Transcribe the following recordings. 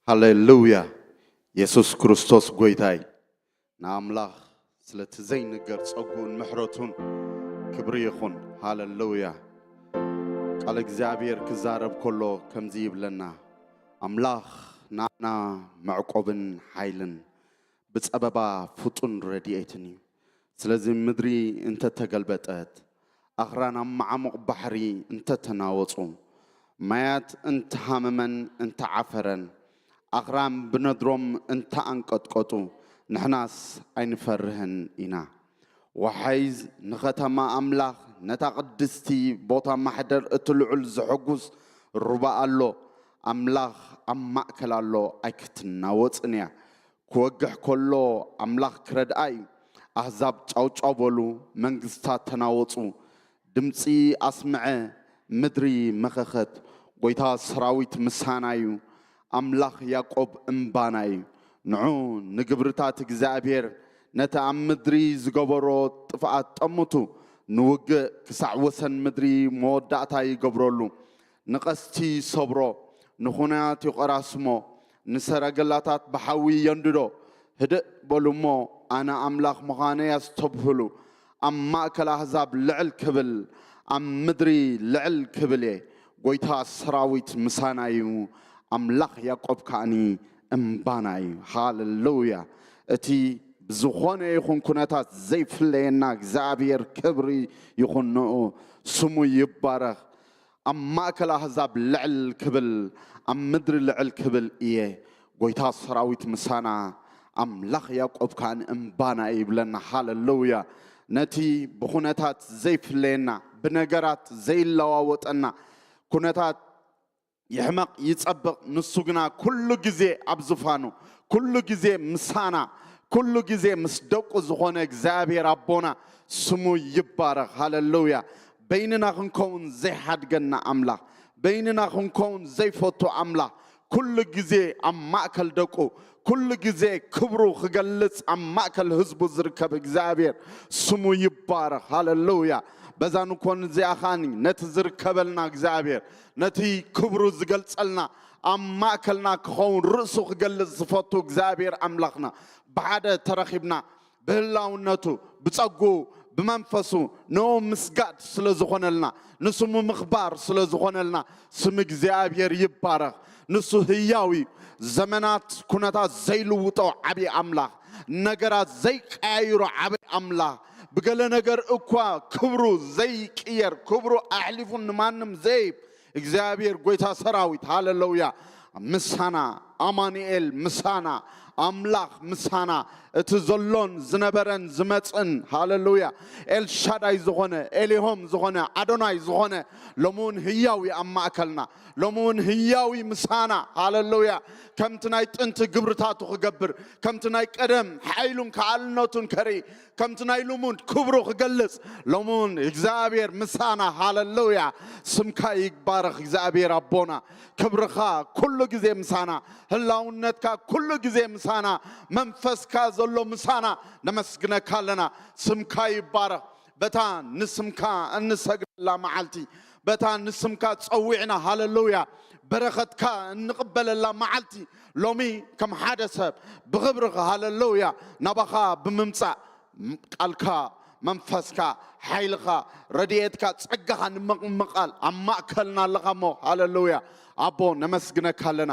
ሃሌሉያ። የሱስ ክርስቶስ ጎይታይ። ንኣምላኽ ስለቲ ዘይንገር ጸጉኡን ምሕረቱን ክብሪ ይኹን። ሃሌሉያ። ቃል እግዚኣብሔር ክዛረብ ከሎ ከምዚ ይብለና፣ ኣምላኽ ንኣና መዕቆብን ሓይልን ብጸበባ ፍጡን ረድኤትን እዩ። ስለዚ ምድሪ እንተተገልበጠት፣ ኣኽራን ኣብ መዓሙቕ ባሕሪ እንተተናወጹ፣ ማያት እንተሃመመን እንተዓፈረን፣ ኣኽራን ብነድሮም እንተኣንቀጥቀጡ፣ ንሕናስ ኣይንፈርህን ኢና። ወሓይዝ ንኸተማ ኣምላኽ፣ ነታ ቅድስቲ ቦታ ማሕደር እቲ ልዑል ዘሐጉስ ሩባ ኣሎ። ኣምላኽ ኣብ ማእከል ኣሎ፣ ኣይክትናወጽን እያ። ክወግሕ ከሎ ኣምላኽ ክረድኣ እዩ። ኣህዛብ ጫውጫው በሉ፣ መንግስታት ተናወጹ። ድምጺ ኣስምዐ፣ ምድሪ መኸኸት። ጎይታ ሰራዊት ምሳና እዩ፣ ኣምላኽ ያዕቆብ እምባና እዩ። ንዑ ንግብርታት እግዚኣብሔር፣ ነቲ ኣብ ምድሪ ዝገበሮ ጥፍኣት ጠምቱ። ንውግእ ክሳዕ ወሰን ምድሪ መወዳእታ ይገብረሉ። ንቐስቲ ይሰብሮ፣ ንኹናት ይቖራስሞ፣ ንሰረገላታት ብሓዊ የንድዶ። ህድእ በሉ እሞ ኣነ ኣምላኽ ምዃነይ ኣስተብህሉ። ኣብ ማእከል ኣህዛብ ልዕል ክብል፣ ኣብ ምድሪ ልዕል ክብል እየ። ጎይታ ሰራዊት ምሳና እዩ፣ ኣምላኽ ያዕቆብ ከኣኒ እምባና እዩ። ሃሌሉያ። እቲ ብዝኾነ ይኹን ኩነታት ዘይፍለየና እግዚኣብሔር ክብሪ ይኹን ንኡ፣ ስሙ ይባረኽ። ኣብ ማእከል ኣህዛብ ልዕል ክብል፣ ኣብ ምድሪ ልዕል ክብል እየ። ጎይታ ሰራዊት ምሳና፣ ኣምላኽ ያዕቆብ ከኣ እምባና እዩ ይብለና። ሃሌሉያ። ነቲ ብኹነታት ዘይፍለየና፣ ብነገራት ዘይለዋወጠና፣ ኩነታት ይሕመቕ ይጸብቕ፣ ንሱ ግና ኩሉ ግዜ ኣብ ዙፋኑ፣ ኩሉ ግዜ ምሳና፣ ኩሉ ግዜ ምስ ደቁ ዝኾነ እግዚኣብሔር ኣቦና ስሙ ይባረኽ። ሃሌሉያ። በይንና ክንከውን ዘይሓድገና ኣምላኽ፣ በይንና ክንከውን ዘይፈቱ ኣምላኽ፣ ኩሉ ግዜ ኣብ ማእከል ደቁ፣ ኩሉ ግዜ ክብሩ ክገልጽ ኣብ ማእከል ህዝቡ ዝርከብ እግዚኣብሔር ስሙ ይባረኽ። ሃሌሉያ። በዛ ንኮን እዚኣ ኸኣኒ ነቲ ዝርከበልና እግዚኣብሔር፣ ነቲ ክብሩ ዝገልጸልና፣ ኣብ ማእከልና ክኸውን ርእሱ ክገልጽ ዝፈቱ እግዚኣብሔር ኣምላኽና፣ ብሓደ ተረኺብና ብህላውነቱ፣ ብጸጉኡ፣ ብመንፈሱ ንኡ ምስጋድ ስለ ዝኾነልና፣ ንስሙ ምኽባር ስለ ዝኾነልና፣ ስም እግዚኣብሔር ይባረኽ። ንሱ ህያው እዩ። ዘመናት ኩነታት ዘይልውጦ ዓብዪ ኣምላኽ፣ ነገራት ዘይቀያይሮ ዓብዪ ኣምላኽ፣ ብገለ ነገር እኳ ክብሩ ዘይቅየር፣ ክብሩ ኣሕሊፉ ንማንም ዘይህብ እግዚኣብሔር ጎይታ ሰራዊት፣ ሃሌሉያ፣ ምሳና፣ ኣማኑኤል ምሳና፣ ኣምላኽ ምሳና፣ እቲ ዘሎን ዝነበረን ዝመጽእን፣ ሃሌሉያ፣ ኤልሻዳይ ዝኾነ፣ ኤሊሆም ዝኾነ፣ ኣዶናይ ዝኾነ፣ ሎሚ እውን ህያው እዩ ኣብ ማእከልና፣ ሎሚ እውን ህያው እዩ ምሳና፣ ሃሌሉያ። ከምቲ ናይ ጥንቲ ግብርታቱ ክገብር፣ ከምቲ ናይ ቀደም ሓይሉን ከኣልነቱን ከርኢ፣ ከምቲ ናይ ልሙድ ክብሩ ክገልጽ፣ ሎሚ እውን እግዚኣብሔር ምሳና፣ ሃሌሉያ። ስምካ ይባረኽ እግዚኣብሔር ኣቦና፣ ክብርኻ ኩሉ ግዜ ምሳና፣ ህላውነትካ ኩሉ ግዜ ምሳና፣ መንፈስካ ዘሎ ምሳና፣ ነመስግነካ ኣለና። ስምካ ይባረኽ። በታ ንስምካ እንሰግደላ መዓልቲ፣ በታ ንስምካ ጸዊዕና፣ ሃሌሉያ፣ በረኸትካ እንቕበለላ መዓልቲ፣ ሎሚ ከም ሓደ ሰብ ብኽብርኻ፣ ሃሌሉያ፣ ናባኻ ብምምጻእ፣ ቃልካ፣ መንፈስካ፣ ሓይልኻ፣ ረድኤትካ፣ ጸጋኻ ንምቕማል ኣብ ማእከልና ኣለኻ እሞ፣ ሃሌሉያ። ኣቦ፣ ነመስግነካ ኣለና።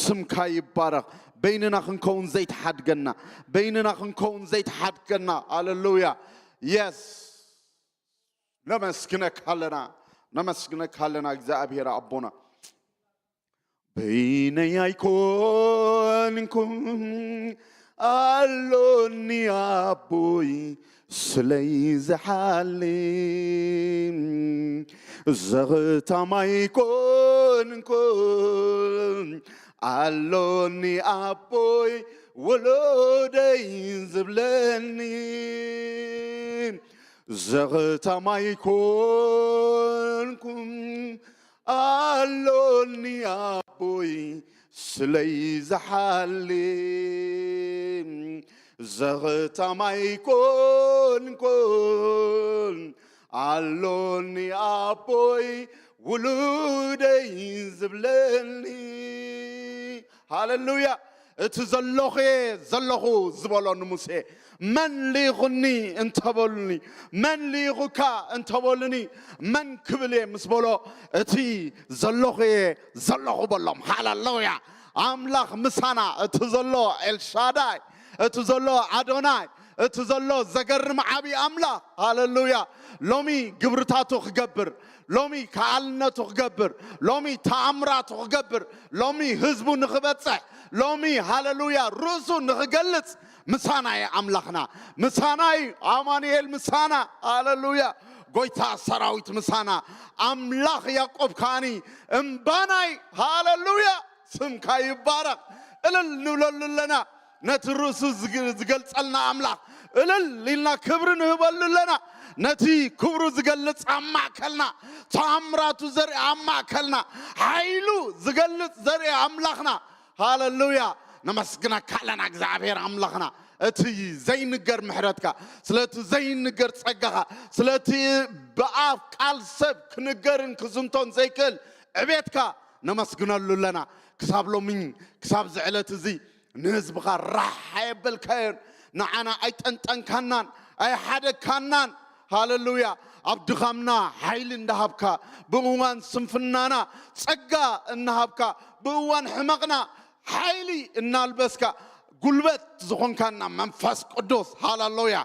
ስምካ ይባረኽ። በይንና ክንከውን ዘይትሓድገና፣ በይንና ክንከውን ዘይትሓድገና። ሃሌሉያ። የስ፣ ነመስግነካ ኣለና፣ ነመስግነካ ኣለና እግዚኣብሔር ኣቦና። በይነይ ኣይኮንኩን ኣሎኒ ኣቦይ ስለይ ዝሓልም፣ ዘኽታም ኣይኮንኩን ኣሎኒ ኣቦይ ወሎደይ ዝብለኒ፣ ዘኽታም ኣይኮንኩን ኣሎኒ ኣቦይ ስለይ ዝሓልም፣ ዘኽታም ኣይኮንኩን ኣሎኒ ኣቦይ ውሉደይ ዝብለኒ። ሃለሉያ። እቲ ዘለኹ እየ ዘለኹ ዝበሎ ንሙሴ፣ መን ልኢኹኒ እንተበሉኒ፣ መን ልኢኹካ እንተበሉኒ፣ መን ክብል እየ ምስ በሎ፣ እቲ ዘለኹ እየ ዘለኹ በሎም። ሃለሉያ። ኣምላኽ ምሳና፣ እቲ ዘሎ ኤልሻዳይ፣ እቲ ዘሎ ኣዶናይ፣ እቲ ዘሎ ዘገርም ዓብዪ ኣምላኽ። ሃለሉያ። ሎሚ ግብርታቱ ክገብር፣ ሎሚ ከኣልነቱ ክገብር፣ ሎሚ ተኣምራቱ ክገብር፣ ሎሚ ህዝቡ ንኽበጽሕ፣ ሎሚ ሃለሉያ ርእሱ ንኽገልጽ ምሳና እዩ ኣምላኽና። ምሳና እዩ ኣማኑኤል፣ ምሳና። ሃለሉያ። ጎይታ ሰራዊት ምሳና። ኣምላኽ ያዕቆብ ከኣኒ እምባናይ። ሃለሉያ። ስምካ ይባረኽ። እልል ንብለሉ ኣለና። ነቲ ርእሱ ዝግ- ዝገልጸልና ኣምላኽ እልል ኢልና ክብሪ ንህበሉ ኣለና። ነቲ ክብሩ ዝገልጽ ኣብ ማእከልና፣ ተኣምራቱ ዘርኢ ኣብ ማእከልና፣ ሓይሉ ዝገልጽ ዘርኢ ኣምላኽና። ሃለሉያ። ነመስግነካ ኣለና እግዚኣብሔር ኣምላኽና። እቲ ዘይንገር ምሕረትካ፣ ስለቲ ዘይንገር ጸጋኻ፣ ስለቲ ብኣፍ ቃል ሰብ ክንገርን ክዝንቶን ዘይክእል ዕቤትካ ነመስግነሉ ኣለና። ክሳብ ሎሚ፣ ክሳብ ዝዕለት እዚ ንህዝብኻ ራሕ ኣየበልካዮን፣ ንዓና ኣይጠንጠንካናን ኣይሓደግካናን። ሃለሉያ። ኣብ ድኻምና ሓይሊ እንዳሃብካ፣ ብእዋን ስንፍናና ጸጋ እናሃብካ፣ ብእዋን ሕመቕና ሓይሊ እናልበስካ፣ ጉልበት ዝኾንካና መንፈስ ቅዱስ። ሃለሉያ።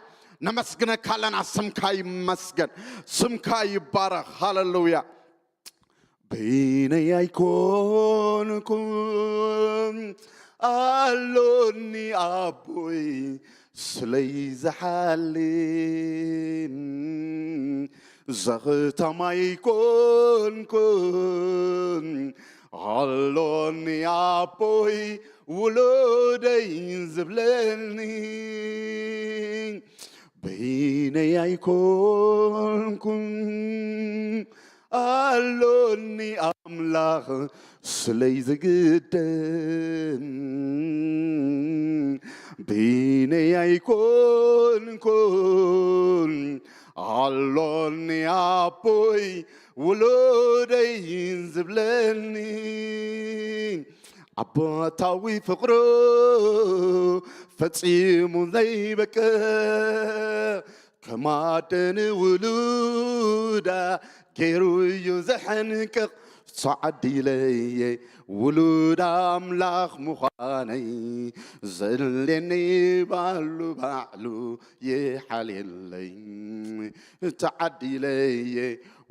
ነመስግነካ ኣለና። ስምካ ይመስገን፣ ስምካ ይባረኽ። ሃለሉያ። በይነይ ኣይኮንኩን ኣሎኒ ኣቦይ ስለይ ዝሓልን፣ ዘኽታም ኣይኮንኩን ኣሎኒ ኣቦይ ውሉደይ ዝብለኒ። በይነይ ኣይኮንኩን ኣሎኒ ኣምላኽ ስለይ ዝግደን፣ በይነይ ኣይኮንኩን ኣሎኒ ኣቦይ ውሉደይ ዝብለኒ። ኣቦታዊ ፍቕሩ ፈጺሙ ዘይበቅዕ፣ ከማደን ውሉዳ ገይሩ እዩ ዘሐንቅቕ። ተዓዲለየ ውሉድ ኣምላኽ ምዃነይ፣ ዘድልየኒ ባሉ ባዕሉ ይሓልየለይ። ተዓዲለየ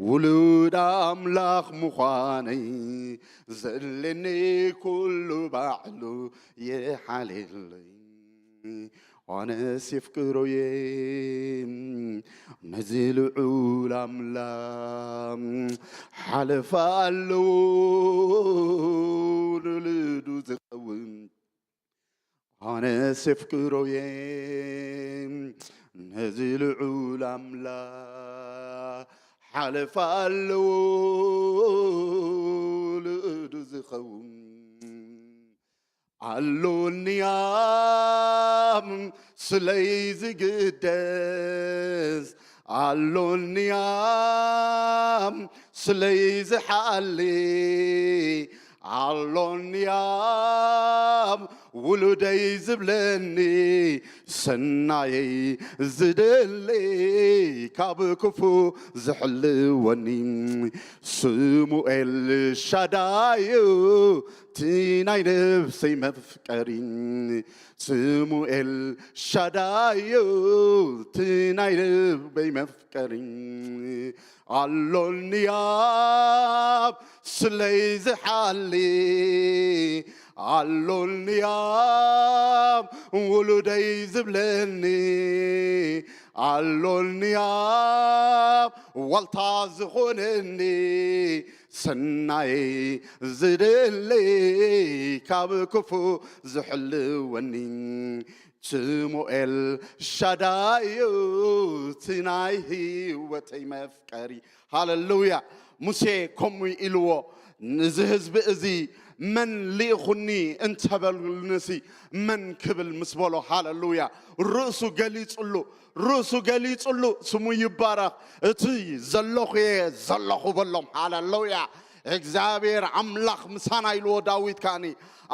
ውሉድ ኣምላኽ ምዃነይ፣ ዘድልየኒ ኩሉ ባዕሉ ይሓልየለይ። ኣነስ የፍቅሮየ ነዚ ልዑል ኣምላኽ፣ ሓለፋ ኣለዎ ንውሉዱ ዝኸውን። ኣነስ የፍቅሮየ ነዚ ልዑል ኣምላኽ፣ ሓለፋ ኣለዎ ንውሉዱ ዝኸውን። ኣሎንያም ስለይ ዝግደስ፣ ኣሎንያም ስለይ ዝሓሊ፣ ኣሎንያም ውሉደይ ዝብለኒ፣ ሰናየይ ዝደሊ፣ ካብ ክፉ ዝሕልወኒ። ስሙኤል ሻዳዩ እቲ ናይ ነብሰይ መፍቀሪ፣ ስሙኤል ሻዳዩ እቲ ናይ ልበይ መፍቀሪ፣ ኣሎንያም ስለይ ዝሓሊ፣ ኣሎንያም ውሉደይ ዝብለኒ፣ ኣሎንያም ዋልታ ዝኾነኒ፣ ሰናይ ዝደሊ ካብ ክፉ ዝሕልወኒ፣ ስሙኤል ሻዳዩ እቲ ናይ ህይወተይ መፍቀሪ። ሃለሉያ። ሙሴ ከምኡ ኢልዎ፣ "እዚ ህዝቢ እዚ መን ልኢኹኒ እንተበሉንሲ መን ክብል?" ምስ በሎ፣ ሃለሉያ፣ ርእሱ ገሊጹሉ፣ ርእሱ ገሊጹሉ፣ ስሙ ይባረኽ። "እቲ ዘለኹ እየ ዘለኹ" በሎም። ሃለሉያ። እግዚኣብሔር ኣምላኽ ምሳና ኢልዎ ዳዊት ከዓኒ፣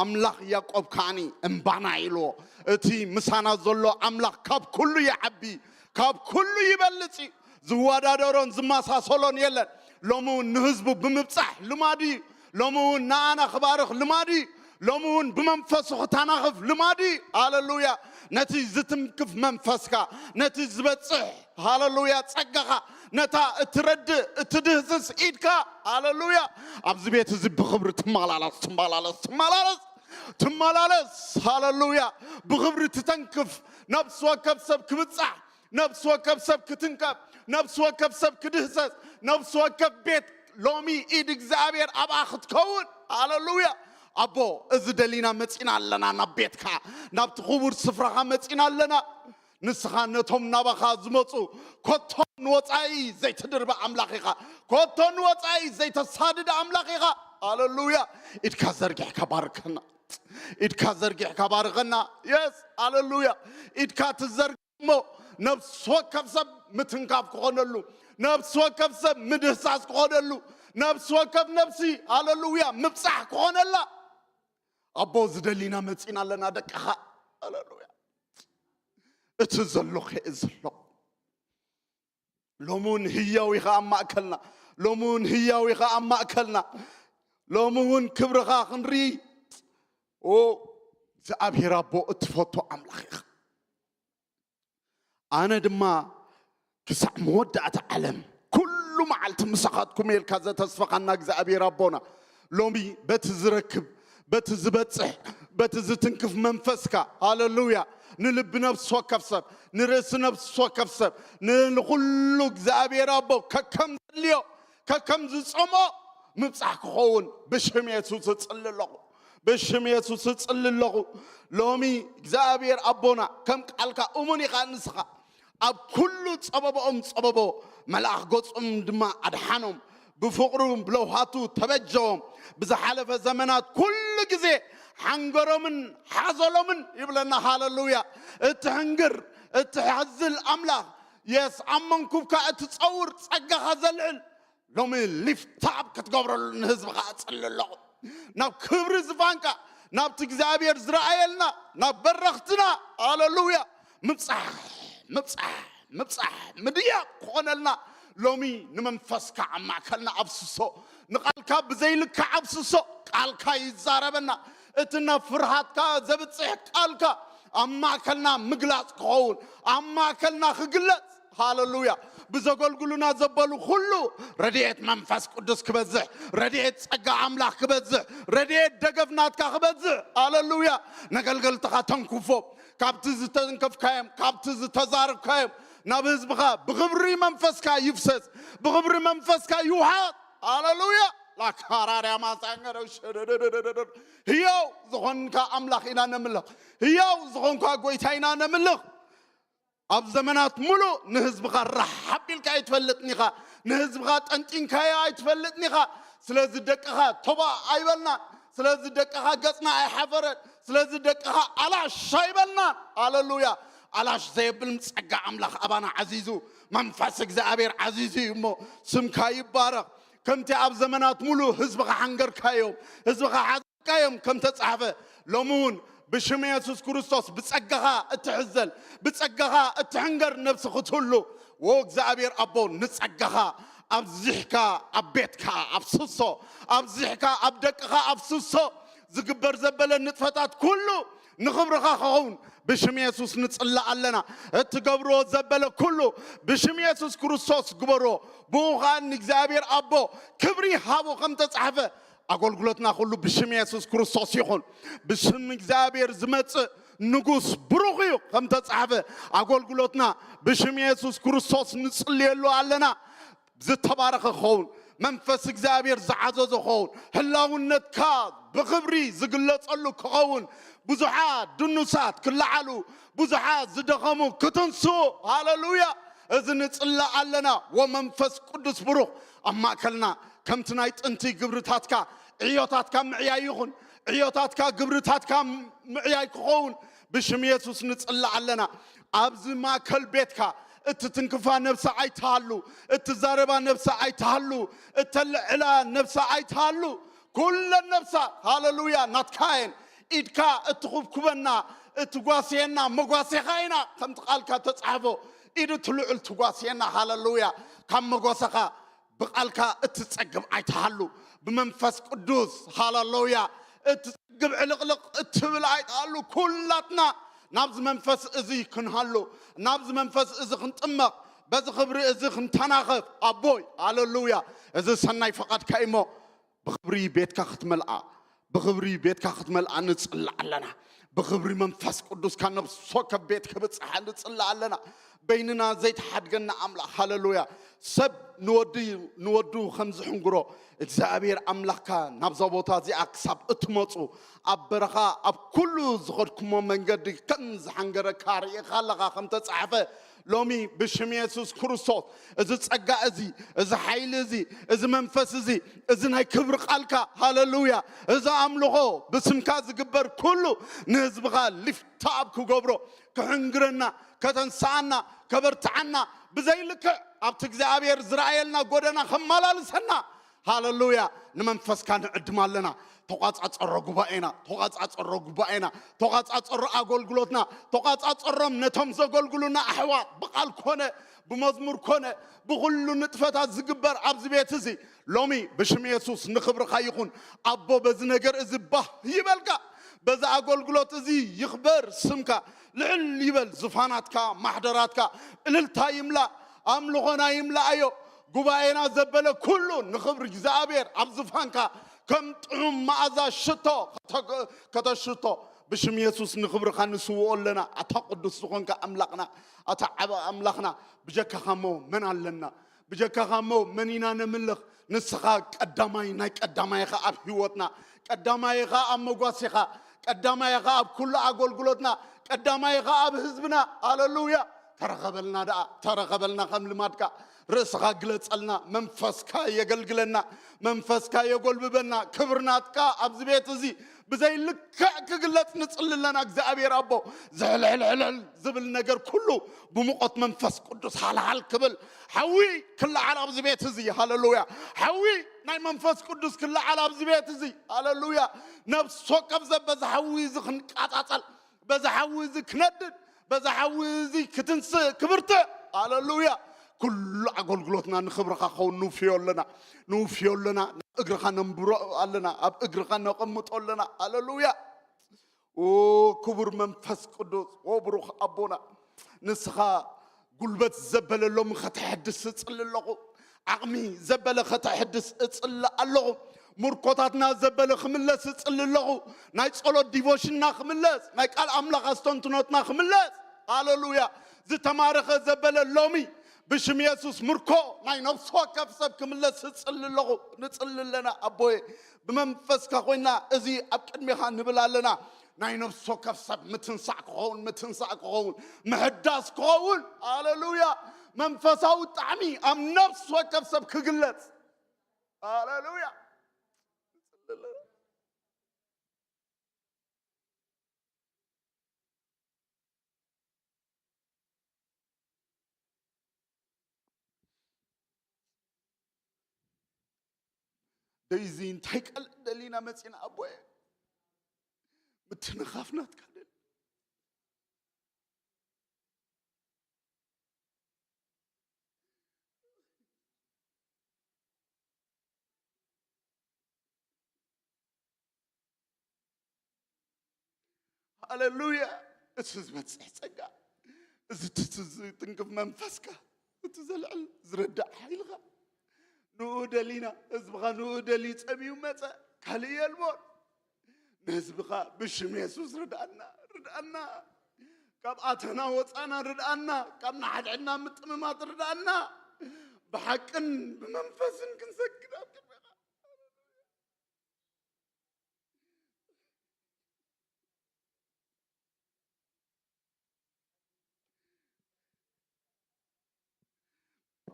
ኣምላኽ ያዕቆብ ከዓኒ እምባና ኢልዎ። እቲ ምሳና ዘሎ ኣምላኽ ካብ ኩሉ ይዓቢ፣ ካብ ኩሉ ይበልጽ እዩ። ዝወዳደሮን ዝመሳሰሎን የለን። ሎሚ እውን ንህዝቡ ብምብጻሕ ልማዱ እዩ። ሎሚ እውን ንኣና ክባርኽ ልማዱ እዩ። ሎሚ እውን ብመንፈሱ ክተናኽፍ ልማዱ እዩ። ሃለሉያ። ነቲ ዝትንክፍ መንፈስካ፣ ነቲ ዝበጽሕ፣ ሃለሉያ፣ ጸጋኻ፣ ነታ እትረድእ እትድህስስ ኢድካ፣ ሃለሉያ፣ ኣብዚ ቤት እዚ ብኽብሪ ትመላለስ፣ ትመላለስ፣ ትመላለስ፣ ትመላለስ። ሃለሉያ። ብኽብሪ ትተንክፍ፣ ነብሲ ወከፍ ሰብ ክብጻሕ፣ ነብሲ ወከፍ ሰብ ክትንከፍ፣ ነብሲ ወከፍ ሰብ ክድህሰስ፣ ነብሲ ወከፍ ቤት ሎሚ ኢድ እግዚኣብሔር ኣብኣ ክትከውን። ሃለሉያ። ኣቦ፣ እዚ ደሊና መጺና ኣለና ናብ ቤትካ፣ ናብቲ ክቡር ስፍራኻ መጺና ኣለና። ንስኻ ነቶም ናባኻ ዝመጹ ኮቶ ንወጻኢ ዘይትድርበ ኣምላኽ ኢኻ። ኮቶ ንወጻኢ ዘይተሳድድ ኣምላኽ ኢኻ። ሃለሉያ። ኢድካ ዘርጊሕካ ባርከና። ኢድካ ዘርጊሕካ ባርከና። የስ፣ ሃለሉያ። ኢድካ ትዘርግ እሞ ነፍሲ ወከፍ ሰብ ምትንካፍ ክኾነሉ፣ ነፍሲ ወከፍ ሰብ ምድህሳስ ክኾነሉ፣ ነፍሲ ወከፍ ነፍሲ፣ ሃለሉያ፣ ምብጻሕ ክኾነላ። ኣቦ፣ ዝደሊና መጺና ኣለና ደቅኻ። ሃለሉያ። እቲ ዘሎ ከየ ዘሎ። ሎሚ እውን ህያው ኢኻ ኣብ ማእከልና። ሎሚ እውን ህያው ኢኻ ኣብ ማእከልና። ሎሚ እውን ክብርኻ ክንርኢ። ኦ፣ እግዚኣብሔር ኣቦ፣ እትፈቱ ኣምላኽ ኢኻ። ኣነ ድማ ክሳዕ መወዳእታ ዓለም ኩሉ መዓልቲ ምሳኻትኩም እየ ኢልካ ዘተስፈኻና እግዚኣብሔር ኣቦና፣ ሎሚ በቲ ዝረክብ፣ በቲ ዝበጽሕ፣ በቲ ዝትንክፍ መንፈስካ፣ ሃለሉያ፣ ንልቢ ነፍሲ ወከፍ ሰብ፣ ንርእሲ ነፍሲ ወከፍ ሰብ፣ ን-፣ ንኹሉ እግዚኣብሔር ኣቦ ከከም ዘድልዮ፣ ከከም ዝጸምኦ ምብጻሕ ክኸውን ብሽም የሱስ እጽሊ ኣለኹ። ብሽም የሱስ እጽሊ ኣለኹ። ሎሚ እግዚኣብሔር ኣቦና፣ ከም ቃልካ እሙን ኢኻ ንስኻ። ኣብ ኩሉ ጸበባኦም ጸበቦ፣ መልኣኽ ገጾም ድማ ኣድሓኖም። ብፍቕሩ ብለውሃቱ ተበጀዎም። ብዝሓለፈ ዘመናት ኩሉ ግዜ ሓንገሮምን ሓዘሎምን ይብለና። ሃለሉያ። እትሕንግር፣ እትሓዝል ኣምላኽ፣ የስ፣ ኣብ መንኩብካ እትጸውር፣ ጸጋኻ ዘልዕል፣ ሎሚ ሊፍት ኣፕ ክትገብረሉ ንህዝብኻ እጽሊ ኣለኹ። ናብ ክብሪ ዝፋንካ፣ ናብቲ እግዚኣብሔር ዝረኣየልና፣ ናብ በረኽትና፣ ሃለሉያ፣ ምብጻሕ፣ ምብጻሕ፣ ምብጻሕ፣ ምድያብ ክኾነልና፣ ሎሚ ንመንፈስካ ኣብ ማእከልና ኣብስሶ፣ ንቓልካ ብዘይልክዕ ኣብስሶ። ቃልካ ይዛረበና። እቲ ናብ ፍርሃትካ ዘብጽሕ ቃልካ ኣብ ማእከልና ምግላጽ ክኸውን፣ ኣብ ማእከልና ክግለጽ። ሃለሉያ። ብዘገልግሉና ዘበሉ ኩሉ ረድኤት መንፈስ ቅዱስ ክበዝሕ፣ ረድኤት ጸጋ ኣምላኽ ክበዝሕ፣ ረድኤት ደገፍ ናትካ ክበዝሕ። ሃለሉያ። ነገልገልትኻ ተንክፎም፣ ካብቲ ዝተንከፍካዮም፣ ካብቲ ዝተዛረብካዮም ናብ ህዝብኻ ብኽብሪ መንፈስካ ይፍሰስ፣ ብኽብሪ መንፈስካ ይውሃድ። ሃለሉያ። ላካራርያ ማሳንገረው ሸደደደደደደ። ህያው ዝኾንካ ኣምላኽ ኢና ነምልኽ። ህያው ዝኾንካ ጎይታ ኢና ነምልኽ። ኣብ ዘመናት ሙሉእ ንህዝብኻ ራሕ ኣቢልካ ኣይትፈልጥን ኢኻ። ንህዝብኻ ጠንጢንካዮ ኣይትፈልጥን ኢኻ። ስለዚ ደቅኻ ቶባ ኣይበልናን። ስለዚ ደቅኻ ገጽና ኣይሓፈረን። ስለዚ ደቅኻ ኣላሽ ኣይበልናን። ሃለሉያ። ኣላሽ ዘየብል ጸጋ ኣምላኽ ኣባና ዓዚዙ፣ መንፈስ እግዚኣብሔር ዓዚዙ እዩ እሞ፣ ስምካ ይባረኽ። ከምቲ ኣብ ዘመናት ሙሉእ ህዝብኻ ሓንገርካዮም፣ ህዝብኻ ሓዘንካዮም ከም ተጻሕፈ፣ ሎሚ እውን ብሽም የሱስ ክርስቶስ ብጸጋኻ እትሕዘል፣ ብጸጋኻ እትሕንገር ነብሲ ክትህሉ፣ ወ እግዚኣብሔር ኣቦ፣ ንጸጋኻ ኣብዚሕካ ኣብ ቤትካ ኣብስሶ፣ ኣብዚሕካ ኣብ ደቅኻ ኣብስሶ። ዝግበር ዘበለ ንጥፈታት ኩሉ ንኽብርኻ ክኸውን ብሽም የሱስ ንጽላእ ኣለና። እትገብርዎ ዘበለ ኩሉ ብሽም የሱስ ክርስቶስ ግበርዎ። ብኡ ኸኣ ንእግዚኣብሔር ኣቦ ክብሪ ሃቦ ከም ተጻሕፈ፣ ኣገልግሎትና ኩሉ ብሽም የሱስ ክርስቶስ ይኹን። ብሽም እግዚኣብሔር ዝመጽእ ንጉስ ብሩኽ እዩ ከም ተጻሕፈ፣ ኣገልግሎትና ብሽም የሱስ ክርስቶስ ንጽልየሉ ኣለና። ዝተባረኸ ክኸውን፣ መንፈስ እግዚኣብሔር ዝዓዘዞ ክኸውን፣ ህላውነትካ ብኽብሪ ዝግለጸሉ ክኸውን፣ ብዙሓት ድኑሳት ክለዓሉ፣ ብዙሓት ዝደኸሙ ክትንስኡ። ሃለሉያ። እዚ ንጽለ ኣለና። ወመንፈስ ቅዱስ ብሩኽ ኣብ ማእከልና፣ ከምቲ ናይ ጥንቲ ግብርታትካ፣ ዕዮታትካ ምዕያይ ይኹን፣ ዕዮታትካ ግብርታትካ ምዕያይ ክኸውን ብሽም የሱስ ንጽለ ኣለና። ኣብዚ ማእከል ቤትካ እትትንክፋ ነብሳ ኣይትሃሉ፣ እትዛረባ ነብሳ ኣይትሃሉ፣ እተልዕላ ነብሳ ኣይትሃሉ። ኩለን ነብሳ፣ ሃለሉያ፣ ናትካ እየን። ኢድካ እትኹብኩበና፣ እትጓስየና መጓሴኻ ኢና፣ ከምቲ ቃልካ ተጻሕፎ፣ ኢድ እትልዑል ትጓስየና። ሃለሉያ። ካብ መጓሰኻ ብቓልካ እትጸግብ ኣይትሃሉ። ብመንፈስ ቅዱስ፣ ሃለሉያ፣ እትጸግብ ዕልቕልቕ እትብል ኣይትሃሉ። ኩላትና ናብዚ መንፈስ እዚ ክንሃሉ፣ ናብዚ መንፈስ እዚ ክንጥመቕ፣ በዚ ክብሪ እዚ ክንተናኸፍ፣ ኣቦይ፣ ሃለሉያ፣ እዚ ሰናይ ፈቓድካ እዩ እሞ፣ ብኽብሪ ቤትካ ክትመልኣ፣ ብኽብሪ ቤትካ ክትመልኣ ንጽሊ ኣለና። ብኽብሪ መንፈስ ቅዱስካ ነፍሲ ወከፍ ቤት ክብጽሓ ንጽሊ ኣለና። በይንና ዘይተሓድገና ኣምላኽ፣ ሃለሉያ። ሰብ ንወዲ፣ ንወዱ ከም ዝሕንግሮ፣ እግዚኣብሔር ኣምላኽካ ናብዛ ቦታ እዚኣ ክሳብ እትመጹ፣ ኣብ በረኻ ኣብ ኩሉ ዝኸድኩሞ መንገዲ ከም ዝሓንገረካ ርኢኻ ኣለኻ፣ ከም ተጻሕፈ። ሎሚ ብሽም የሱስ ክርስቶስ፣ እዚ ጸጋ እዚ፣ እዚ ሓይሊ እዚ፣ እዚ መንፈስ እዚ፣ እዚ ናይ ክብሪ ቃልካ፣ ሃለሉያ፣ እዚ ኣምልኾ ብስምካ ዝግበር ኩሉ ንህዝብኻ ሊፍት ኣፕ ክገብሮ፣ ክሕንግረና፣ ከተንስኣና፣ ከበርትዓና፣ ብዘይልክዕ ኣብቲ እግዚኣብሔር ዝረኣየልና ጎደና ከመላልሰና፣ ሃለሉያ፣ ንመንፈስካ ንዕድም ኣለና። ተቋጻጸሮ ጉባኤና፣ ተቋጻጸሮ ጉባኤና፣ ተቋጻጸሮ ኣገልግሎትና፣ ተቋጻጸሮም ነቶም ዘገልግሉና ኣሕዋት፣ ብቓል ኮነ፣ ብመዝሙር ኮነ፣ ብኹሉ ንጥፈታት ዝግበር ኣብዚ ቤት እዚ፣ ሎሚ ብሽም የሱስ ንኽብርኻ ይኹን። ኣቦ፣ በዚ ነገር እዚ ባህ ይበልካ። በዚ ኣገልግሎት እዚ ይኽበር ስምካ። ልዕል ይበል ዙፋናትካ፣ ማሕደራትካ። እልልታ ይምላእ፣ ኣምልኾና ይምላኣዮ። ጉባኤና ዘበለ ኩሉ ንኽብሪ እግዚኣብሔር ኣብ ዝፋንካ ከም ጥዑም መኣዛ ሽቶ ከተግ-፣ ከተሽቶ ብሽም የሱስ ንኽብርኻ ንስውኦ ኣለና። ኣታ ቅዱስ ዝኾንካ ኣምላኽና፣ ኣታ ዓቢ ኣምላኽና፣ ብጀካኻ እሞ መን ኣለና? ብጀካኻ እሞ መን ኢና ነምልኽ? ንስኻ ቀዳማይ ናይ ቀዳማይ ኢኻ ኣብ ህይወትና፣ ቀዳማይ ኢኻ ኣብ መጓሴኻ፣ ቀዳማይ ኢኻ ኣብ ኩሉ ኣገልግሎትና፣ ቀዳማይ ኢኻ ኣብ ህዝብና። ሃለሉያ! ተረኸበልና ደኣ፣ ተረኸበልና ከም ልማድካ። ርእስኻ ግለጸልና፣ መንፈስካ የገልግለና፣ መንፈስካ የጎልብበና። ክብሪ ናትካ ኣብዚ ቤት እዚ ብዘይ ልክዕ ክግለጽ ንጽሊ ኣለና። እግዚኣብሔር ኣቦ፣ ዝሕልሕልሕልሕል ዝብል ነገር ኩሉ ብሙቐት መንፈስ ቅዱስ ሃልሃል ክብል፣ ሓዊ ክለዓል ኣብዚ ቤት እዚ። ሃለሉያ! ሓዊ ናይ መንፈስ ቅዱስ ክለዓል ኣብዚ ቤት እዚ። ሃለሉያ! ነፍሲ ወከፍ ሰብ በዚ ሓዊ እዚ ክንቃጻጸል፣ በዚ ሓዊ እዚ ክነድድ፣ በዚ ሓዊ እዚ ክትንስእ፣ ክብርትዕ። ሃለሉያ! ኩሉ ኣገልግሎትና ንኽብርኻ ክኸውን ንውፍዮ ኣለና፣ ንውፍዮ ኣለና፣ እግርኻ ነንብሮ ኣለና፣ ኣብ እግርኻ ነቐምጦ ኣለና። ሃለሉያ! ኦ ክቡር መንፈስ ቅዱስ፣ ኦ ብሩኽ ኣቦና፣ ንስኻ ጉልበት ዘበለ ሎሚ ከተሐድስ እጽሊ ኣለኹ። ዓቕሚ ዘበለ ከተሐድስ እጽሊ ኣለኹ። ምርኮታትና ዘበለ ክምለስ እጽሊ ኣለኹ። ናይ ጸሎት ዲቮሽንና ክምለስ፣ ናይ ቃል ኣምላኽ ኣስተንትኖትና ክምለስ። ሃለሉያ። ዝተማረኸ ዘበለ ሎሚ ብሽም የሱስ ምርኮ ናይ ነፍሲ ወከፍ ሰብ ክምለስ እጽሊ ኣለኹ፣ ንጽሊ ኣለና። ኣቦየ፣ ብመንፈስካ ኮይና እዚ ኣብ ቅድሜኻ ንብል ኣለና። ናይ ነፍሲ ወከፍ ሰብ ምትንሳእ ክኸውን፣ ምትንሳእ ክኸውን፣ ምሕዳስ ክኸውን። ሃለሉያ። መንፈሳዊ ጣዕሚ ኣብ ነፍሲ ወከፍ ሰብ ክግለጽ። ሃለሉያ። ደይዚ እንታይ ቃል ደሊና መጺና ኣቦየ? ምትንኻፍ ናትካ ደሊ። ሃለሉያ። እቲ ዝበጽሕ ጸጋ፣ እዚ ት-፣ ት-፣ ዝትንክፍ መንፈስካ፣ እቲ ዘልዕል ዝረዳእ ሓይልኻ፣ ንኡ ደሊና፣ ህዝብኻ ንኡ ደልዩ ጸምዩ መጸ፣ ካልእ የልቦን። ንህዝብኻ ብሽም የሱስ ርድኣና፣ ርድኣና። ካብ ኣተና ወጻና ርድኣና፣ ካብ ንሓድሕድና ምጥምማት ርድኣና። ብሓቅን ብመንፈስን ክንሰግድ ኣብ ቅድሜኻ።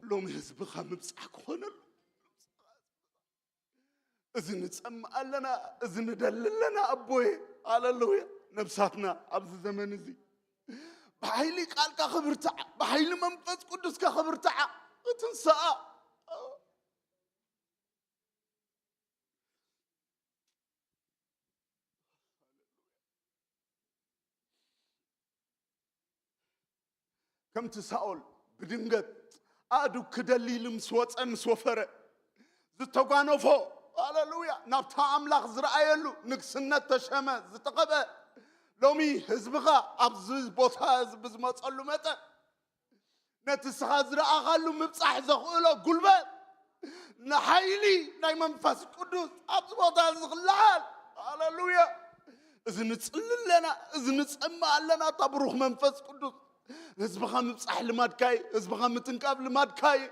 ሎሚ ህዝብኻ ምብጻሕ ክኾነሉ፣ እዚ ንጸምእ ኣለና፣ እዚ ንደሊ ኣለና ኣቦየ። ሃለሉያ። ነብሳትና ኣብዚ ዘመን እዚ ብሓይሊ ቃልካ ክብርትዓ፣ ብሓይሊ መንፈስ ቅዱስካ ክብርትዓ፣ ክትንስኣ። ከምቲ ሳኦል ብድንገት ኣእዱግ ክደሊ ኢሉ ምስ ወፀ፣ ምስ ወፈረ፣ ዝተጓነፎ፣ ሃሌሉያ፣ ናብታ ኣምላኽ ዝረኣየሉ ንግስነት ተሸመ፣ ዝተቐብአ፣ ሎሚ ህዝብኻ ኣብዚ ቦታ እዚ ብዝመፀሉ መጠን፣ ነቲ ስኻ ዝረኣኻሉ ምብጻሕ ዘኽእሎ ጉልበት፣ ንሓይሊ ናይ መንፈስ ቅዱስ ኣብዚ ቦታ እዚ ክለዓል። ሃሌሉያ። እዚ ንጽሊ ኣለና፣ እዚ ንጸምእ ኣለና። እታ ብሩኽ መንፈስ ቅዱስ፣ ህዝብኻ ምብጻሕ ልማድካ እዩ፣ ህዝብኻ ምትንካፍ ልማድካ እዩ።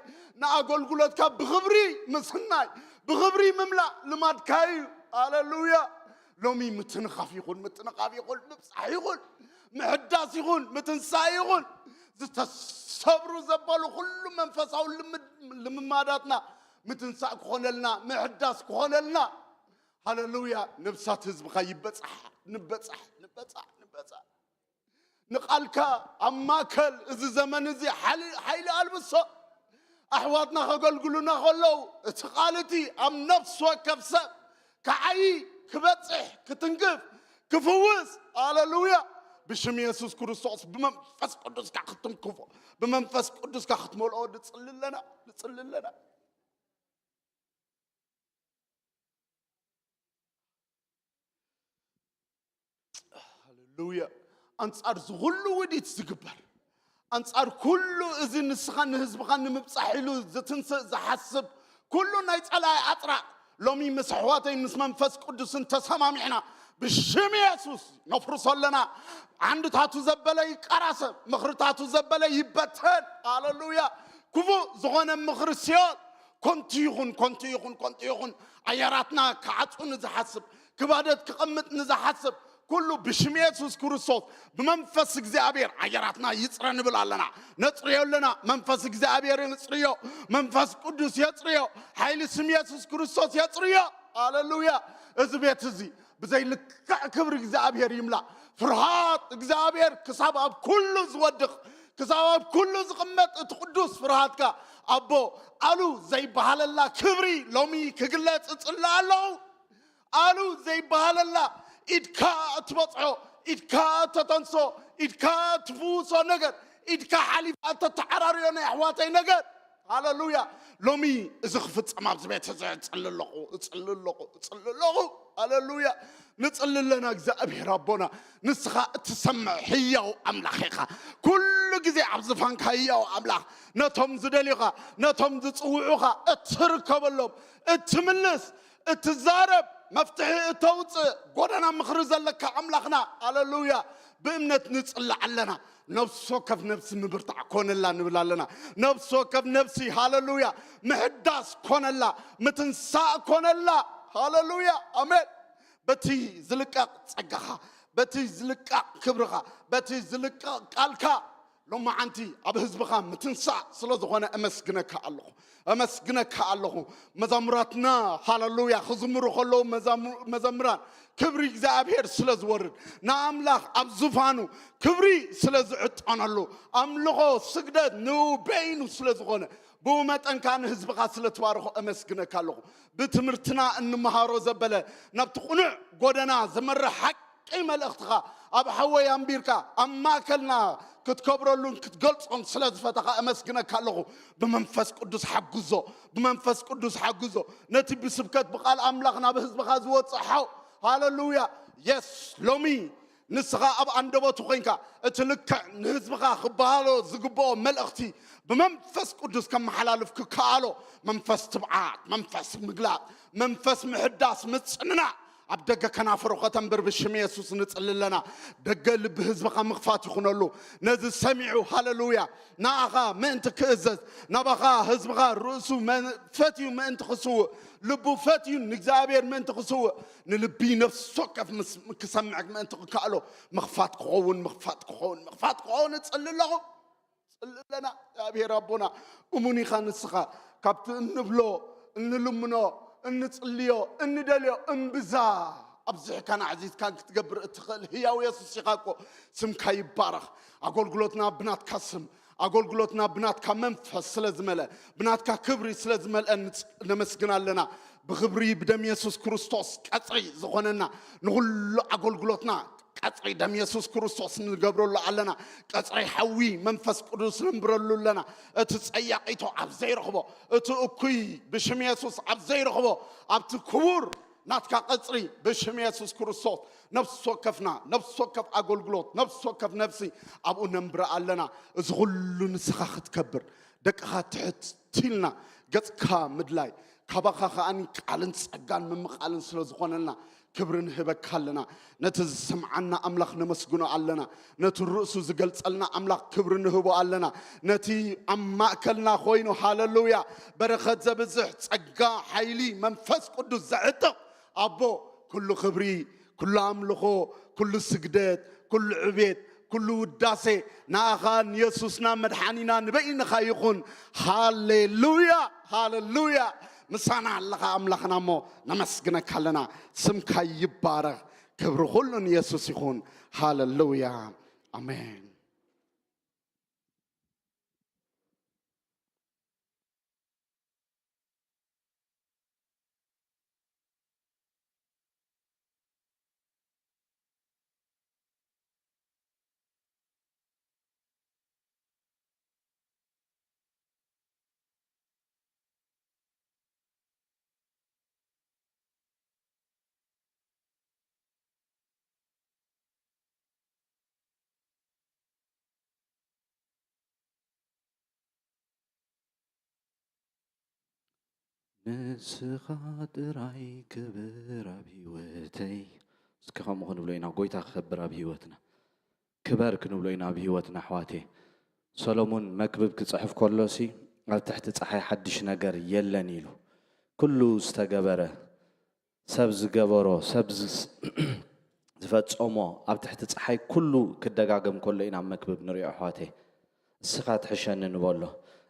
ንኣገልግሎትካ ብኽብሪ ምስናይ፣ ብኽብሪ ምምላእ ልማድካ እዩ። ሃሌሉያ። ሎሚ ምትንኻፍ ይኹን፣ ምትንኻፍ ይኹን፣ ምብጻሕ ይኹን፣ ምሕዳስ ይኹን፣ ምትንሳእ ይኹን፣ ዝተሰብሩ ዘበሉ ኩሉ መንፈሳዊ ልምድ-፣ ልምማዳትና ምትንሳእ ክኾነልና፣ ምሕዳስ ክኾነልና። ሃሌሉያ። ነብሳት ህዝብኻ ይበጻሕ፣ ንበጻሕ፣ ንበጻሕ፣ ንበጻሕ። ንቓልካ ኣብ ማእከል እዚ ዘመን እዚ ሓሊ-፣ ሓይሊ ኣልብሶ። ኣሕዋትና ከገልግሉና ከለዉ፣ እቲ ቃል እቲ ኣብ ነፍሲ ወከፍ ሰብ ክዓዪ፣ ክበጽሕ፣ ክትንክፍ፣ ክፍውስ፣ ሃሌሉያ፣ ብሽም የሱስ ክርስቶስ ብመንፈስ ቅዱስካ ክትንክፎ፣ ብመንፈስ ቅዱስካ ክትመልኦ ንጽሊ ኣለና፣ ንጽሊ ኣለና። ሃሌሉያ። ኣንጻር እዚ ኩሉ ውዲት ዝግበር፣ ኣንጻር ኩሉ እዚ ንስኻ ንህዝብኻ ንምብጻሕ ኢሉ ዝትንስእ ዝሓስብ ኩሉ ናይ ጸላኢ ኣጽራር፣ ሎሚ ምስ ኣሕዋተይ ምስ መንፈስ ቅዱስን ተሰማሚዕና ብሽም የሱስ ነፍርሶ ኣለና። ዓንድታቱ ዘበለ ይቀራሰብ፣ ምኽርታቱ ዘበለ ይበተን። ሃሌሉያ። ክፉእ ዝኾነ ምኽሪ ሲኦል ኮንቱ ይኹን፣ ኮንቱ ይኹን፣ ኮንቱ ይኹን። ኣየራትና ክዓጹ ንዝሓስብ፣ ክባደት ክቐምጥ ንዝሓስብ ኩሉ ብሽም የሱስ ክርስቶስ ብመንፈስ እግዚኣብሔር ኣየራትና ይጽረ ንብል ኣለና። ነጽርዮ ኣለና። መንፈስ እግዚኣብሔር የጽርዮ። መንፈስ ቅዱስ የጽርዮ። ሓይሊ ስም የሱስ ክርስቶስ የጽርዮ። ሃሌሉያ። እዚ ቤት እዚ ብዘይ ልክዕ ክብሪ እግዚኣብሔር ይምላእ። ፍርሃት እግዚኣብሔር ክሳብ ኣብ ኩሉ ዝወድቕ፣ ክሳብ ኣብ ኩሉ ዝቕመጥ እቲ ቅዱስ ፍርሃትካ ኣቦ ኣሉ ዘይበሃለላ ክብሪ ሎሚ ክግለጽ እጽሊ ኣለኹ። ኣሉ ዘይበሃለላ ኢድካ እትበጽሖ፣ ኢድካ እተተንሶ፣ ኢድካ እትፍውሶ ነገር፣ ኢድካ ሓሊፋ እተተዓራርዮ ናይ ኣሕዋተይ ነገር። ሃሌሉያ። ሎሚ እዚ ክፍጸም ኣብዚ ቤት እዚ እጽሊ ኣለኹ፣ እጽሊ ኣለኹ፣ እጽሊ ኣለኹ። ሃሌሉያ። ንጽሊ ኣለና እግዚኣብሔር ኣቦና፣ ንስኻ እትሰምዕ ህያው ኣምላኽ ኢኻ። ኩሉ ግዜ ኣብ ዝፋንካ ህያው ኣምላኽ፣ ነቶም ዝደልዩኻ፣ ነቶም ዝጽውዑኻ እትርከበሎም፣ እትምልስ፣ እትዛረብ፣ መፍትሒ እተውፅእ፣ ጎደና ምኽሪ ዘለካ ኣምላኽና፣ ሃሌሉያ፣ ብእምነት ንጽሊ ኣለና። ነፍሲ ወከፍ ነፍሲ ምብርታዕ ኮነላ ንብል ኣለና። ነፍሲ ወከፍ ነፍሲ፣ ሃሌሉያ፣ ምሕዳስ ኮነላ፣ ምትንሳእ ኮነላ። ሃሌሉያ፣ ኣሜን። በቲ ዝልቀቕ ጸጋኻ፣ በቲ ዝልቀቕ ክብርኻ፣ በቲ ዝልቀቕ ቃልካ፣ ሎማዓንቲ ኣብ ህዝብኻ ምትንሳእ ስለ ዝኾነ እመስግነካ ኣለኹ፣ እመስግነካ ኣለኹ። መዛሙራትና ሃሌሉያ ክዝምሩ ከለዉ፣ መዛሙ-፣ መዘምራን ክብሪ እግዚኣብሔር ስለ ዝወርድ፣ ንኣምላኽ ኣብ ዙፋኑ ክብሪ ስለ ዝዕጠነሉ፣ ኣምልኾ ስግደት ንኡ በይኑ ስለ ዝኾነ፣ ብኡ መጠን ከኣ ንህዝብኻ ስለ ትባርኾ እመስግነካ ኣለኹ። ብትምህርትና እንመሃሮ ዘበለ ናብቲ ቅኑዕ ጎደና ዘመርሕ ሓቂ መልእኽትኻ ኣብ ሓወይ ኣንቢርካ ኣብ ማእከልና ክትከብረሉን ክትገልጾን ስለ ዝፈተኻ እመስግነካ ኣለኹ። ብመንፈስ ቅዱስ ሓግዞ፣ ብመንፈስ ቅዱስ ሓግዞ። ነቲ ብስብከት ብቓል ኣምላኽ ናብ ህዝብኻ ዝወጽእ ሓው፣ ሃሌሉያ፣ የስ፣ ሎሚ ንስኻ ኣብ ኣንደበቱ ኮይንካ እቲ ልክዕ ንህዝብኻ ክበሃሎ ዝግብኦ መልእኽቲ ብመንፈስ ቅዱስ ከመሓላልፍ ክከኣሎ፣ መንፈስ ትብዓት፣ መንፈስ ምግላጽ፣ መንፈስ ምሕዳስ፣ ምጽንናዕ ኣብ ደገ ከናፍሩ ከተንብር ብሽም የሱስ ንጽሊ ኣለና። ደገ ልቢ ህዝብኻ ምኽፋት ይኹነሉ። ነዚ ሰሚዑ፣ ሃሌሉያ፣ ንኣኻ ምእንቲ ክእዘዝ፣ ናባኻ ህዝብኻ ርእሱ መ-፣ ፈትዩ ምእንቲ ክስውእ፣ ልቡ ፈትዩ ንእግዚኣብሔር ምእንቲ ክስውእ፣ ንልቢ ነፍሲ ወከፍ ምስ-፣ ክሰምዕ ምእንቲ ክከኣሎ፣ ምኽፋት ክኸውን፣ ምኽፋት ክኸውን፣ ምኽፋት ክኸውን እጽሊ ኣለኹ። ጽሊ ኣለና። እግዚኣብሔር ኣቦና፣ እሙን ኢኻ ንስኻ። ካብቲ እንብሎ፣ እንልምኖ፣ እንጽልዮ፣ እንደልዮ እምብዛ ኣብዚሕካን ኣዕዚዝካን ክትገብር እትኽእል ህያው የሱስ ኢኻ እኮ። ስምካ ይባረኽ። ኣገልግሎትና ብናትካ ስም፣ ኣገልግሎትና ብናትካ መንፈስ ስለ ዝመልአ፣ ብናትካ ክብሪ ስለ ዝመልአ ንጽ-፣ ነመስግን ኣለና። ብኽብሪ ብደም የሱስ ክርስቶስ ቀጽሪ ዝኾነና ንኹሉ ኣገልግሎትና ቀጽሪ ደም የሱስ ክርስቶስ ንገብረሉ ኣለና። ቀጽሪ ሓዊ መንፈስ ቅዱስ ነንብረሉ ኣለና። እቲ ጸያቒቶ ኣብ ዘይረኽቦ፣ እቲ እኩይ ብሽም የሱስ ኣብ ዘይረኽቦ፣ ኣብቲ ክቡር ናትካ ቀጽሪ ብሽም የሱስ ክርስቶስ ነፍሲ ወከፍና፣ ነፍሲ ወከፍ ኣገልግሎት፣ ነፍሲ ወከፍ ነፍሲ ኣብኡ ነንብረ ኣለና። እዚ ኩሉ ንስኻ ክትከብር ደቅኻ ትሕት ኢልና ገጽካ ምድላይ ካባኻ ከኣ ቃልን ጸጋን ምምቓልን ስለ ዝኾነልና ክብሪ ንህበካ ኣለና። ነቲ ዝሰምዓና ኣምላኽ ነመስግኖ ኣለና። ነቲ ርእሱ ዝገልጸልና ኣምላኽ ክብሪ ንህቦ ኣለና። ነቲ ኣብ ማእከልና ኮይኑ፣ ሃለሉያ፣ በረኸት ዘብዝሕ፣ ጸጋ፣ ሓይሊ፣ መንፈስ ቅዱስ ዘዕጥቕ ኣቦ፣ ኩሉ ክብሪ፣ ኩሉ ኣምልኾ፣ ኩሉ ስግደት፣ ኩሉ ዕቤት፣ ኩሉ ውዳሴ ንኣኻን የሱስና መድሓኒና ንበይንኻ ይኹን። ሃሌሉያ፣ ሃሌሉያ። ምሳና ኣለኻ ኣምላኽና እሞ ነመስግነካ ኣለና። ስምካ ይባረኽ። ክብሪ ኩሉ ንየሱስ ይኹን። ሃሌሉያ፣ ኣሜን። ንስኻ ጥራይ ክብር ኣብ ህይወተይ። እስኪ ከምኡ ክንብሎ ኢና፣ ጎይታ ክኸብር ኣብ ህይወትና። ክበር ክንብሎ ኢና ኣብ ህይወትና ኣሕዋተይ። ሰሎሞን መክብብ ክጽሕፍ ከሎሲ ኣብ ትሕቲ ጸሓይ ሓድሽ ነገር የለን ኢሉ። ኩሉ ዝተገበረ፣ ሰብ ዝገበሮ፣ ሰብ ዝስ-፣ ዝፈጸሞ ኣብ ትሕቲ ጸሓይ ኩሉ ክደጋገም ከሎ ኢና ኣብ መክብብ ንሪኦ ኣሕዋተይ። እስኻ ትሕሸኒ ንበሎ።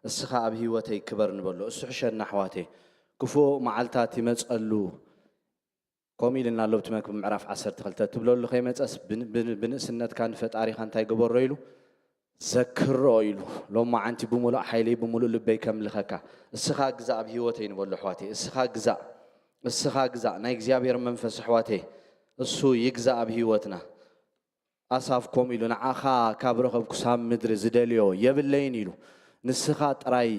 እስኻ ኣብ ህይወተይ ክበር ንበሎ። እሱ ሕሸና ኣሕዋተይ። ክፉእ መዓልታት ይመጸሉ። ከምኡ ኢልና ሎብቲ መክብብ ምዕራፍ ዓሰርተ ክልተ ትብለሉ ከይመጸስ ብን-፣ ብን-፣ ብንእስነትካ ንፈጣሪኻ እንታይ ገበሮ ኢሉ? ዘክሮ ኢሉ። ሎማዓንቲ ብምሉእ ሓይለይ ብምሉእ ልበይ ከምልኸካ። እስኻ ግዛእ ኣብ ህይወተይ ንበሎ ኣሕዋተይ። እስኻ ግዛእ። እስኻ ግዛእ። ናይ እግዚኣብሔር መንፈስ ኣሕዋተይ። እሱ ይግዛእ ኣብ ህይወትና። ኣሳፍ ከምኡ ኢሉ፣ ንዓኻ ካብ ረኸብኩ ሳብ ምድሪ ዝደልዮ የብለይን ኢሉ። ንስኻ ጥራይ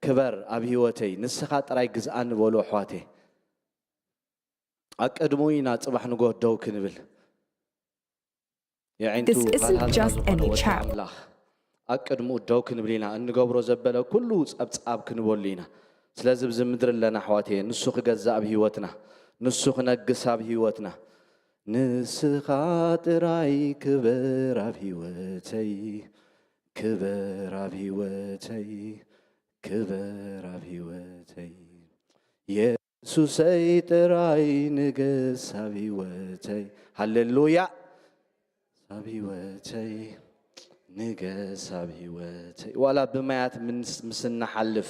ክበር ኣብ ህይወተይ። ንስኻ ጥራይ ግዝኣኒ በሉ ኣሕዋተይ። ኣቀድሙ ኢና ጽባሕ ንጎ ደው ክንብል። የዒንቱ This isn't ሃልሃል just ካልእ any ዝኾነ ወዲ chat. ኣምላኽ ኣቀድሙ ደው ክንብል ኢና። እንገብሮ ዘበለ ኩሉ ጸብጻብ ክንበሉ ኢና። ስለዚ ብዚ ምድሪ ኣለና ኣሕዋተየ፣ ንሱ ክገዛእ ኣብ ህይወትና፣ ንሱ ክነግስ ኣብ ህይወትና። ንስኻ ጥራይ ክበር ኣብ ህይወተይ፣ ክበር ኣብ ህይወተይ፣ ክበር ኣብ ህይወተይ። የሱሰይ ጥራይ ንገስ ኣብ ህይወተይ። ሃሌሉያ። ኣብ ህይወተይ ንገስ ኣብ ህይወተይ። ዋላ ብማያት ምስ-፣ ምስ እንሓልፍ፣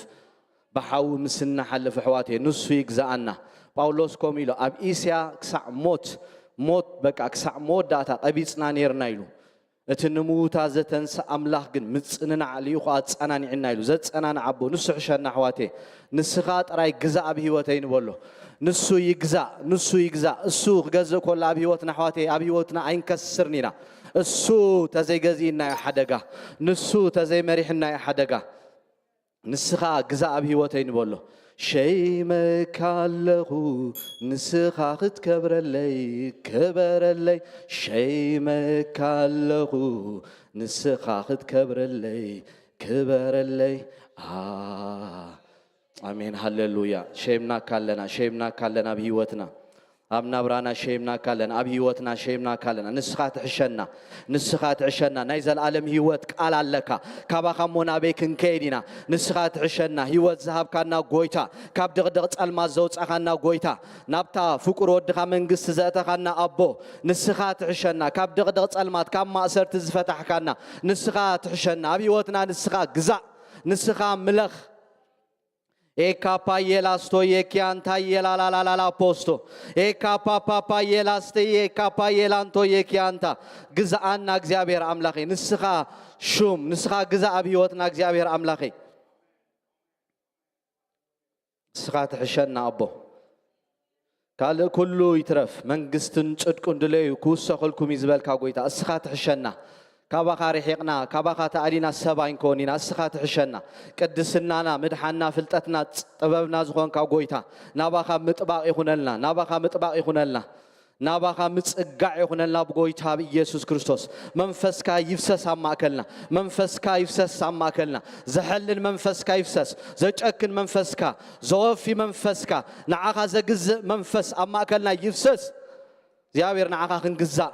ብሓዊ ምስ እንሓልፍ ኣሕዋተይ፣ ንሱ ይግዛኣና። ጳውሎስ ከምኡ ኢሉ፣ ኣብ እስያ ክሳዕ ሞት፣ ሞት በቃ ክሳዕ መወዳእታ ቀቢጽና ኔርና ኢሉ። እቲ ንምዉታ ዘተንስእ ኣምላኽ ግን ምጽንናዕ ልኢኹ ኣጸናኒዕና ኢሉ። ዘጸናንዕ ኣቦ ንሱ ሕሸና ኣሕዋተይ። ንስኻ ጥራይ ግዛእ ኣብ ህይወተይ ንበሎ። ንሱ ይግዛእ፣ ንሱ ይግዛእ። እሱ ክገዝእ ከሎ ኣብ ህይወትና ኣሕዋተይ፣ ኣብ ህይወትና ኣይንከስርን ኢና። እሱ ተዘይገዚእና እዩ ሓደጋ። ንሱ ተዘይመሪሕና እዩ ሓደጋ። ንስኻ ግዛእ ኣብ ህይወተይ ንበሎ። ሸይመካ ኣለኹ ንስኻ ክትከብረለይ፣ ክበረለይ። ሸይመካ ኣለኹ ንስኻ ክትከብረለይ፣ ክበረለይ። ኣ-፣ ኣሜን፣ ሃሌሉያ። ሸይምናካ ኣለና፣ ሸይምናካ ኣለና ኣብ ህይወትና። ኣብ ናብራና ሸይምናካ ኣለና፣ ኣብ ህይወትና ሸይምናካ ኣለና። ንስኻ ትሕሸና፣ ንስኻ ትሕሸና። ናይ ዘለኣለም ህይወት ቃል ኣለካ። ካባኻ እሞ ናበይ ክንከይድ ኢና? ንስኻ ትሕሸና። ህይወት ዝሃብካና ጎይታ፣ ካብ ድቕድቕ ጸልማት ዘውጻኻና ጎይታ፣ ናብታ ፍቁር ወድኻ መንግስቲ ዘእተኻና ኣቦ፣ ንስኻ ትሕሸና። ካብ ድቕድቕ ጸልማት፣ ካብ ማእሰርቲ ዝፈታሕካና፣ ንስኻ ትሕሸና። ኣብ ህይወትና ንስኻ ግዛእ፣ ንስኻ ምለኽ። ኤካፓ የላስቶ የኪያንታ የላላላላላ ፖስቶ ኤካፓፓፓ የላስተ ኤካፓ የላንቶ የኪያንታ። ግዛኣና እግዚኣብሔር ኣምላኸይ፣ ንስኻ ሹም፣ ንስኻ ግዛእ ኣብ ህይወትና እግዚኣብሔር ኣምላኸይ። ንስኻ ትሕሸና ኣቦ። ካልእ ኩሉ ይትረፍ፣ መንግስትን ጽድቁን ድለዩ ክውሰኸልኩም እዩ ዝበልካ ጎይታ፣ እስኻ ትሕሸና። ካባኻ ርሒቕና፣ ካባኻ ተኣሊና ሰብ ኣይንኮን ኢና፣ እስኻ ትሕሸና። ቅድስናና፣ ምድሓና፣ ፍልጠትና፣ ፅ-፣ ጥበብና ዝኾንካ ጎይታ፣ ናባኻ ምጥባቕ ይኹነልና፣ ናባኻ ምጥባቕ ይኹነልና፣ ናባኻ ምጽጋዕ ይኹነልና ብጎይታ ብኢየሱስ ክርስቶስ። መንፈስካ ይፍሰስ ኣብ ማእከልና፣ መንፈስካ ይፍሰስ ኣብ ማእከልና። ዘሐልን መንፈስካ ይፍሰስ፣ ዘጨክን መንፈስካ፣ ዘወፊ መንፈስካ፣ ንዓኻ ዘግዝእ መንፈስ ኣብ ማእከልና ይፍሰስ። እግዚኣብሔር ንዓኻ ክንግዛእ፣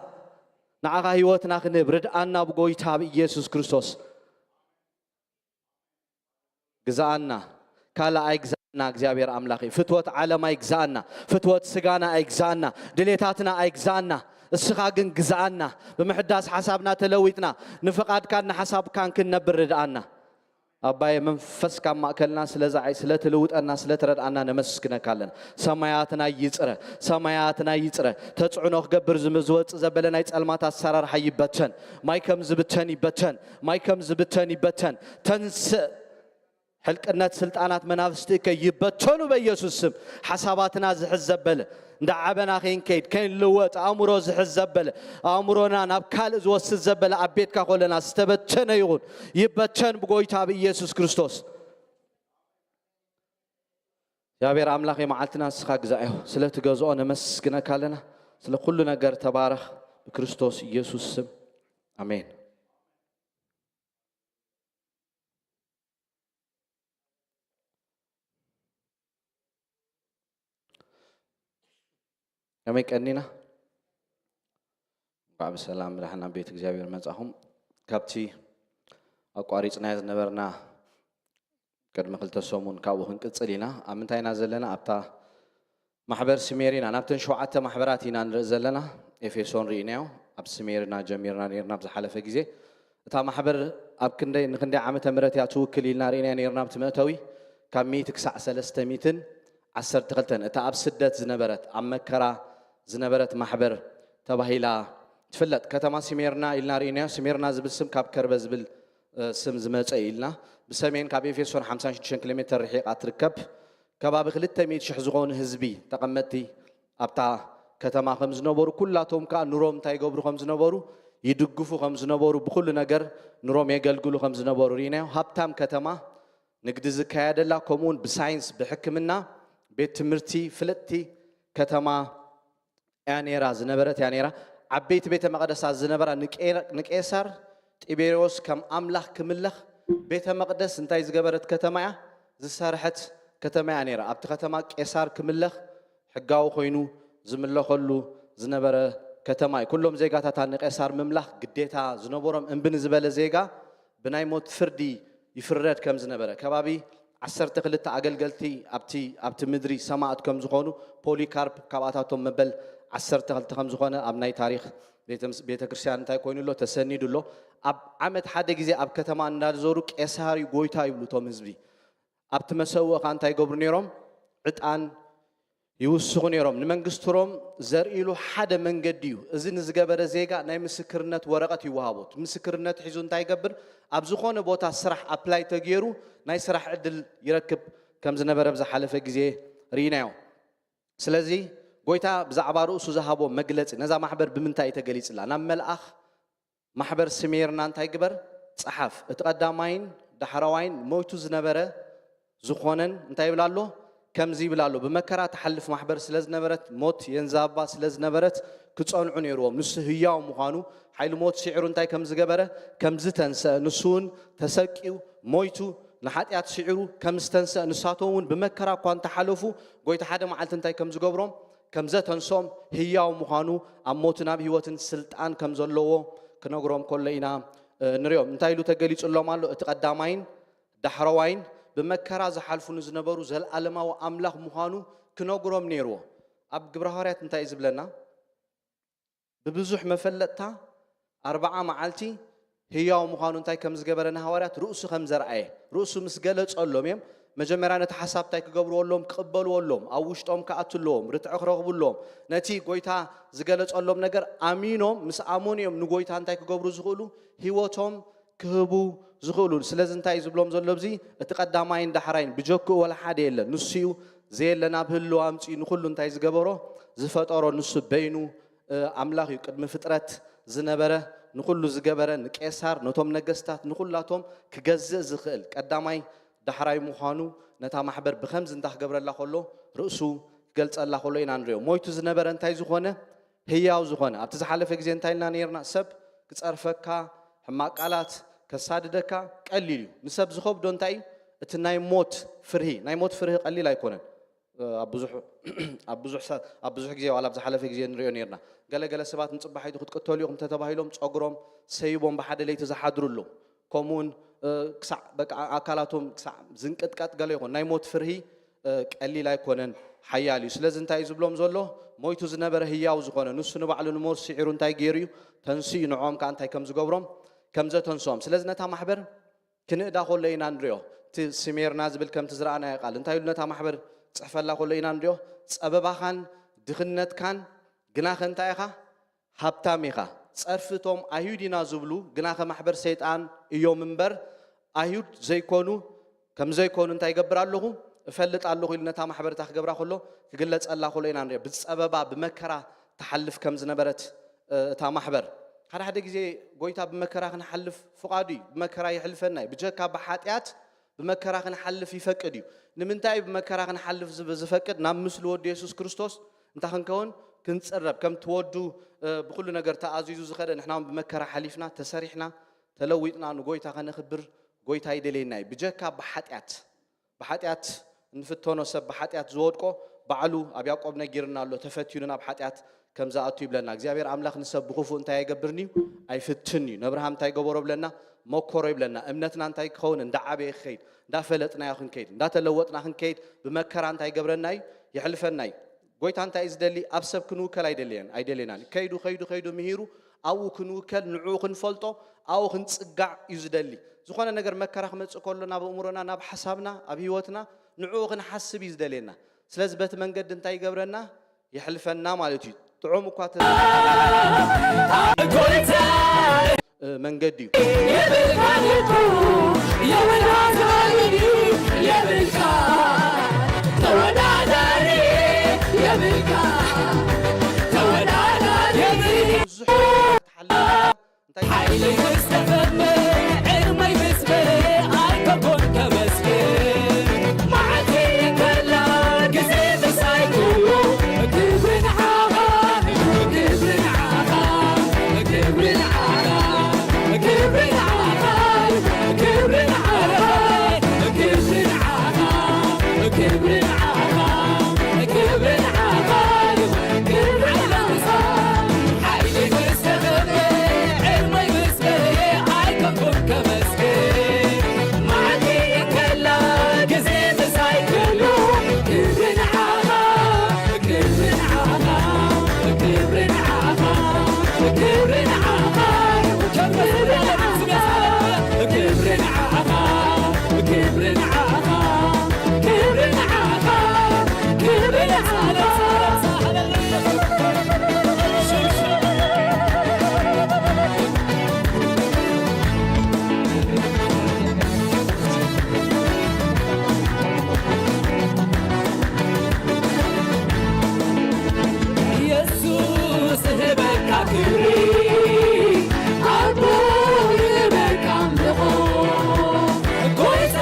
ንዓኻ ህይወትና ክንህብ ርድኣና ብጎይታ ብኢየሱስ ክርስቶስ። ግዛኣና፣ ካልእ ኣይግዛኣና እግዚኣብሔር ኣምላኽ እዩ። ፍትወት ዓለም ኣይግዛኣና፣ ፍትወት ስጋና ኣይግዛኣና፣ ድሌታትና ኣይግዛኣና። እስኻ ግን ግዛኣና። ብምሕዳስ ሓሳብና ተለዊጥና፣ ንፍቓድካን ንሓሳብካን ክንነብር ርድኣና። ኣባየ መንፈስካ ኣብ ማእከልና ስለ ዝዓይ፣ ስለ ትልውጠና፣ ስለ ትረድኣና ነመስግነካ ኣለና። ሰማያትና ይጽረ፣ ሰማያትና ይጽረ። ተጽዕኖ ክገብር ዝም-፣ ዝወጽእ ዘበለ ናይ ጸልማት ኣሰራርሓ ይበተን። ማይ ከም ዝብተን ይበተን። ማይ ከም ዝብተን ይበተን። ተንስእ። ሕልቅነት ስልጣናት መናፍስቲ ከ ይበተኑ በኢየሱስ ስም። ሓሳባትና ዝሕዝ ዘበለ፣ እንዳ ዓበና ከይንከይድ፣ ከይንልወጥ፣ ኣእምሮ ዝሕዝ ዘበለ፣ ኣእምሮና ናብ ካልእ ዝወስድ ዘበለ ኣብ ቤትካ ኮለና ዝተበተነ ይኹን። ይበተን ብጎይታ ብኢየሱስ ክርስቶስ። እግዚኣብሔር ኣምላኽ የመዓልትና ንስኻ ግዛእ ኢኹ። ስለ ትገዝኦ ነመስግነካ ኣለና። ስለ ኩሉ ነገር ተባረኽ። ብክርስቶስ ኢየሱስ ስም። ኣሜን። ከመይ ቀኒና? እንኳዕ ብሰላም ብደሓን ናብ ቤት እግዚኣብሔር መጻኹም። ካብቲ ኣቋሪጽናዮ ዝነበርና ቅድሚ ክልተ ሰሙን ካብኡ ክንቅጽል ኢና። ኣብ ምንታይ ኢና ዘለና? ኣብታ ማሕበር ስሜር ኢና። ናብተን ሸውዓተ ማሕበራት ኢና ንርኢ ዘለና። ኤፌሶን ርኢናዮ። ኣብ ስሜር ኢና ጀሚርና ነይርና ኣብ ዝሓለፈ ግዜ። እታ ማሕበር ኣብ ክንደይ፣ ንክንደይ ዓመተ ምህረት እያ ትውክል ኢልና ርኢናዮ ነይርና ኣብቲ መእተዊ። ካብ ሚእቲ ክሳዕ ሰለስተ ሚእትን ዓሰርተ ክልተን፣ እታ ኣብ ስደት ዝነበረት፣ ኣብ መከራ ዝነበረት ማሕበር ተባሂላ ትፍለጥ። ከተማ ስሜርና ኢልና ርኢናዮ። ስሜርና ዝብል ስም ካብ ከርበ ዝብል፣ እ፣ ስም ዝመጸ እዩ ኢልና። ብሰሜን ካብ ኤፌሶን ሓምሳን ሽዱሽተን ኪሎ ሜተር ርሒቓ ትርከብ። ከባቢ ክልተ ሚእቲ ሽሕ ዝኾኑ ህዝቢ ተቐመጥቲ ኣብታ ከተማ ከም ዝነበሩ፣ ኩላቶም ከኣ ኑሮም እንታይ ይገብሩ ከም ዝነበሩ፣ ይድግፉ ከም ዝነበሩ፣ ብኹሉ ነገር ኑሮም የገልግሉ ከም ዝነበሩ ርኢናዮ። ሃብታም ከተማ፣ ንግዲ ዝካየደላ፣ ከምኡ እውን ብሳይንስ፣ ብሕክምና፣ ቤት ትምህርቲ፣ ፍልጥቲ ከተማ እያ ነይራ፣ ዝነበረት እያ ነይራ። ዓበይቲ ቤተ መቕደሳት ዝነበራ ንቄ-፣ ንቄሳር ጢቤርዮስ ከም ኣምላኽ ክምለኽ ቤተ መቕደስ እንታይ ዝገበረት ከተማ እያ? ዝሰርሐት ከተማ እያ ነይራ። ኣብቲ ከተማ ቄሳር ክምለኽ ሕጋዊ ኮይኑ ዝምለኸሉ ዝነበረ ከተማ እዩ። ኩሎም ዜጋታታ ንቄሳር ምምላኽ ግዴታ ዝነበሮም፣ እምቢ ንዝበለ ዜጋ ብናይ ሞት ፍርዲ ይፍረድ ከም ዝነበረ፣ ከባቢ ዓሰርተ ክልተ ኣገልገልቲ ኣብቲ፣ ኣብቲ ምድሪ ሰማእት ከም ዝኾኑ፣ ፖሊካርፕ ካብኣታቶም መበል ዓሰርተ ክልተ ከም ዝኾነ ኣብ ናይ ታሪኽ ቤተ ምስ-፣ ቤተ ክርስቲያን እንታይ ኮይኑ ኣሎ? ተሰኒዱ ኣሎ። ኣብ ዓመት ሓደ ግዜ ኣብ ከተማ እንዳዞሩ ቄሳር እዩ ጎይታ ይብሉ እቶም ህዝቢ። ኣብቲ መሰውእ ኸኣ እንታይ ይገብሩ ነይሮም? ዕጣን ይውስኹ ነይሮም። ንመንግስቲ ሮም ዘርእሉ ሓደ መንገዲ እዩ። እዚ ንዝገበረ ዜጋ ናይ ምስክርነት ወረቐት ይወሃቦ። እቲ ምስክርነት ሒዙ እንታይ ይገብር? ኣብ ዝኾነ ቦታ ስራሕ ኣፕላይ ተገይሩ ናይ ስራሕ ዕድል ይረክብ ከም ዝነበረ ኣብ ዝሓለፈ ግዜ ርኢናዮ። ስለዚ ጎይታ ብዛዕባ ርእሱ ዝሃቦ መግለጺ፣ ነዛ ማሕበር ብምንታይ እዩ ተገሊጽላ? ናብ መልኣኽ ማሕበር ስሜርና እንታይ ግበር? ጸሓፍ። እቲ ቀዳማይን ዳሕረዋይን ሞይቱ ዝነበረ ዝኾነን እንታይ ይብል ኣሎ? ከምዚ ይብል ኣሎ፣ ብመከራ ትሓልፍ ማሕበር ስለ ዝነበረት፣ ሞት የንዛባ ስለ ዝነበረት ክጸንዑ ነይርዎም። ንሱ ህያው ምዃኑ፣ ሓይሊ ሞት ስዒሩ እንታይ ከም ዝገበረ፣ ከም ዝተንስአ፣ ንሱ እውን ተሰቅዩ፣ ሞይቱ፣ ንሓጢኣት ስዒሩ ከም ዝተንስአ፣ ንሳቶም እውን ብመከራ እኳ እንተሓለፉ፣ ጎይታ ሓደ መዓልቲ እንታይ ከም ዝገብሮም፣ ከም ዘተንስኦም፣ ህያው ምዃኑ፣ ኣብ ሞትን ኣብ ህይወትን ስልጣን ከም ዘለዎ ክነግሮም ከሎ ኢና፣ እ፣ ንሪኦም። እንታይ ኢሉ ተገሊጹሎም ኣሎ? እቲ ቀዳማይን ዳሕረዋይን ብመከራ ዝሓልፉ ንዝነበሩ ዘለኣለማዊ ኣምላኽ ምዃኑ ክነግሮም ነይርዎ። ኣብ ግብረ ሃዋርያት እንታይ እዩ ዝብለና? ብብዙሕ መፈለጥታ ኣርብዓ መዓልቲ ህያው ምዃኑ እንታይ ከም ዝገበረ ንሃዋርያት ርእሱ ከም ዘርኣየ፣ ርእሱ ምስ ገለጸሎም እዮም መጀመርያ ነቲ ሓሳብ እንታይ ክገብርዎ ኣለዎም? ክቕበልዎ ኣለዎም። ኣብ ውሽጦም ክኣቱ ኣለዎም። ርትዒ ክረኽቡ ኣለዎም። ነቲ ጎይታ ዝገለጸሎም ነገር ኣሚኖም ምስ ኣመኑ እዮም ንጎይታ እንታይ ክገብሩ ዝኽእሉ? ህይወቶም ክህቡ ዝኽእሉ። ስለዚ እንታይ እዩ ዝብሎም ዘሎ ኣብዚ? እቲ ቀዳማይን ዳሕራይን ብጀክኡ ወላ ሓደ የለን። ንሱ እዩ ዘየለ ናብ ህልው ኣምጺኡ ንኹሉ እንታይ ዝገበሮ? ዝፈጠሮ ንሱ በይኑ ኣምላኽ እዩ። ቅድሚ ፍጥረት ዝነበረ ንኹሉ ዝገበረ ንቄሳር ነቶም ነገስታት ንኹላቶም ክገዝእ ዝኽእል ቀዳማይ ዳሕራይ ምዃኑ ነታ ማሕበር ብኸምዚ እንዳ ክገብረላ ከሎ ርእሱ ክገልጸላ ከሎ ኢና ንሪኦ። ሞይቱ ዝነበረ እንታይ ዝኾነ? ህያው ዝኾነ። ኣብቲ ዝሓለፈ ግዜ እንታይ ኢልና ነይርና? ሰብ ክጸርፈካ፣ ሕማቕ ቃላት ከሳድደካ ቀሊል እዩ። ንሰብ ዝኸብዶ እንታይ እዩ? እቲ ናይ ሞት ፍርሂ። ናይ ሞት ፍርሂ ቀሊል ኣይኮነን። ኣብ ብዙሕ ኣብ ብዙሕ ሰ- ኣብ ብዙሕ ግዜ ዋላ ኣብ ዝሓለፈ ግዜ ንሪኦ ነይርና። ገለ ገለ ሰባት ንጽባሒቱ ክትቅተሉ ኢኹም ተተባሂሎም ጸጉሮም ሰይቦም ብሓደ ለይቲ ዝሓድሩ ኣለዉ። ከምኡውን ክሳዕ በቃ ኣካላቶም ክሳዕ ዝንቅጥቀጥ ገለ ይኾን። ናይ ሞት ፍርሂ ቀሊል ኣይኮነን፣ ሓያል እዩ። ስለዚ እንታይ እዩ ዝብሎም ዘሎ? ሞይቱ ዝነበረ ህያው ዝኾነ ንሱ ንባዕሉ ንሞት ስዒሩ እንታይ ገይሩ እዩ? ተንስኡ። ንዕኦም ከኣ እንታይ ከም ዝገብሮም ከም ዘተንስኦም። ስለዚ ነታ ማሕበር ክንእዳ ከሎ ኢና ንሪኦ። እቲ ስሜርና ዝብል ከምቲ ዝረኣናዮ ቃል እንታይ ኢሉ ነታ ማሕበር ክጽሕፈላ ከሎ ኢና ንሪኦ። ጸበባኻን ድኽነትካን ግናኸ እንታይ ኢኻ? ሃብታም ኢኻ። ጸርፊ እቶም ኣይሁድ ኢና ዝብሉ ግናኸ ማሕበር ሰይጣን እዮም እምበር ኣይሁድ ዘይኮኑ ከም ዘይኮኑ እንታይ ይገብር ኣለኹ? እፈልጥ ኣለኹ ኢሉ ነታ ማሕበር እታ ክገብራ ከሎ ክግለጸላ ከሎ ኢና ንሪኦ። ብጸበባ ብመከራ ትሓልፍ ከም ዝነበረት እታ ማሕበር። ሓደ ሓደ ግዜ ጎይታ ብመከራ ክንሓልፍ ፍቓዱ እዩ። ብመከራ ይሕልፈና እዩ። ብጀካ ብሓጢኣት ብመከራ ክንሓልፍ ይፈቅድ እዩ። ንምንታይ እዩ ብመከራ ክንሓልፍ ዝብ- ዝፈቅድ? ናብ ምስሊ ወዲ የሱስ ክርስቶስ እንታይ ክንከውን? ክንጽረብ። ከምቲ ወዱ ብኹሉ ነገር ተኣዚዙ ዝኸደ ንሕና እውን ብመከራ ሓሊፍና ተሰሪሕና ተለዊጥና ንጎይታ ከነኽብር ጎይታ ይደልየና እዩ። ብጀካ ብሓጢኣት ብሓጢኣት እንፍተኖ ሰብ ብሓጢኣት ዝወድቆ ባዕሉ ኣብ ያዕቆብ ነጊርና ኣሎ። ተፈትኑ ናብ ሓጢኣት ከም ዝኣቱ ይብለና እግዚኣብሔር ኣምላኽ። ንሰብ ብኽፉእ እንታይ ኣይገብርን እዩ? ኣይፍትን እዩ። ነብርሃም እንታይ ገበሮ ብለና? መኮሮ ይብለና። እምነትና እንታይ ክኸውን? እንዳዓበየ ክኸይድ፣ እንዳፈለጥናዮ ክንከይድ፣ እንዳተለወጥና ክንከይድ ብመከራ እንታይ ይገብረና እዩ? የሕልፈና እዩ። ጎይታ እንታይ እዩ ዝደሊ? ኣብ ሰብ ክንውከል ኣይደልየን ኣይደልየናን። ከይዱ ከይዱ ከይዱ ምሂሩ ኣብኡ ክንውከል፣ ንዕኡ ክንፈልጦ፣ ኣብኡ ክንጽጋዕ እዩ ዝደሊ። ዝኾነ ነገር መከራ ክመጽእ ከሎ ናብ ኣእምሮና፣ ናብ ሓሳብና፣ ኣብ ህይወትና ንዕኡ ክንሓስብ እዩ ዝደልየና። ስለዚ በቲ መንገዲ እንታይ ይገብረና? የሕልፈና ማለት እዩ። ጥዑም እኳ ተ- መንገዲ እዩ። ብዙሕ እንታይ ሓይለይ ምስ ተፈመ ዕርመይ ምስ በለ ኣይከቦን ከመስግን መዓልቲ ከላ ግዜ ምሳይ ኩሉ ክብሪ ንዓኻ ክብሪ ንዓኻ ክብሪ ንዓኻ ክብሪ ንዓኻ ክብሪ ንዓኻ ክብሪ ንዓኻ ክብሪ ንዓኻ ክብሪ ንዓኻ ክብሪ ንዓኻ ሓይለይ ምስ ተፈመ ዕርመይ ምስ የሱስ እህበካ ክብሪ ኣቦ እህበካ ኣምልኾ ጎይታ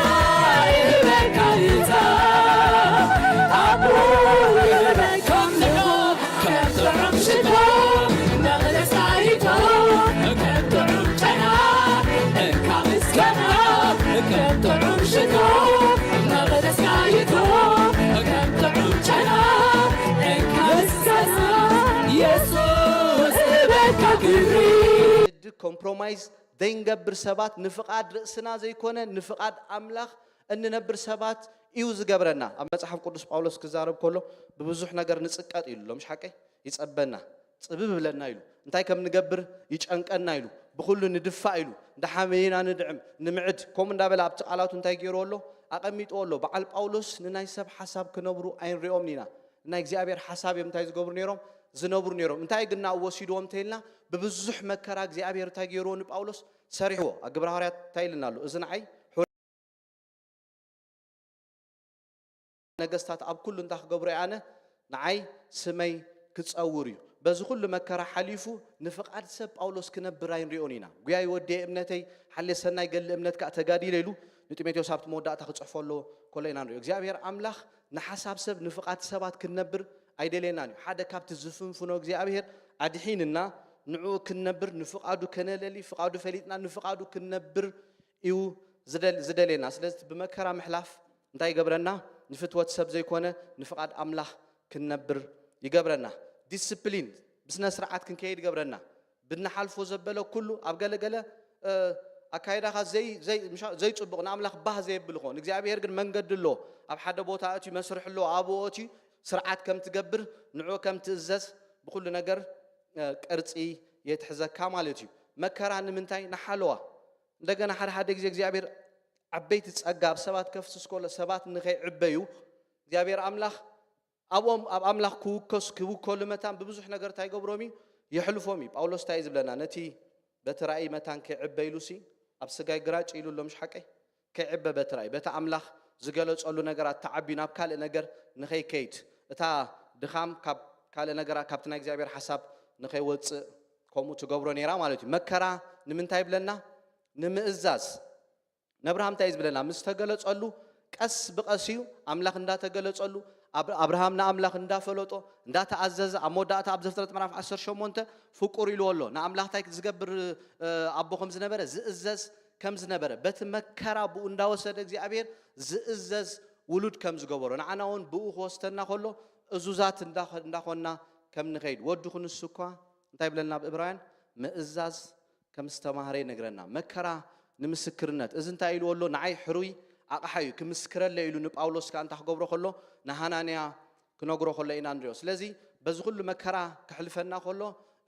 እህበካ እታ ኣቦ እህበካ ኣምልኾ ከም ጥዑም ሽቶ መቕደስካ ይቶ ከም ጥዑም ጨና እንካ ምስጋና ከም ጥዑም ሽቶ መቕደስካ ይቶ ከም ጥዑም ጨና እንካ ምስጋና የሱስ እህበካ ክብሪ። ድድ ኮምፕሮማይዝ ዘይንገብር ሰባት ንፍቓድ ርእስና ዘይኮነ ንፍቓድ ኣምላኽ እንነብር ሰባት እዩ ዝገብረና። ኣብ መጽሓፍ ቅዱስ ጳውሎስ ክዛረብ ከሎ ብብዙሕ ነገር ንጽቀጥ ኢሉ ኣሎ። ምሽ ሓቀይ ይጸበና ጽብብ ብለና ኢሉ እንታይ ከም ንገብር ይጨንቀና ኢሉ ብኹሉ ንድፋእ ኢሉ እንዳሓመየና ንድዕም ንምዕድ ከምኡ እንዳበለ ኣብቲ ቃላቱ እንታይ ገይሩ ኣሎ? ኣቐሚጥዎ ኣሎ። በዓል ጳውሎስ ንናይ ሰብ ሓሳብ ክነብሩ ኣይንሪኦምን ኢና። ናይ እግዚኣብሔር ሓሳብ እዮም እንታይ ዝገብሩ ነይሮም? ዝነብሩ ነይሮም። እንታይ ግን ናብኡ ወሲድዎም እንተኢልና፣ ብብዙሕ መከራ እግዚኣብሔር እንታይ ገይርዎ ንጳውሎስ? ሰሪሕዎ። ኣብ ግብረ ሃዋርያት እንታይ ኢልና ኣሎ? እዚ ንዓይ ነገስታት ኣብ ኩሉ እንታይ ክገብሮ እየ ኣነ? ንዓይ ስመይ ክጸውር እዩ። በዚ ኩሉ መከራ ሓሊፉ ንፍቓድ ሰብ ጳውሎስ ክነብር ኣይንሪኦን ኢና። ጉያይ ወድየ እምነተይ ሓልየ ሰናይ ገድሊ እምነት ከኣ ተጋዲለ ኢሉ ንጢሞቴዎስ ኣብቲ መወዳእታ ክጽሕፈሉ ከሎ ኢና ንሪኦ። እግዚኣብሔር ኣምላኽ ንሓሳብ ሰብ ንፍቓድ ሰባት ክንነብር ኣይደልየናን እዩ። ሓደ ካብቲ ዝፍንፍኖ እግዚኣብሔር ኣድሒንና ንዕኡ ክንነብር ንፍቓዱ ከነለሊ ፍቓዱ ፈሊጥና ንፍቓዱ ክንነብር እዩ ዝደል- ዝደልየና። ስለዚ ብመከራ ምሕላፍ እንታይ ይገብረና? ንፍትወት ሰብ ዘይኮነ ንፍቓድ ኣምላኽ ክንነብር ይገብረና። ዲስፕሊን ብስነ ስርዓት ክንከይድ ይገብረና። ብንሓልፎ ዘበለ ኩሉ ኣብ ገለገለ ኣካይዳኻ ዘይፅቡቕ ንኣምላኽ ባህ ዘየብል ኾን እግዚኣብሔር ግን መንገዲ ኣሎ። ኣብ ሓደ ቦታ እቲ መስርሕ ኣሎ ኣብኡ እቲ ስርዓት ከም ትገብር ንዑ ከም ትእዘዝ ብኩሉ ነገር ቅርፂ የትሕዘካ ማለት እዩ። መከራ ንምንታይ ንሓለዋ? እንደገና ሓደ ሓደ ግዜ እግዚኣብሔር ዓበይቲ ጸጋ ኣብ ሰባት ከፍስስ ከሎ ሰባት ንኸይዕበዩ እግዚኣብሔር ኣምላኽ ኣብኦም ኣብ ኣምላኽ ክውከሱ ክውከሉ መታን ብብዙሕ ነገር እንታይ ይገብሮም እዩ? የሕልፎም እዩ። ጳውሎስ እንታይ እዩ ዝብለና? ነቲ በቲ ራእይ መታን ከይዕበ ኢሉሲ ኣብ ስጋይ ግራጭ ኢሉ ኣሎ። ምሽ ሓቀይ? ከይዕበ በቲ ራእይ በቲ ኣምላኽ ዝገለጸሉ ነገራት ተዓብዩ ናብ ካልእ ነገር ንኸይከይድ እታ ድኻም ካብ ካልእ ነገራት ካብቲ ናይ እግዚኣብሔር ሓሳብ ንኸይወፅእ ከምኡ ትገብሮ ነይራ ማለት እዩ። መከራ ንምንታይ ይብለና? ንምእዛዝ። ነብርሃም እንታይ እዩ ዝብለና? ምስ ተገለጸሉ ቀስ ብቐስ እዩ ኣምላኽ እንዳተገለጸሉ ኣብርሃም ንኣምላኽ እንዳፈለጦ እንዳተኣዘዘ ኣብ መወዳእታ ኣብ ዘፍጥረት ምዕራፍ ዓሰርተ ሸሞንተ ፍቁር ኢልዎ ኣሎ። ንኣምላኽ እንታይ ዝገብር ኣቦ ከም ዝነበረ ዝእዘዝ ከም ዝነበረ በቲ መከራ ብኡ እንዳወሰደ እግዚኣብሔር ዝእዘዝ ውሉድ ከም ዝገበሮ ንዓና እውን ብኡ ክወስደና ከሎ እዙዛት እንዳኾንና ከም ንኸይድ ወዲ ክንሱ እኳ እንታይ ይብለና ኣብ እብራውያን ምእዛዝ ከም ዝተማህረ ይነግረና። መከራ ንምስክርነት እዚ እንታይ ኢልዎ ኣሎ? ንዓይ ሕሩይ ኣቕሓ እዩ ክምስክረለ ኢሉ ንጳውሎስ ከዓ እንታይ ክገብሮ ከሎ ንሃናንያ ክነግሮ ከሎ ኢና ንሪኦ። ስለዚ በዚ ኩሉ መከራ ክሕልፈና ከሎ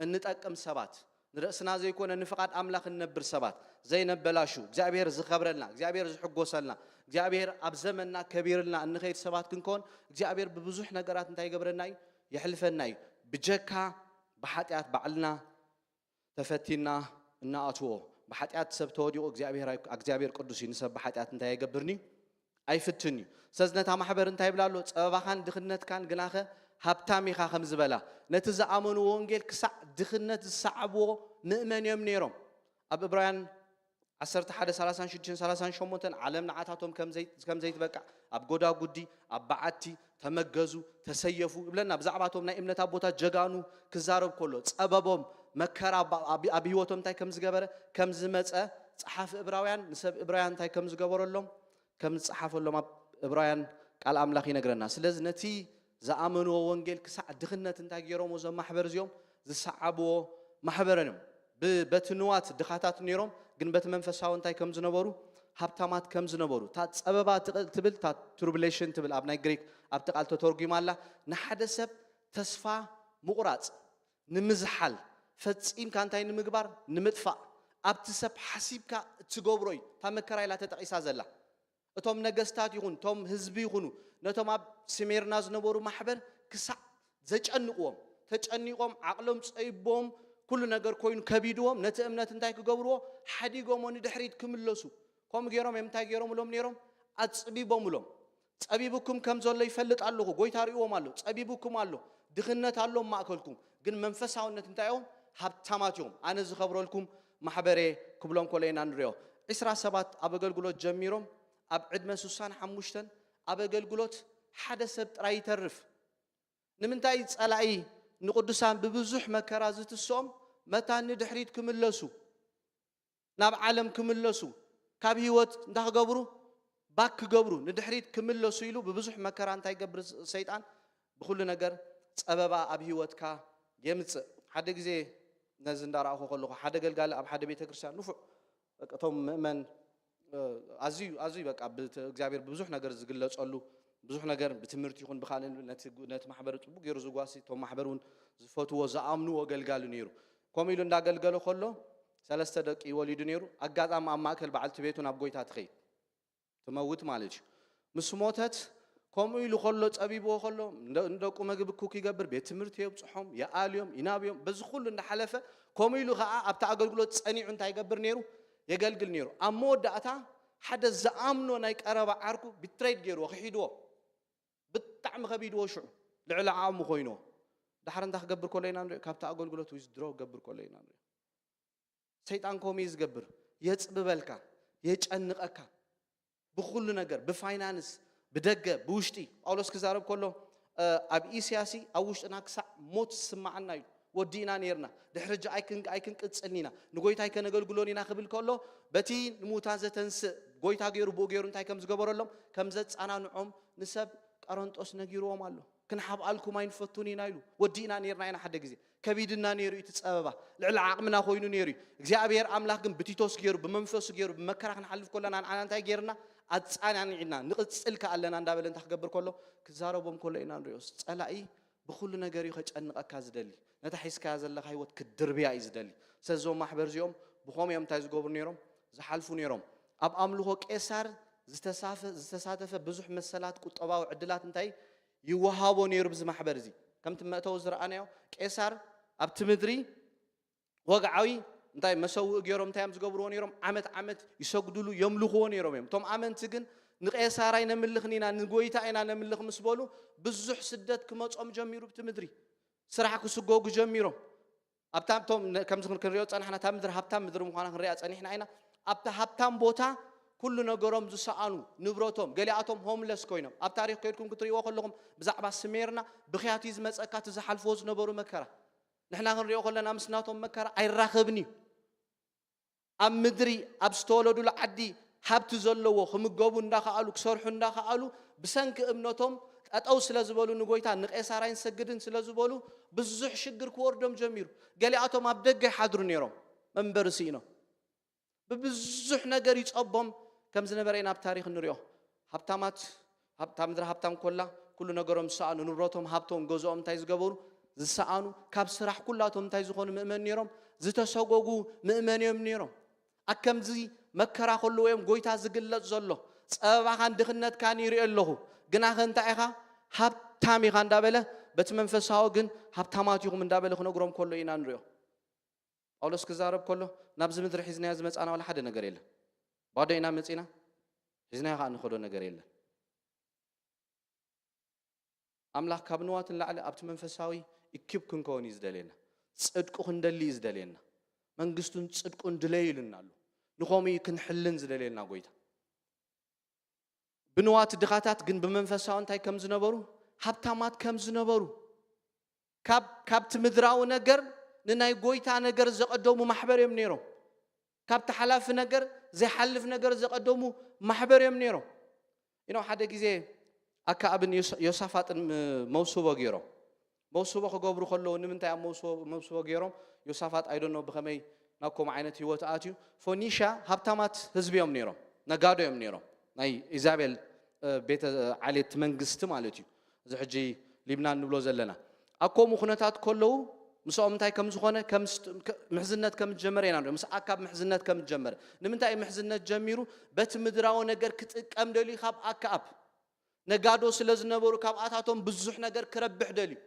እንጠቅም ሰባት ንርእስና ዘይኮነ ንፍቓድ ኣምላኽ እንነብር ሰባት ዘይነበላሹ እግዚኣብሔር ዝኸብረልና እግዚኣብሔር ዝሕጎሰልና እግዚኣብሔር ኣብ ዘመንና ከቢርልና እንኸይድ ሰባት ክንከውን እግዚኣብሔር ብብዙሕ ነገራት እንታይ ይገብረና እዩ? የሕልፈና እዩ። ብጀካ ብሓጢኣት ባዕልና ተፈቲና እናኣትዎ ብሓጢኣት ሰብ ተወዲቑ እግዚኣብሔር ኣይ- እግዚኣብሔር ቅዱስ እዩ። ንሰብ ብሓጢኣት እንታይ ኣይገብርን እዩ? ኣይፍትን እዩ። ስለዚ ነታ ማሕበር እንታይ ይብላ ኣሎ? ጸበባኻን ድኽነትካን ግናኸ ሃብታም ኢኻ ከም ዝበላ ነቲ ዝኣመንዎ ወንጌል ክሳዕ ድኽነት ዝሰዓብዎ ምእመን እዮም ነይሮም። ኣብ እብራውያን ዓሰርተ ሓደ ሰላሳን ሽዱሽተን ሰላሳን ሸሞንተን ዓለም ንዓታቶም ከም ዘይ- ከም ዘይትበቃዕ ኣብ ጎዳጉዲ ኣብ በዓቲ ተመገዙ ተሰየፉ ይብለና። ብዛዕባቶም ናይ እምነት ኣቦታት ጀጋኑ ክዛረብ ከሎ ጸበቦም መከራ ኣብ- ኣብ ኣብ ህይወቶም እንታይ ከም ዝገበረ ከም ዝመጸ ጸሓፊ እብራውያን ንሰብ እብራውያን እንታይ ከም ዝገበረሎም ከም ዝጸሓፈሎም ኣብ እብራውያን ቃል ኣምላኽ ይነግረና። ስለዚ ነቲ ዝኣመንዎ ወንጌል ክሳዕ ድኽነት እንታይ ገይሮም እዞም ማሕበር እዚኦም ዝሰዓብዎ ማሕበረን እዮም። ብ- በቲ ንዋት ድኻታት ነይሮም፣ ግን በቲ መንፈሳዊ እንታይ ከም ዝነበሩ ሃብታማት ከም ዝነበሩ እታ ጸበባ ትቕ- ትብል እታ ትሩብሌሽን ትብል ኣብ ናይ ግሪክ ኣብቲ ቃል ተተርጒማ ኣላ። ንሓደ ሰብ ተስፋ ምቑራጽ ንምዝሓል ፈጺምካ እንታይ ንምግባር ንምጥፋእ ኣብቲ ሰብ ሓሲብካ እትገብሮ እዩ። እታ መከራ ኢላ ተጠቒሳ ዘላ እቶም ነገስታት ይኹን እቶም ህዝቢ ይኹኑ ነቶም ኣብ ስሜርና ዝነበሩ ማሕበር ክሳዕ ዘጨንቕዎም ተጨኒቖም ዓቕሎም ጸይቦም ኩሉ ነገር ኮይኑ ከቢድዎም ነቲ እምነት እንታይ ክገብርዎ ሓዲጎሞ ንድሕሪት ክምለሱ ከምኡ ገይሮም እዮም እንታይ ገይሮምሎም ነይሮም ኣጽቢቦምሎም ጸቢብኩም ከም ዘሎ ይፈልጥ ኣለኹ ጎይታ ርእዎም ኣሎ ጸቢብኩም ኣሎ ድኽነት ኣሎ ማእከልኩም ግን መንፈሳውነት እንታይ እዮም ሃብታማት እዮም ኣነ ዝኸብረልኩም ማሕበሬ ክብሎም ኮለይና ንሪኦ ዕስራ ሰባት ኣብ ኣገልግሎት ጀሚሮም ኣብ ዕድመ ሱሳን ሓሙሽተን ኣብ ኣገልግሎት ሓደ ሰብ ጥራይ ይተርፍ። ንምንታይ ጸላኢ ንቅዱሳን ብብዙሕ መከራ ዝትስኦም መታን ንድሕሪት ክምለሱ ናብ ዓለም ክምለሱ ካብ ህይወት እንታይ ክገብሩ ባክ ክገብሩ ንድሕሪት ክምለሱ ኢሉ ብብዙሕ መከራ እንታይ ገብር ሰይጣን ብኩሉ ነገር ጸበባ ኣብ ህይወትካ የምጽእ። ሓደ ግዜ ነዚ እንዳረኣኹ ከለኹ ሓደ ገልጋሊ ኣብ ሓደ ቤተክርስትያን ንፉዕ በቃ እቶም ምእመን ኣዝዩ ኣዝዩ በቃ እግዚኣብሔር ብዙሕ ነገር ዝግለጸሉ ብዙሕ ነገር ብትምህርቲ ይኹን ብካልእ ነቲ ማሕበር ፅቡቅ ገይሩ ዝጓሲ እቶም ማሕበር እውን ዝፈትዎ ዝኣምንዎ ገልጋሊ ነይሩ። ከምኡ ኢሉ እንዳገልገለ ከሎ ሰለስተ ደቂ ወሊዱ ነይሩ። ኣጋጣሚ ኣብ ማእከል በዓልቲ ቤቱ ናብ ጎይታ ትኸይድ። ትመውት ማለት እዩ። ምስ ሞተት ከምኡ ኢሉ ከሎ፣ ጸቢብዎ ከሎ፣ ንደ-፣ ንደቁ መግቢ ኩክ ይገብር፣ ቤት ትምህርቲ የብጽሖም፣ ይኣልዮም፣ ይናብዮም። በዚ ኩሉ እንዳሓለፈ ከምኡ ኢሉ ከኣ ኣብቲ ኣገልግሎት ጸኒዑ እንታይ ይገብር ነይሩ? የገልግል ነይሩ። ኣብ መወዳእታ ሓደ ዝኣምኖ ናይ ቀረባ ዓርኩ ቢትሬይድ ገይርዎ፣ ክሒድዎ። ብጣዕሚ ከቢድዎ ሽዑ ልዕሊ ዓቕሙ ኮይንዎ። ዳሕር እንታይ ክገብር ከሎ ኢና ንሪኦ? ካብቲ ኣገልግሎት ዊዝድሮ ክገብር ከሎ ኢና ንሪኦ። ሰይጣን ከምኡ እዩ ዝገብር። የጽብበልካ፣ የጨንቐካ። ብኹሉ ነገር፣ ብፋይናንስ፣ ብደገ፣ ብውሽጢ። ጳውሎስ ክዛረብ ከሎ፣ እ፣ ኣብ እስያሲ ኣብ ውሽጥና ክሳዕ ሞት ዝስማዓና እዩ። ወዲእና ነይርና። ድሕሪ ሕጂ ኣይክን-፣ ኣይክንቅጽልን ኢና። ንጎይታ ኣይከነገልግሎን ኢና ክብል ከሎ፣ በቲ ንሙታን ዘተንስእ ጎይታ ገይሩ፣ ብኡ ገይሩ እንታይ ከም ዝገበረሎም፣ ከም ዘጸናንዖም ንሰብ ቀረንጦስ ነጊርዎም ኣሎ። ክንሓብኣልኩም ኣይንፈቱን ኢና ኢሉ። ወዲእና ነይርና ኢና ሓደ ግዜ። ከቢድና ነይሩ እዩ እቲ ጸበባ። ልዕሊ ዓቕምና ኮይኑ ነይሩ እዩ። እግዚኣብሔር ኣምላኽ ግን ብቲቶስ ገይሩ፣ ብመንፈሱ ገይሩ፣ ብመከራ ክንሓልፍ ከለና ንዓና እንታይ ገይርና? ኣጻናኒዕና። ንቕጽል ከኣ ኣለና እንዳበለ እንታይ ክገብር ከሎ? ክዛረቦም ከሎ ኢና ንሪኦ። ጸላኢ ብኹሉ ነገር እዩ ከጨንቐካ ዝደሊ። ነታ ሒዝካያ ዘለኻ ህይወት ክድርብያ እዩ ዝደሊ። ስለዚ እዞም ማሕበር እዚኦም ብኸምኡ እዮም እንታይ ዝገብሩ ነይሮም? ዝሓልፉ ነይሮም። ኣብ ኣምልኾ ቄሳር ዝተሳፈ-፣ ዝተሳተፈ ብዙሕ መሰላት፣ ቁጠባዊ ዕድላት እንታይ ይወሃቦ ነይሩ ብዚ ማሕበር እዚ? ከምቲ መእተዊ ዝረኣናዮ፣ ቄሳር ኣብቲ ምድሪ ወግዓዊ እንታይ መሰውኢ ገይሮም እንታይ እዮም ዝገብርዎ ነይሮም? ዓመት ዓመት ይሰግዱሉ፣ የምልኽዎ ነይሮም እዮም። እቶም ኣመንቲ ግን ንቄሳር ኣይነምልኽን ኢና፣ ንጎይታ ኢና ነምልኽ ምስ በሉ፣ ብዙሕ ስደት ክመጾም ጀሚሩ ብቲ ምድሪ። ስራሕ ክስጎጉ ጀሚሮም። ኣብታ፣ እቶም ነ-፣ ከምዚ ክን-፣ ክንሪኦ ጸናሕና፣ እታ ምድሪ ሃብታም ምድሪ ምዃና ክንሪኣ ጸኒሕና ኢና። ኣብታ ሃብታም ቦታ ኩሉ ነገሮም ዝሰኣኑ፣ ንብረቶም፣ ገሊኣቶም ሆምለስ ኮይኖም። ኣብ ታሪኽ ከይድኩም ክትሪእዎ ከለኹም፣ ብዛዕባ ስሜርና ብኽያት እዩ ዝመጸካ፣ እቲ ዝሓልፍዎ ዝነበሩ መከራ። ንሕና ክንሪኦ ከለና ምስ ናቶም መከራ ኣይራኸብን እዩ። ኣብ ምድሪ፣ ኣብ ዝተወለዱሉ ዓዲ ሃብቲ ዘለዎ፣ ክምገቡ እንዳኸኣሉ፣ ክሰርሑ እንዳኸኣሉ፣ ብሰንኪ እምነቶም ጠጠው ስለ ዝበሉ፣ ንጎይታ ንቄሳር ኣይንሰግድን ስለ ዝበሉ፣ ብዙሕ ሽግር ክወርዶም ጀሚሩ። ገሊኣቶም ኣብ ደገ ይሓድሩ ነይሮም፣ መንበሪ ስኢኖም። ብብዙሕ ነገር ይጸቦም ከም ዝነበረ ኢና ኣብ ታሪኽ ንሪኦ። ሃብታማት፣ ሃብታ-፣ ምድሪ ሃብታም ኮላ፣ ኩሉ ነገሮም ዝሰኣኑ፣ ንብረቶም፣ ሃብቶም፣ ገዝኦም እንታይ ዝገበሩ? ዝሰኣኑ፣ ካብ ስራሕ ኩላቶም እንታይ ዝኾኑ ምእመን ነይሮም? ዝተሰጎጉ ምእመን እዮም ነይሮም። ኣብ ከምዚ መከራ ከለዉ እዮም ጎይታ ዝግለጽ ዘሎ። "ጸበባኻን ድኽነትካን ይርኢ ኣለኹ፣ ግናኸ እንታይ ኢኻ? ሃብታም ኢኻ" እንዳበለ፣ በቲ መንፈሳዊ ግን ሃብታማት ኢኹም እንዳበለ ክነግሮም ከሎ ኢና ንሪኦ። ጳውሎስ ክዛረብ ከሎ፣ ናብዚ ምድሪ ሒዝናዮ ዝመጻና ዋላ ሓደ ነገር የለን። ባዶ ኢና መጺና፣ ሒዝናዮ ከኣ ንኸዶ ነገር የለን። ኣምላኽ ካብ ንዋት ንላዕሊ ኣብቲ መንፈሳዊ ኢኪፕ ክንከውን እዩ ዝደልየና። ጽድቁ ክንደሊ እዩ ዝደልየና። መንግስቱን ጽድቁን ድለዩ ኢሉና ኣሎ። ንኸምኡ እዩ ክንሕልን ዝደልየና ጎይታ። ብንዋት ድኻታት ግን ብመንፈሳዊ እንታይ ከም ዝነበሩ? ሃብታማት ከም ዝነበሩ። ካብ፣ ካብቲ ምድራዊ ነገር ንናይ ጎይታ ነገር ዘቐደሙ ማሕበር እዮም ነይሮም። ካብቲ ሓላፊ ነገር፣ ዘይሓልፍ ነገር ዘቐደሙ ማሕበር እዮም ነይሮም። ኢኖ ሓደ ግዜ ኣከኣብን ዮስ-፣ ዮሳፋጥን ም-፣ መውስቦ ገይሮም። መውስቦ ክገብሩ ከለዉ ንምንታይ ኣብ መውስቦ፣ መውስቦ ገይሮም? ዮሳፋጥ ኣይደኖ ብኸመይ ናብ ከምኡ ዓይነት ህይወት ኣትዩ። ፎኒሻ ሃብታማት ህዝቢ እዮም ነይሮም፣ ነጋዶ እዮም ነይሮም። ናይ ኢዛቤል፣ እ፣ ቤተ ዓሌት መንግስቲ ማለት እዩ። እዚ ሕጂ ሊብናን ንብሎ ዘለና። ኣብ ከምኡ ኩነታት ከለዉ ምስኦም እንታይ ከም ዝኾነ፣ ከም ስት-፣ ከ-፣ ምሕዝነት ከም ዝጀመረ ኢና ንሪኦ። ምስ ኣካብ ምሕዝነት ከም ዝጀመረ። ንምንታይ እዩ ምሕዝነት ጀሚሩ? በቲ ምድራዊ ነገር ክጥቀም ደልዩ ካብ ኣካብ። ነጋዶ ስለ ዝነበሩ ካብኣታቶም ብዙሕ ነገር ክረብሕ ደልዩ።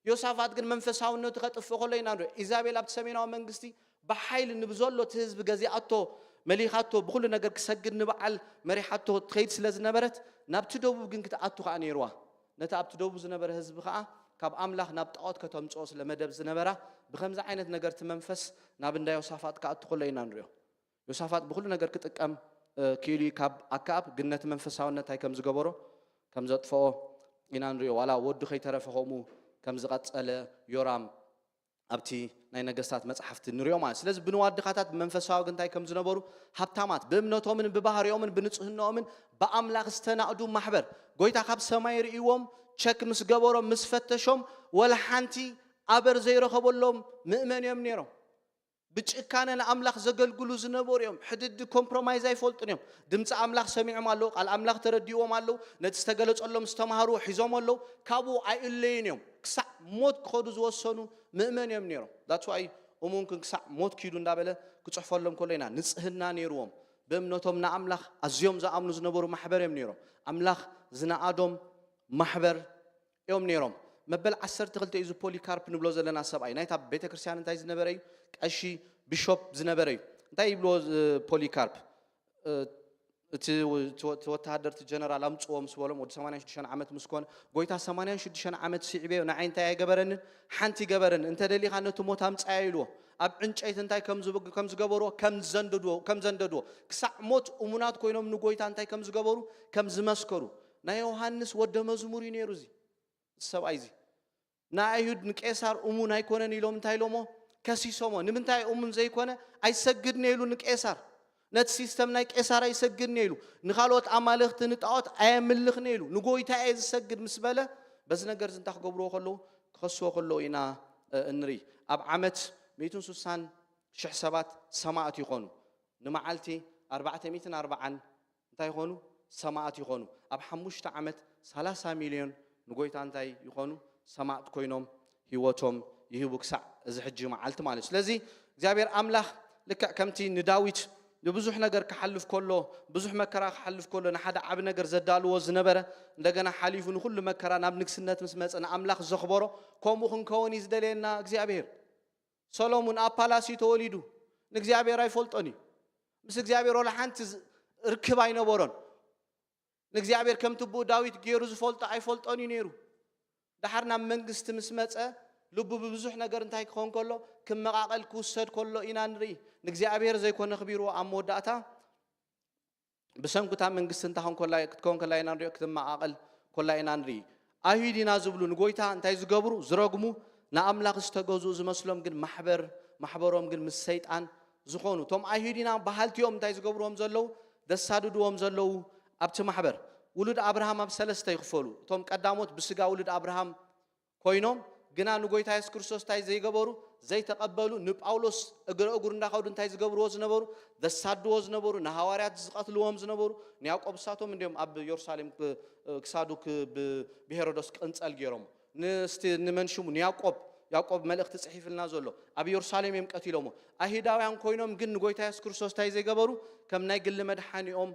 ዮሳፋጥ ግን መንፈሳውነቱ ከጥፍእ ከሎ ኢና ንሪኦ። ኢዛቤል ኣብቲ ሰሜናዊ መንግስቲ ብሓይሊ ንብዘሎ እቲ ህዝቢ ገዚኣቶ፣ መሊኻቶ፣ ብኹሉ ነገር ክሰግድ ንበዓል መሪሓቶ ትኸይድ ስለ ዝነበረት፣ ናብቲ ደቡብ ግን ክትኣቱ ከኣ ነይርዋ። ነቲ ኣብቲ ደቡብ ዝነበረ ህዝቢ ከኣ ካብ ኣምላኽ ናብ ጣዖት ከተምጽኦ ስለ መደብ ዝነበራ፣ ብኸምዚ ዓይነት ነገር እቲ መንፈስ ናብ እንዳ ዮሳፋጥ ክኣቱ ከሎ ኢና ንሪኦ። ዮሳፋጥ ብኹሉ ነገር ክጥቀም፣ እ፣ ክኢሉ እዩ። ካብ ኣክኣብ ግን ነቲ መንፈሳውነት እንታይ ከም ዝገበሮ፣ ከም ዘጥፍኦ ኢና ንሪኦ። ዋላ ወዱ ከይተረፈ ከምኡ ከም ዝቐጸለ ዮራም ኣብቲ ናይ ነገስታት መጽሓፍቲ ንሪኦ ማለት። ስለዚ ብንዋት ድኻታት ብመንፈሳዊ ግን እንታይ ከም ዝነበሩ? ሃብታማት፣ ብእምነቶምን ብባህሪኦምን ብንጽህናኦምን ብኣምላኽ ዝተናእዱ ማሕበር። ጎይታ ካብ ሰማይ ርእይዎም፣ ቸክ ምስ ገበሮም፣ ምስ ፈተሾም፣ ወላ ሓንቲ ኣበር ዘይረኸበሎም ምእመን እዮም ነይሮም። ብጭካነ ንኣምላኽ ዘገልግሉ ዝነበሩ እዮም። ሕድዲ ኮምፕሮማይዝ ኣይፈልጡን እዮም። ድምፂ ኣምላኽ ሰሚዖም ኣለዉ፣ ቃል ኣምላኽ ተረዲእዎም ኣለዉ፣ ነቲ ዝተገለጸሎም ዝተማሃርዎ ሒዞም ኣለዉ፣ ካብኡ ኣይእለዩን እዮም። ክሳዕ ሞት ክኸዱ ዝወሰኑ ምእመን እዮም ነይሮም። That's why እሙንክን ክሳዕ ሞት ኪዱ እንዳበለ ክጽሕፈሎም ከሎ ኢና። ንጽህና ነይርዎም፣ ብእምነቶም ንኣምላኽ ኣዝዮም ዝኣምኑ ዝነበሩ ማሕበር እዮም ነይሮም። ኣምላኽ ዝነኣዶም ማሕበር እዮም ነይሮም። መበል ዓሰርተ ክልተ እዩ እዚ ፖሊካርፕ ንብሎ ዘለና ሰብኣይ፣ ናይታ ቤተ ክርስቲያን እንታይ ዝነበረ እዩ? ቀሺ ቢሾፕ ዝነበረ እዩ። እንታይ ይብልዎ ፖሊካርፕ? እቲ ወተሃደር እቲ ጀነራል ኣምፅዎ ምስ በሎም፣ ወዲ ሰማንያን ሽዱሽተ ዓመት ምስ ኮነ፣ ጎይታ ሰማንያን ሽዱሽተ ዓመት ስዒበዮ ንዓይ እንታይ ኣይገበረንን? ሓንቲ ይገበረኒ። እንተ ደሊኻ ነቲ ሞት ኣምፃዮ ኢልዎ። ኣብ ዕንጨይቲ እንታይ ከም ዝገበርዎ? ከም ዘንደድዎ፣ ክሳዕ ሞት እሙናት ኮይኖም ንጎይታ እንታይ ከም ዝገበሩ? ከም ዝመስከሩ። ናይ ዮሃንስ ወደ መዝሙር እዩ ነይሩ እዚ ሰብኣይ እዚ። ንኣይሁድ ንቄሳር እሙን ኣይኮነን ኢሎም እንታይ ኢሎሞ? ከሲሶሞ። ንምንታይ እሙን ዘይኮነ? ኣይሰግድን ኢሉ ንቄሳር። ነቲ ሲስተም ናይ ቄሳር ኣይሰግድን ኢሉ። ንኻልኦት ኣማልኽቲ ንጣዖት ኣየምልኽን ኢሉ። ንጎይታ እየ ዝሰግድ ምስ በለ፣ በዚ ነገር እዚ እንታይ ክገብርዎ ከለዉ? ክኸስዎ ከለዉ ኢና እንርኢ። ኣብ ዓመት ሚእትን ስሳን ሽሕ ሰባት ሰማእት ይኾኑ። ንመዓልቲ ኣርባዕተ ሚእትን ኣርባዓን እንታይ ይኾኑ? ሰማእት ይኾኑ። ኣብ ሓሙሽተ ዓመት ሰላሳ ሚልዮን ንጎይታ እንታይ ይኾኑ? ሰማእት ኮይኖም ህይወቶም ይህቡ፣ ክሳዕ እዚ ሕጂ መዓልቲ ማለት እዩ። ስለዚ እግዚኣብሔር ኣምላኽ ልክዕ ከምቲ ንዳዊት ንብዙሕ ነገር ክሓልፍ ከሎ፣ ብዙሕ መከራ ክሓልፍ ከሎ፣ ንሓደ ዓቢ ነገር ዘዳልዎ ዝነበረ፣ እንደገና ሓሊፉ ንኹሉ መከራ ናብ ንግስነት ምስ መጸ ንኣምላኽ ዘኽበሮ፣ ከምኡ ክንከውን እዩ ዝደልየና እግዚኣብሔር። ሰሎሙን ኣብ ፓላስ እዩ ተወሊዱ። ንእግዚኣብሔር ኣይፈልጦን እዩ። ምስ እግዚኣብሔር ወላ ሓንቲ ርክብ ኣይነበሮን። ንእግዚኣብሔር ከምቲ ብኡ ዳዊት ገይሩ ዝፈልጦ ኣይፈልጦን እዩ ነይሩ። ደሓር ናብ መንግስቲ ምስ መጸ፣ ልቡ ብብዙሕ ነገር እንታይ ክኸውን ከሎ? ክመቓቐል ክውሰድ ከሎ ኢና ንርኢ። ንእግዚኣብሔር ዘይኮነ ኣኽቢርዎ ኣብ መወዳእታ ብሰንኩታ መንግስቲ እንታይ ክትከውን ከላ ኢና ንሪኦ? ክትመቓቐል ከላ ኢና ንርኢ። ኣይሁድ ኢና ዝብሉ ንጎይታ እንታይ ዝገብሩ? ዝረግሙ፣ ንኣምላኽ ዝተገዝኡ ዝመስሎም ግን ማሕበር ማሕበሮም ግን ምስ ሰይጣን ዝኾኑ። እቶም ኣይሁድ ኢና በሃልቲኦም እንታይ ዝገብርዎም ዘለዉ? ዘሳድድዎም ዘለዉ ኣብቲ ማሕበር። ውሉድ ኣብርሃም ኣብ ሰለስተ ይኽፈሉ። እቶም ቀዳሞት ብስጋ ውሉድ ኣብርሃም ኮይኖም ግና ንጎይታ የሱስ ክርስቶስ እንታይ ዘይገበሩ? ዘይተቐበሉ። ንጳውሎስ እግረ እግሩ እንዳኸዱ እንታይ ዝገብርዎ ዝነበሩ? ዘሳድዎ ዝነበሩ፣ ንሃዋርያት ዝቐትልዎም ዝነበሩ። ንያዕቆብ እሳቶም እንዲዮም ኣብ የሩሳሌም ክሳዱ ብሄሮዶስ ክቕንጸል ገይሮም። ንስቲ ንመን ሽሙ ንያዕቆብ ያዕቆብ መልእኽቲ ጽሒፍልና ዘሎ ኣብ የሩሳሌም እዮም ቀቲሎሞ። ኣይሁዳውያን ኮይኖም ግን ንጎይታ የሱስ ክርስቶስ እንታይ ዘይገበሩ? ከም ናይ ግሊ መድሓኒኦም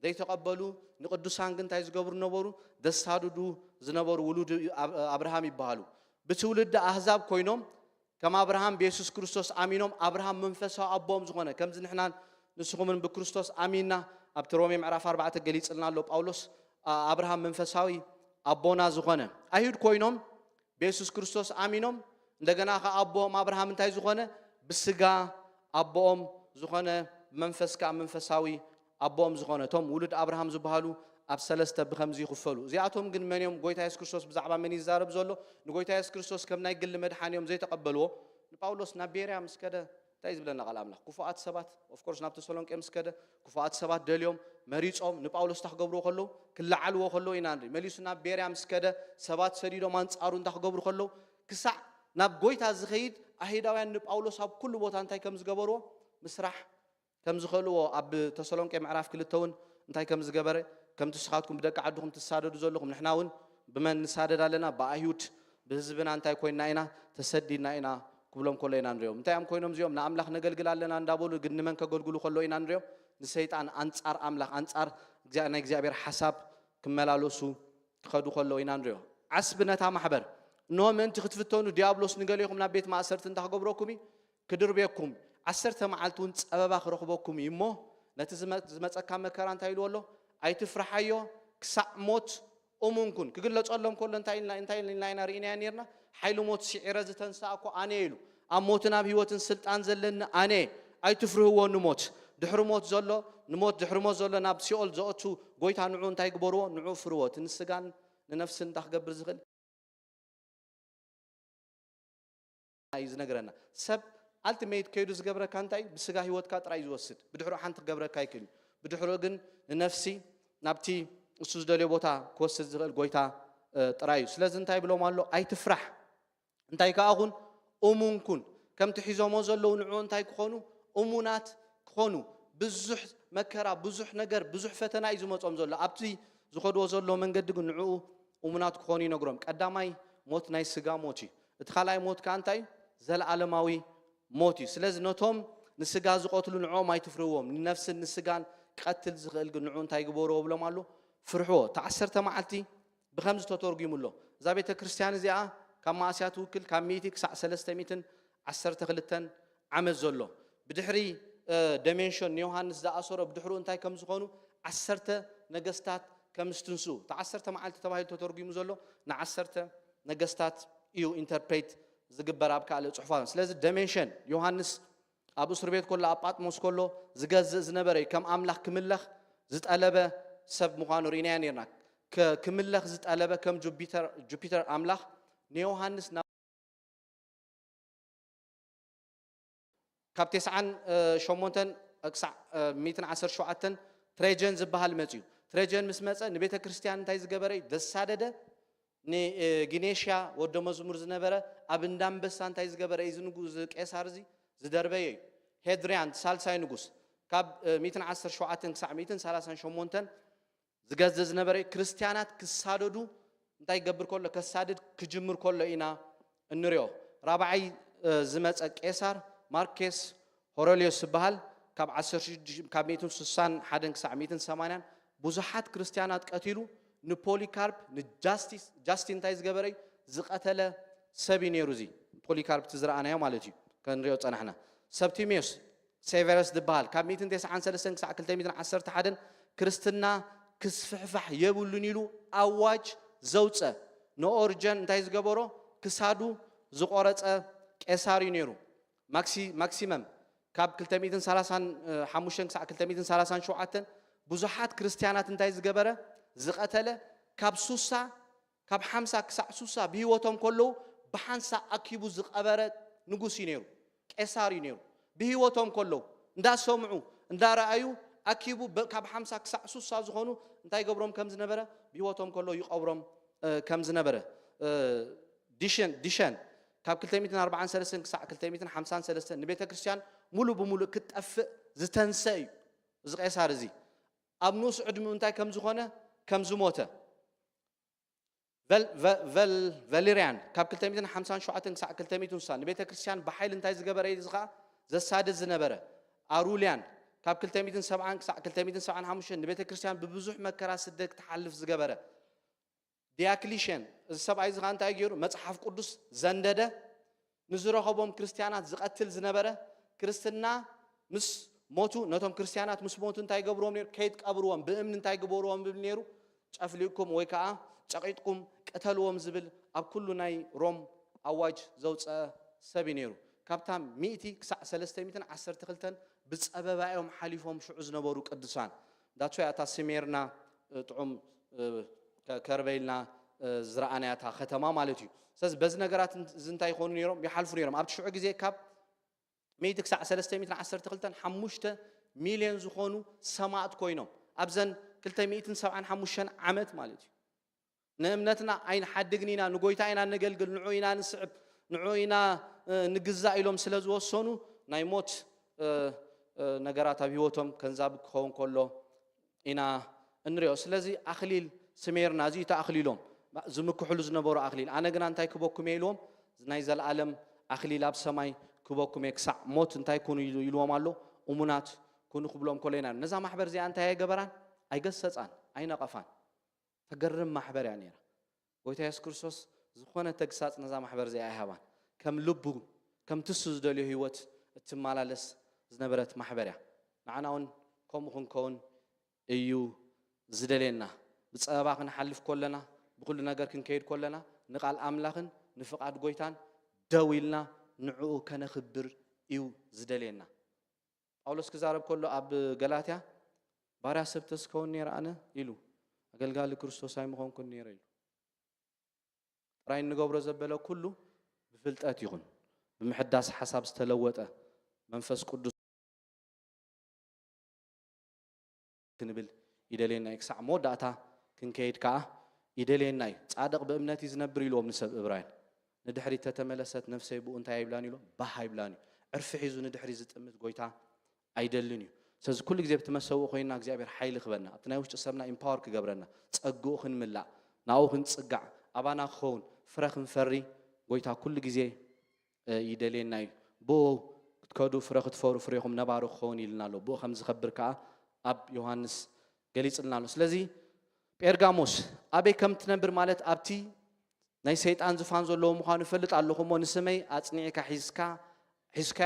ዘይተቐበሉ። ንቅዱሳን ግን እንታይ ዝገብሩ ነበሩ? ዘሳድዱ ዝነበሩ ውሉድ ኣብርሃም ይበሃሉ። ብትውልዲ ኣህዛብ ኮይኖም ከም ኣብርሃም ብየሱስ ክርስቶስ ኣሚኖም ኣብርሃም መንፈሳዊ ኣቦም ዝኾነ ከምዚ ንሕናን ንስኹምን ብክርስቶስ ኣሚንና ኣብቲ ሮሜ ምዕራፍ ኣርባዕተ ገሊጽልና ኣሎ ጳውሎስ። ኣብርሃም መንፈሳዊ ኣቦና ዝኾነ ኣይሁድ ኮይኖም ብየሱስ ክርስቶስ ኣሚኖም እንደገና ከ ኣቦኦም ኣብርሃም እንታይ ዝኾነ ብስጋ ኣቦኦም ዝኾነ ብመንፈስ ከኣ መንፈሳዊ ኣቦኦም ዝኾነ እቶም ውሉድ ኣብርሃም ዝበሃሉ ኣብ ሰለስተ ብኸምዚ ይኽፈሉ። እዚኣቶም ግን መን እዮም? ጎይታ የሱስ ክርስቶስ ብዛዕባ መን ይዛረብ ዘሎ? ንጎይታ የሱስ ክርስቶስ ከም ናይ ግሊ መድሓኒ እዮም ዘይተቐበልዎ። ንጳውሎስ ናብ ቤርያ ምስ ከደ እንታይ ዝብለና ቃል ኣምላኽ? ክፉኣት ሰባት ኦፍኮርስ ናብ ተሰሎንቄ ምስ ከደ ክፉኣት ሰባት ደልዮም መሪጾም ንጳውሎስ እንታይ ክገብርዎ ከለዉ ክለዓልዎ ከለዉ ኢና ንርኢ። መሊሱ ናብ ቤርያ ምስ ከደ ሰባት ሰዲዶም ኣንጻሩ እንታይ ክገብሩ ከለዉ ክሳዕ ናብ ጎይታ ዝኸይድ ኣይሁዳውያን ንጳውሎስ ኣብ ኩሉ ቦታ እንታይ ከም ዝገበርዎ ምስራሕ ከም ዝኸእልዎ ኣብ ተሰሎንቄ ምዕራፍ ክልተ እውን እንታይ ከም ዝገበረ ከምቲ ንስኻትኩም ብደቂ ዓድኹም ትሳደዱ ዘለኹም ንሕና እውን ብመን ንሳደድ ኣለና? ብኣይሁድ ብህዝብና እንታይ ኮይንና ኢና ተሰዲድና ኢና ክብሎም ከሎ ኢና ንሪኦም። እንታይ እዮም ኮይኖም እዚኦም? ንኣምላኽ ነገልግል ኣለና እንዳበሉ ግን ንመን ከገልግሉ ከሎ ኢና ንሪኦም? ንሰይጣን ኣንጻር ኣምላኽ ኣንጻር ናይ እግዚኣብሔር ሓሳብ ክመላለሱ ክኸዱ ከለዉ ኢና ንሪኦ። ዓስቢ ነታ ማሕበር እንሆ ምእንቲ ክትፍተኑ ዲያብሎስ ንገሌኹም ናብ ቤት ማእሰርቲ እንታይ ክገብረኩም እዩ? ክድርብየኩም፣ ዓሰርተ መዓልቲ እውን ጸበባ ክረኽበኩም እዩ እሞ ነቲ ዝመ- ዝመጸካ መከራ እንታይ ኢልዎ ኣሎ? ኣይትፍርሓዮ፣ ክሳዕ ሞት እሙን ኩን። ክግለጸሎም ከሎ እንታይ ኢልና እንታይ ኢልና ኢና ርኢናዮ ነርና? ሓይሊ ሞት ስዒረ ዝተንስኣ እኮ ኣነ ኢሉ። ኣብ ሞትን ኣብ ህይወትን ስልጣን ዘለኒ ኣነ። ኣይትፍርህዎ ንሞት ድሕሪ ሞት ዘሎ ንሞት ድሕሪ ሞት ዘሎ ናብ ሲኦል ዘእቱ ጎይታ ንዑ እንታይ ግበርዎ? ንዑ ፍርዎ። እቲ ንስጋን ንነፍስን እንታይ ክገብር ዝኽእል እዩ ዝነግረና። ሰብ ኣልቲሜት ከይዱ ዝገብረካ እንታይ እዩ? ብስጋ ህይወትካ ጥራይ እዩ ዝወስድ። ብድሕሪኡ ሓንቲ ክገብረካ ኣይክእል እዩ። ብድሕሪኡ ግን ንነፍሲ ናብቲ እሱ ዝደልዮ ቦታ ክወስድ ዝኽእል ጎይታ ጥራይ እዩ። ስለዚ እንታይ ይብሎም ኣሎ? ኣይትፍራሕ። እንታይ ከኣ ኩን? እሙን ኩን። ከምቲ ሒዞሞ ዘለዉ ንዕኡ እንታይ ክኾኑ? እሙናት ክኾኑ። ብዙሕ መከራ፣ ብዙሕ ነገር፣ ብዙሕ ፈተና እዩ ዝመጾም ዘሎ። ኣብቲ ዝኸድዎ ዘለዉ መንገዲ ግን ንዕኡ እሙናት ክኾኑ ይነግሮም። ቀዳማይ ሞት ናይ ስጋ ሞት እዩ። እቲ ካልኣይ ሞት ከኣ እንታይ እዩ? ዘለኣለማዊ ሞት እዩ። ስለዚ ነቶም ንስጋ ዝቐትሉ ንዕኦም ኣይትፍርህዎም። ንነፍስን ንስጋን ክቐትል ዝኽእል ግን ንዑ እንታይ ግበርዎ ብሎም ኣሎ? ፍርሕዎ። እቲ ዓሰርተ መዓልቲ ብኸምዚ ተተርጒሙ ኣሎ። እዛ ቤተ ክርስቲያን እዚኣ ካብ መኣስያ ትውክል ካብ ሚእቲ ክሳዕ ሰለስተ ሚእትን ዓሰርተ ክልተን ዓመት ዘሎ። ብድሕሪ ደሜንሽን ንዮሃንስ ዝኣሰሮ ብድሕሪኡ እንታይ ከም ዝኾኑ ዓሰርተ ነገስታት ከም ዝትንስኡ እቲ ዓሰርተ መዓልቲ ተባሂሉ ተተርጒሙ ዘሎ ንዓሰርተ ነገስታት እዩ ኢንተርፕሬት ዝግበር ኣብ ካልእ ጽሑፋት። ስለዚ ደሜንሽን ዮሃንስ ኣብ እስር ቤት ከሎ ኣብ ጳጥሞስ ከሎ ዝገዝእ ዝነበረ እዩ። ከም ኣምላኽ ክምለኽ ዝጠለበ ሰብ ምዃኑ ርኢናዮ ነርና። ክምለኽ ዝጠለበ ከም ጁፒተር ኣምላኽ ንዮሃንስ ናብ ካብ ተስዓን ሸሞንተን ክሳዕ ሚእትን ዓሰርተ ሸውዓተን ትሬጀን ዝበሃል መፅዩ። ትሬጀን ምስ መፀ ንቤተ ክርስቲያን እንታይ ዝገበረ እዩ? ዘሳደደ ንጊኔሽያ ወዶ መዝሙር ዝነበረ ኣብ እንዳንበሳ እንታይ ዝገበረ እዩ? እዚ ንጉ- እዚ ቄሳር እዚ ዝደርበየ እዩ። ሄድሪያን ሳልሳይ ንጉስ ካብ ሚእትን ዓሰርተ ሸውዓተን ክሳዕ ሚእትን ሰላሳን ሸሞንተን ዝገዝእ ዝነበረ እዩ። ክርስቲያናት ክሳደዱ እንታይ ይገብር ከሎ ከሳድድ ክጅምር ከሎ ኢና እንሪኦ። ራብዓይ ዝመፀ ቄሳር ማርኬስ ሆረሊዮስ ዝበሃል ካብ ዓሰርተ ሽዱሽተ ካብ ሚእትን ስሳን ሓደን ክሳዕ ሚእትን ሰማንያን ብዙሓት ክርስቲያናት ቀቲሉ ንፖሊካርፕ ንጃስቲስ ጃስቲን እንታይ ዝገበረ እዩ? ዝቐተለ ሰብ እዩ ነይሩ። እዚ ፖሊካርፕ እቲ ዝረኣናዮ ማለት እዩ። ከንሪኦ ፀናሕና። ሰብቲሚዮስ ሴቨረስ ዝበሃል ካብ ሚእትን ተስዓን ሰለስተን ክሳዕ ክልተ ሚእትን ዓሰርተ ሓደን ክርስትና ክስፍሕፋሕ የብሉን ኢሉ ኣዋጅ ዘውፀ ንኦርጀን እንታይ ዝገበሮ ክሳዱ ዝቆረፀ ቄሳር እዩ ነይሩ። ማክሲመም ካብ ክልተ ሚእትን ሰላሳን ሓሙሽተን ክሳዕ ክልተ ሚእትን ሰላሳን ሸውዓተን ብዙሓት ክርስቲያናት እንታይ ዝገበረ ዝቐተለ ካብ ሱሳ ካብ ሓምሳ ክሳዕ ሱሳ ብህይወቶም ከለዉ ብሓንሳ ኣኪቡ ዝቐበረ ንጉስ እዩ ነይሩ። ቄሳር እዩ ነይሩ። ብህይወቶም ከለዉ እንዳሰምዑ እንዳረኣዩ ኣኪቡ ካብ ሓምሳ ክሳዕ ሱሳ ዝኾኑ እንታይ ገብሮም ከም ዝነበረ ብህይወቶም ከለዉ ይቐብሮም ከም ዝነበረ ዲሸን ዲሸን ካብ ክልተ ሚእትን ኣርባዓን ሰለስተን ክሳዕ ክልተ ሚእትን ሓምሳን ሰለስተን ንቤተ ክርስቲያን ሙሉ ብሙሉ ክትጠፍእ ዝተንሰ እዩ። እዚ ቄሳር እዚ ኣብ ንኡስ ዕድሚኡ እንታይ ከም ዝኾነ ከም ዝሞተ ቨሊሪያን ካብ ክልተ ሚእትን ሓምሳን ሸውዓተን ክሳዕ ክልተ ሚእትን ስሳን ንቤተ ክርስቲያን ብሓይሊ እንታይ ዝገበረ እዩ? እዚ ኸዓ ዘሳድድ ዝነበረ ኣሩልያን ካብ ክልተ ሚእትን ሰብዓን ክሳዕ ክልተ ሚእትን ሰብዓን ሓሙሽተን ንቤተ ክርስቲያን ብብዙሕ መከራ ስደት ክትሓልፍ ዝገበረ ዲያክሊሽን እዚ ሰብኣይ እዚ ኸዓ እንታይ ገይሩ? መፅሓፍ ቅዱስ ዘንደደ ንዝረኸቦም ክርስቲያናት ዝቐትል ዝነበረ ክርስትና ምስ ሞቱ ነቶም ክርስቲያናት ምስ ሞቱ እንታይ ገብርዎም ነይሩ? ከይትቀብርዎም ብእምኒ እንታይ ግበርዎም ብል ነይሩ? ጨፍሊቕኩም ወይ ከዓ ጨቒጥኩም ቅተልዎም ዝብል ኣብ ኩሉ ናይ ሮም ኣዋጅ ዘውፀአ ሰብ እዩ ነይሩ። ካብታ ሚእቲ ክሳዕ ሰለስተ ሚእትን ዓሰርተ ክልተን ብፀበባ እዮም ሓሊፎም ሽዑ ዝነበሩ ቅዱሳን። ዳትሶ እያ እታ ስሜርና ጥዑም ከርበይልና ዝረኣናያ እታ ከተማ ማለት እዩ። ስለዚ በዚ ነገራት እዚ እንታይ ይኾኑ ነይሮም? ይሓልፉ ነይሮም። ኣብቲ ሽዑ ግዜ ካብ ሚእቲ ክሳዕ ሰለስተ ሚእትን ዓሰርተ ክልተን ሓሙሽተ ሚልዮን ዝኾኑ ሰማእት ኮይኖም ኣብዘን ክልተ ሚእትን ሰብዓን ሓሙሽተን ዓመት ማለት እዩ። ንእምነትና ኣይንሓድግን ኢና፣ ንጎይታ ኢና ነገልግል፣ ንዑ ኢና ንስዕብ፣ ንዑ ኢና ንግዛእ ኢሎም ስለ ዝወሰኑ ናይ ሞት ነገራት ኣብ ህይወቶም ከንዛብ ክኸውን ከሎ ኢና እንሪኦ። ስለዚ ኣኽሊል ስሜርና እዚ እዩ ተኣኽሊሎም ዝምክሕሉ ዝነበሩ ኣኽሊል። ኣነ ግና እንታይ ክበኩም እየ ኢልዎም፣ ናይ ዘለኣለም ኣኽሊል ኣብ ሰማይ ክበኩም እየ፣ ክሳዕ ሞት እንታይ ኩኑ ኢሉ- ኢልዎም ኣሎ፣ እሙናት ኩኑ ክብሎም ከሎ ኢና። ነዛ ማሕበር እዚኣ እንታይ ኣይገበራን፣ ኣይገሰጻን፣ ኣይነቐፋን። ተገርም ማሕበር እያ ነይራ። ጎይታ የሱስ ክርስቶስ ዝኾነ ተግሳጽ ነዛ ማሕበር እዚኣ ኣይሃባን። ከም ልቡ ከምቲ እሱ ዝደልዮ ህይወት እትመላለስ ዝነበረት ማሕበር እያ። ንዓና እውን ከምኡ ክንከውን እዩ ዝደልየና። ብጸበባ ክንሓልፍ ከለና፣ ብኹሉ ነገር ክንከይድ ከለና ንቓል ኣምላኽን ንፍቓድ ጎይታን ደው ኢልና ንዕኡ ከነኽብር እዩ ዝደልየና። ጳውሎስ ክዛረብ ከሎ ኣብ ገላትያ ባርያ ሰብ ተስከውን ነይረ ኣነ ኢሉ ኣገልጋሊ ክርስቶስ ኣይምኾንኩን ነይረ ኢሉ። ጥራይ እንገብሮ ዘበለ ኩሉ ብፍልጠት ይኹን ብምሕዳስ ሓሳብ ዝተለወጠ መንፈስ ቅዱስ ክንብል ይደልየና እዩ። ክሳዕ መወዳእታ ክንከይድ ከዓ ይደልየና እዩ። ጻድቕ ብእምነት እዩ ዝነብር ኢልዎም ንሰብ እብራይን። ንድሕሪት ተተመለሰት ነፍሰይ ብኡ እንታይ ኣይብላን ኢሎም ባህ ኣይብላን እዩ። ዕርፊ ሒዙ ንድሕሪት ዝጥምት ጎይታ ኣይደልን እዩ። ስለዚ ኩሉ ግዜ ብቲ መሰውእ ኮይና እግዚኣብሔር ሓይሊ ክበና ኣብቲ ናይ ውሽጢ ሰብና ኢምፓወር ክገብረና ጸግኡ ክንምላእ ናብኡ ክንጽጋዕ ኣባና ክኸውን ፍረ ክንፈሪ ጎይታ ኩሉ ግዜ ይደልየና እዩ። ብኡ ክትከዱ ፍረ ክትፈሩ ፍሬኹም ነባሪ ክኸውን ኢልና ኣሎ። ብኡ ከም ዝኸብር ከዓ ኣብ ዮሃንስ ገሊጽልና ኣሎ። ስለዚ ጴርጋሞስ ኣበይ ከም ትነብር፣ ማለት ኣብቲ ናይ ሰይጣን ዝፋን ዘለዎ ምዃኑ እፈልጥ ኣለኹ እሞ፣ ንስመይ ኣጽኒዕካ ሒዝካ ሒዝካ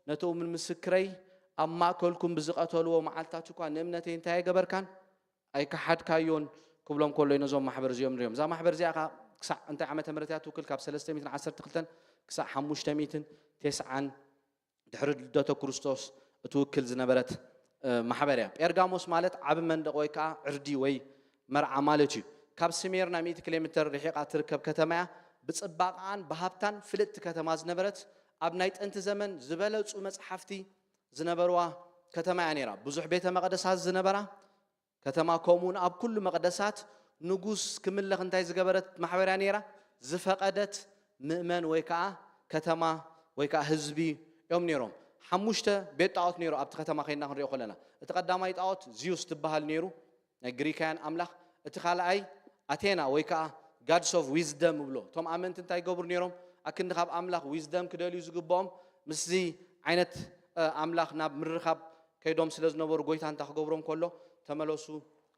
ነቲ እሙን ምስክረይ ኣብ ማእከልኩም ብዝቐተልዎ መዓልታት እኳ ንእምነተይ እንታይ ኣይገበርካን ኣይከሓድካዮን ክብሎም ከሎ እዩ ነዞም ማሕበር እዚኦም ንሪኦም። እዛ ማሕበር እዚኣ ከዓ ክሳዕ እንታይ ዓመተ ምህረት እያ ትውክል? ካብ ሰለስተ ሚእትን ዓሰርተ ክልተን ክሳዕ ሓሙሽተ ሚእትን ተስዓን ድሕሪ ልደተ ክርስቶስ እትውክል ዝነበረት፣ እ፣ ማሕበር እያ። ጴርጋሞስ ማለት ዓቢ መንደቕ ወይ ከዓ ዕርዲ ወይ መርዓ ማለት እዩ። ካብ ስሜርና ሚእቲ ኪሎ ሜተር ርሒቓ ትርከብ ከተማ እያ። ብጽባቐኣን ብሃብታን ፍልጥቲ ከተማ ዝነበረት፣ ኣብ ናይ ጥንቲ ዘመን ዝበለጹ መጽሓፍቲ ዝነበርዋ ከተማ እያ ነይራ። ብዙሕ ቤተ መቕደሳት ዝነበራ፣ ከተማ፣ ከምኡውን ኣብ ኩሉ መቕደሳት ንጉስ ክምለኽ እንታይ ዝገበረት ማሕበር እያ ነይራ? ዝፈቐደት ምእመን ወይ ከዓ ከተማ ወይ ከዓ ህዝቢ እዮም ነይሮም። ሓሙሽተ ቤት ጣዖት ነይሩ ኣብቲ ከተማ ከይና ክንሪኦ ከለና፣ እቲ ቀዳማይ ጣዖት ዚዩስ ትበሃል ነይሩ፣ ናይ ግሪካውያን ኣምላኽ። እቲ ካልኣይ ኣቴና ወይ ከዓ ጋድስ ኦፍ ዊዝደም እብሎ። እቶም ኣመንቲ እንታይ ይገብሩ ነይሮም? ኣክንዲ ካብ ኣምላኽ ዊዝደም ክደልዩ ዝግብኦም ምስዚ ዓይነት፣ እ፣ ኣምላኽ ናብ ምርኻብ ከይዶም ስለ ዝነበሩ፣ ጎይታ እንታ ክገብሮም ከሎ፣ "ተመለሱ"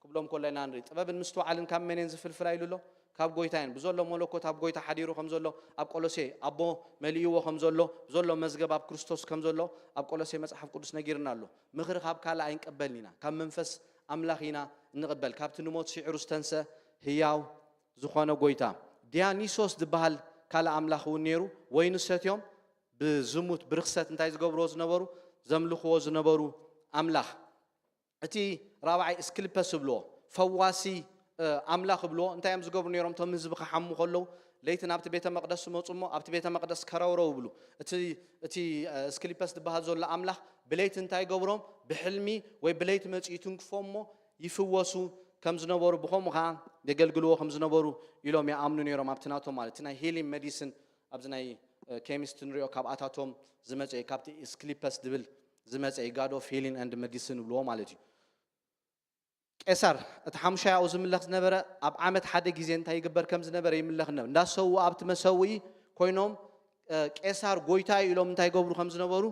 ክብሎም ከሎ ኢና ንርኢ። "ጥበብን ምስትውዓልን ካብ መን እየን ዝፍልፍላ?" ኢሉ ኣሎ። "ካብ ጎይታ እየን። ብዘሎ መለኮት ኣብ ጎይታ ሓዲሩ ከም ዘሎ ኣብ ቆሎሴ ኣቦ መሊእዎ ከም ዘሎ፣ ብዘሎ መዝገብ ኣብ ክርስቶስ ከም ዘሎ ኣብ ቆሎሴ መጽሓፍ ቅዱስ ነጊርና ኣሎ። ምኽሪ ካብ ካልእ ኣይንቀበልን ኢና፣ ካብ መንፈስ ኣምላኽ ኢና እንቕበል፣ ካብቲ ንሞት ስዒሩ ዝተንስአ ህያው ዝኾነ ጎይታ።" ዲያኒሶስ ዝበሃል ካልእ ኣምላኽ እውን ነይሩ። ወይኒ ሰትዮም ብዝሙት ብርኽሰት እንታይ ዝገብርዎ ዝነበሩ፣ ዘምልኽዎ ዝነበሩ ኣምላኽ። እቲ ራብዓይ እስክሊፐስ እብልዎ፣ ፈዋሲ፣ እ፣ ኣምላኽ እብልዎ። እንታይ እዮም ዝገብሩ ነይሮም? እቶም ህዝቢ ክሓሙ ከለዉ ለይቲ ናብቲ ቤተ መቕደስ ይመጹ እሞ ኣብቲ ቤተ መቕደስ ከረውረው ይብሉ። እቲ፣ እቲ፣ እ፣ እስክሊፐስ ዝበሃል ዘሎ ኣምላኽ ብለይቲ እንታይ ይገብሮም? ብሕልሚ ወይ ብለይቲ መጺኡ ይትንክፎም እሞ ይፍወሱ ከም ዝነበሩ፣ ብኸምኡ ኸዓ የገልግልዎ ከም ዝነበሩ ኢሎም ይኣምኑ ነይሮም። ኣብቲ ናቶም ማለት እቲ ናይ ሂሊንግ ሜዲሲን ኣብዚ ናይ፣ እ፣ ኬሚስት ንሪኦ ካብኣታቶም ዝመጸ እዩ፣ ካብቲ እስክሊፐስ ዝብል ዝመጸ እዩ፣ ጋድ ኦፍ ሂሊንግ ኤንድ ሜዲሲን ይብልዎ ማለት እዩ። ቄሳር እቲ ሓሙሻይ ኣብኡ ዝምለኽ ዝነበረ ኣብ ዓመት ሓደ ግዜ እንታይ ይግበር ከም ዝነበረ ይምለኽ ነበረ። እንዳሰዉ ኣብቲ መሰውኢ ኮይኖም፣ እ፣ ቄሳር ጎይታ እዩ ኢሎም እንታይ ይገብሩ ከም ዝነበሩ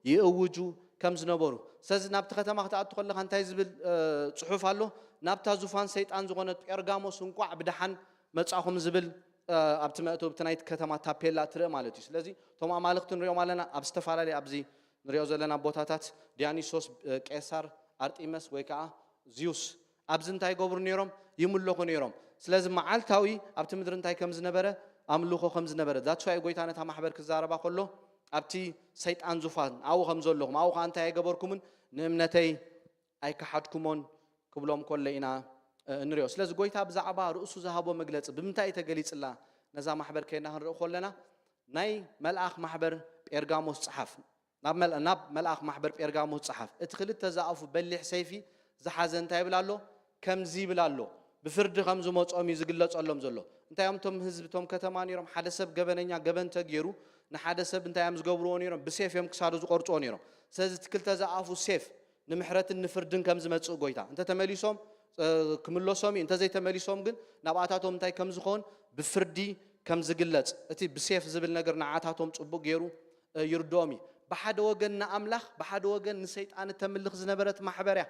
ይእውጁ ከም ዝነበሩ። ስለዚ ናብቲ ከተማ ክትኣቱ ከለኻ እንታይ ዝብል፣ እ፣ ጽሑፍ ኣሎ? "ናብታ ዙፋን ሰይጣን ዝኾነት ጴርጋሞስ እንቋዕ ብደሓን መጻኹም" ዝብል፣ እ፣ ኣብቲ መእተዊ፣ ኣብቲ ናይቲ ከተማ ታፔላ ትርኢ ማለት እዩ። ስለዚ እቶም ኣማልኽቲ ንሪኦም ኣለና ኣብ ዝተፈላለየ ኣብዚ ንሪኦ ዘለና ቦታታት ዲያኒሶስ፣ እ፣ ቄሳር፣ ኣርጢመስ ወይ ከዓ ዚዩስ ኣብዚ እንታይ ይገብሩ ነይሮም? ይምለኹ ነይሮም። ስለዚ መዓልታዊ ኣብቲ ምድሪ እንታይ ከም ዝነበረ? ኣምልኾ ከም ዝነበረ። ዛትስ ዋይ ጎይታ ነታ ማሕበር ክዛረባ ከሎ ኣብቲ ሰይጣን ዙፋን ኣብኡ ከም ዘለኹም፣ ኣብኡ ከዓ እንታይ ኣይገበርኩምን? ንእምነተይ ኣይከሓድኩሞን ክብሎም ከሎ ኢና፣ እ፣ እንሪኦ። ስለዚ ጎይታ ብዛዕባ ርእሱ ዝሃቦ መግለጺ ብምንታይ እዩ ተገሊጽላ? ነዛ ማሕበር ከይና ክንርኢ ከለና ናይ መልኣኽ ማሕበር ጴርጋሞስ ጸሓፍ ናብ መል-፣ ናብ መልኣኽ ማሕበር ጴርጋሞስ ጸሓፍ። እቲ ክልተ ዝኣፉ በሊሕ ሰይፊ ዝሓዘ እንታይ ይብል ኣሎ? ከምዚ ይብል ኣሎ። ብፍርዲ ከም ዝመጾም እዩ ዝግለጸሎም ዘሎ። እንታይ እዮም እቶም ህዝቢ፣ እቶም ከተማ ነይሮም? ሓደ ሰብ ገበነኛ ገበን ተገይሩ ንሓደ ሰብ እንታይ እዮም ዝገብርዎ ነይሮም? ብሴፍ እዮም ክሳዱ ዝቆርጽዎ ነይሮም። ስለዚ እቲ ክልተ ዝኣፉ ሴፍ ንምሕረትን ንፍርድን ከም ዝመጽእ ጎይታ። እንተ ተመሊሶም፣ እ፣ ክምለሶም እዩ። እንተ ዘይተመሊሶም ግን ናብኣታቶም እንታይ ከም ዝኸውን ብፍርዲ ከም ዝግለጽ እቲ ብሴፍ ዝብል ነገር ንዓታቶም ጽቡቕ ገይሩ፣ እ፣ ይርድኦም እዩ። ብሓደ ወገን ንኣምላኽ፣ ብሓደ ወገን ንሰይጣን እተምልኽ ዝነበረት ማሕበር እያ።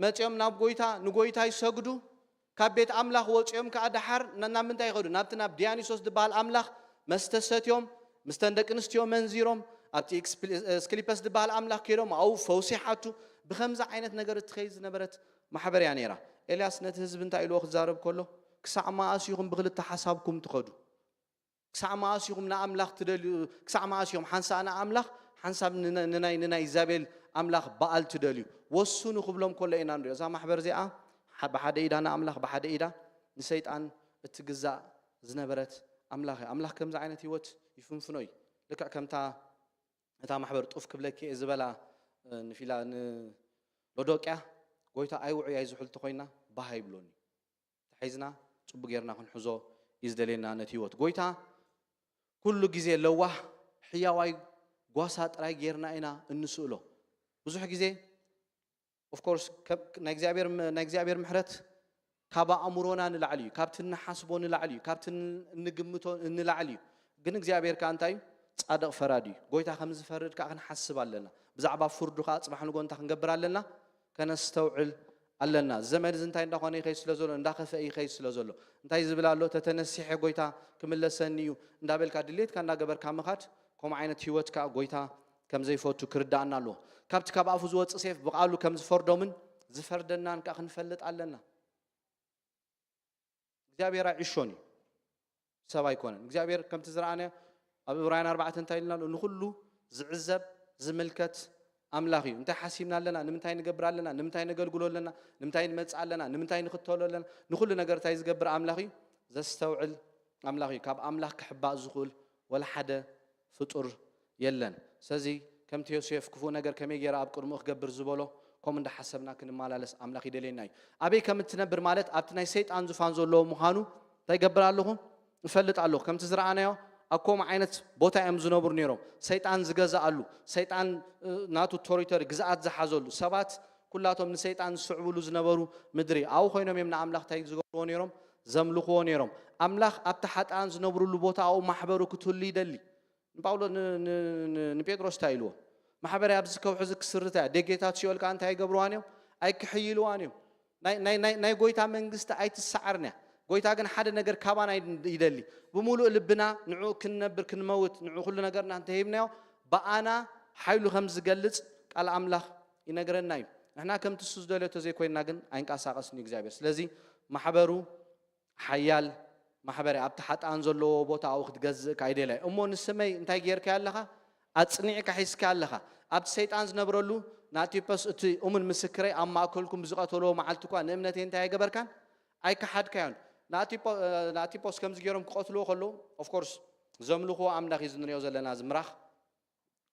መጺኦም ናብ ጎይታ፣ ንጎይታ ይሰግዱ። ካብ ቤት ኣምላኽ ወጺኦም ከኣ ደሓር ና-፣ ናብ ምንታይ ይኸዱ? ናብቲ ናብ ዲያኒሶስ ዝበሃል ኣምላኽ መስተ ሰትዮም፣ ምስተን ደቂ ኣንስትዮ መንዚሮም፣ ኣብቲ ኤክስፕሊ-፣ እስክሊፐስ ዝበሃል ኣምላኽ ከይዶም ኣብኡ ፈውሲ ይሓቱ። ብኸምዚ ዓይነት ነገር እትኸይድ ዝነበረት ማሕበር እያ ነይራ። ኤልያስ ነቲ ህዝቢ እንታይ ኢልዎ ክዛረብ ከሎ፣ "ክሳዕ መኣስ ኢኹም ብኽልተ ሓሳብኩም ትኸዱ? ክሳዕ መኣስ ኢኹም ንኣምላኽ ትደልዩ? ክሳዕ መኣስ እዮም ሓንሳእ ንኣምላኽ፣ ሓንሳብ ንና-፣ ንናይ፣ ንናይ ኢዛቤል ኣምላኽ በኣል ትደልዩ? ወስኑ" ክብሎም ከሎ ኢና ንሪኦ። እዛ ማሕበር እዚኣ ሓ-፣ ብሓደ ኢዳ ንኣምላኽ፣ ብሓደ ኢዳ ንሰይጣን እትግዛእ ዝነበረት ኣምላኽ እያ። ኣምላኽ ከምዚ ዓይነት ህይወት ይፍንፍኖ እዩ። ልክዕ ከምታ እታ ማሕበር ጡፍ ክብለኪ እየ ዝበላ፣ እ፣ ንፊላ-፣ ንሎዶቅያ፣ "ጎይታ ኣይውዑይ ኣይዝሑል ተኾይና ባህ ኣይብሎን እዩ። ተሒዝና ጽቡቅ ጌርና ክንሕዞ እዩ ዝደልየና ነቲ ህይወት። ጎይታ ኩሉ ግዜ ለዋህ፣ ሕያዋይ፣ ጓሳ ጥራይ ጌርና ኢና እንስእሎ። ብዙሕ ግዜ፣ of course፣ ከ-፣ ናይ እግዚኣብሔር ም-፣ ናይ እግዚኣብሔር ምሕረት ካብ ኣእምሮና ንላዕሊ እዩ፣ ካብቲ እንሓስቦ ንላዕሊ እዩ፣ ካብቲ ን-፣ እንግምቶ ንላዕሊ እዩ። ግን እግዚኣብሔር ከኣ እንታይ እዩ? ጻድቕ ፈራዲ እዩ። ጎይታ ከም ዝፈርድ ከኣ ክንሓስብ ኣለና። ብዛዕባ ፍርዱ ከኣ ጽባሕ ንጎ እንታይ ክንገብር ኣለና? ከነስተውዕል ኣለና። ዘመን እዚ እንታይ እንዳኾነ ይኸይድ ስለ ዘሎ፣ እንዳኸፍአ ይኸይድ ስለ ዘሎ፣ እንታይ ዝብል ኣሎ? "ተተነሲሐ ጎይታ ክምለሰኒ እዩ" እንዳበልካ ድሌትካ እንዳገበርካ ምኻድ፣ ከምኡ ዓይነት ህይወት ከኣ ጎይታ ከም ዘይፈቱ ክርዳእና ኣለዎ። ካብቲ ካብ ኣፉ ዝወጽእ ሴፍ ብቓሉ ከም ዝፈርዶምን ዝፈርደናን ከኣ ክንፈልጥ ኣለና። እግዚኣብሔር ኣይዕሾን እዩ፣ ሰብ ኣይኮነን። እግዚኣብሔር ከምቲ ዝረኣናዮ ኣብ ዕብራውያን ኣርባዕተ እንታይ ኢልና ኣሎ? ንኹሉ ዝዕዘብ ዝምልከት ኣምላኽ እዩ። እንታይ ሓሲብና ኣለና? ንምንታይ ንገብር ኣለና? ንምንታይ ነገልግሎ ኣለና? ንምንታይ ንመጽእ ኣለና? ንምንታይ ንኽተሎ ኣለና? ንኹሉ ነገር እንታይ ዝገብር ኣምላኽ እዩ? ዘስተውዕል ኣምላኽ እዩ። ካብ ኣምላኽ ክሕባእ ዝኽእል ወላ ሓደ ፍጡር የለን። ስለዚ ከምቲ ዮሴፍ ክፉእ ነገር ከመይ ገይረ ኣብ ቅድሚኡ ክገብር ዝበሎ፣ ከምኡ እንዳሓሰብና ክንመላለስ ኣምላኽ ይደልየና እዩ። ኣበይ ከም እትነብር ማለት ኣብቲ ናይ ሰይጣን ዙፋን ዘለዎ ምዃኑ እንታይ ይገብር ኣለኹ? እፈልጥ ኣለኹ። ከምቲ ዝረኣናዮ ኣብ ከምኡ ዓይነት ቦታ እዮም ዝነብሩ ነይሮም። ሰይጣን ዝገዝኣሉ፣ ሰይጣን፣ እ፣ ናቱ ቶሪቶሪ፣ ግዝኣት ዝሓዘሉ፣ ሰባት ኩላቶም ንሰይጣን ዝስዕብሉ ዝነበሩ ምድሪ። ኣብኡ ኮይኖም እዮም ንኣምላኽ እንታይ ዝገብርዎ ነይሮም? ዘምልኽዎ ነይሮም። ኣምላኽ ኣብቲ ሓጥኣን ዝነብሩሉ ቦታ ኣብኡ ማሕበሩ ክትህሉ ይደሊ። ንጳውሎ-፣ ን-፣ ን-፣ ን-፣ ንጴጥሮስ እንታይ ኢልዎ? "ማሕበረይ ኣብዚ ከውሒ እዚ ክስርታ እያ፣ ደጌታት ሲኦል ከኣ እንታይ ኣይገብርዋን እዮም? ኣይክሕይልዋን እዮም። ናይ፣ ናይ፣ ናይ፣ ናይ ጎይታ መንግስቲ ኣይትሰዓርን እያ። ጎይታ ግን ሓደ ነገር ካባና ይድ-፣ ይደሊ። ብምሉእ ልብና ንዕኡ ክንነብር፣ ክንመውት፣ ንዕኡ ኩሉ ነገርና እንተሂብናዮ፣ ብኣና ሓይሉ ከም ዝገልጽ ቃል ኣምላኽ ይነግረና እዩ። ንሕና ከምቲ እሱ ዝደልዮ እንተዘይኮይንና ግን ኣይንቀሳቐስን እዩ እግዚኣብሔር። ስለዚ ማሕበሩ ሓያል ማሕበረ ኣብቲ ሓጥኣን ዘለዎ ቦታ ኣብኡ ክትገዝእ ከኣ ይደልያ። እሞ ንስመይ እንታይ ጌርካዮ ኣለኻ? ኣጽኒዕካ ሒዝካዮ ኣለኻ። ኣብቲ ሰይጣን ዝነብረሉ ንኣንቲፖስ እቲ እሙን ምስክረይ ኣብ ማእከልኩም ብዝቐተልዎ መዓልቲ እኳ ንእምነተይ እንታይ ኣይገበርካን? ኣይከሓድካዮን። ንኣንቲፖ-፣ ንኣንቲፖስ ከምዚ ገይሮም ክቐትልዎ ከለዉ፣ ኦፍኮርስ ዘምልኽዎ ኣምላኽ እዩ እዚ ንሪኦ ዘለና እዚ ምራኽ።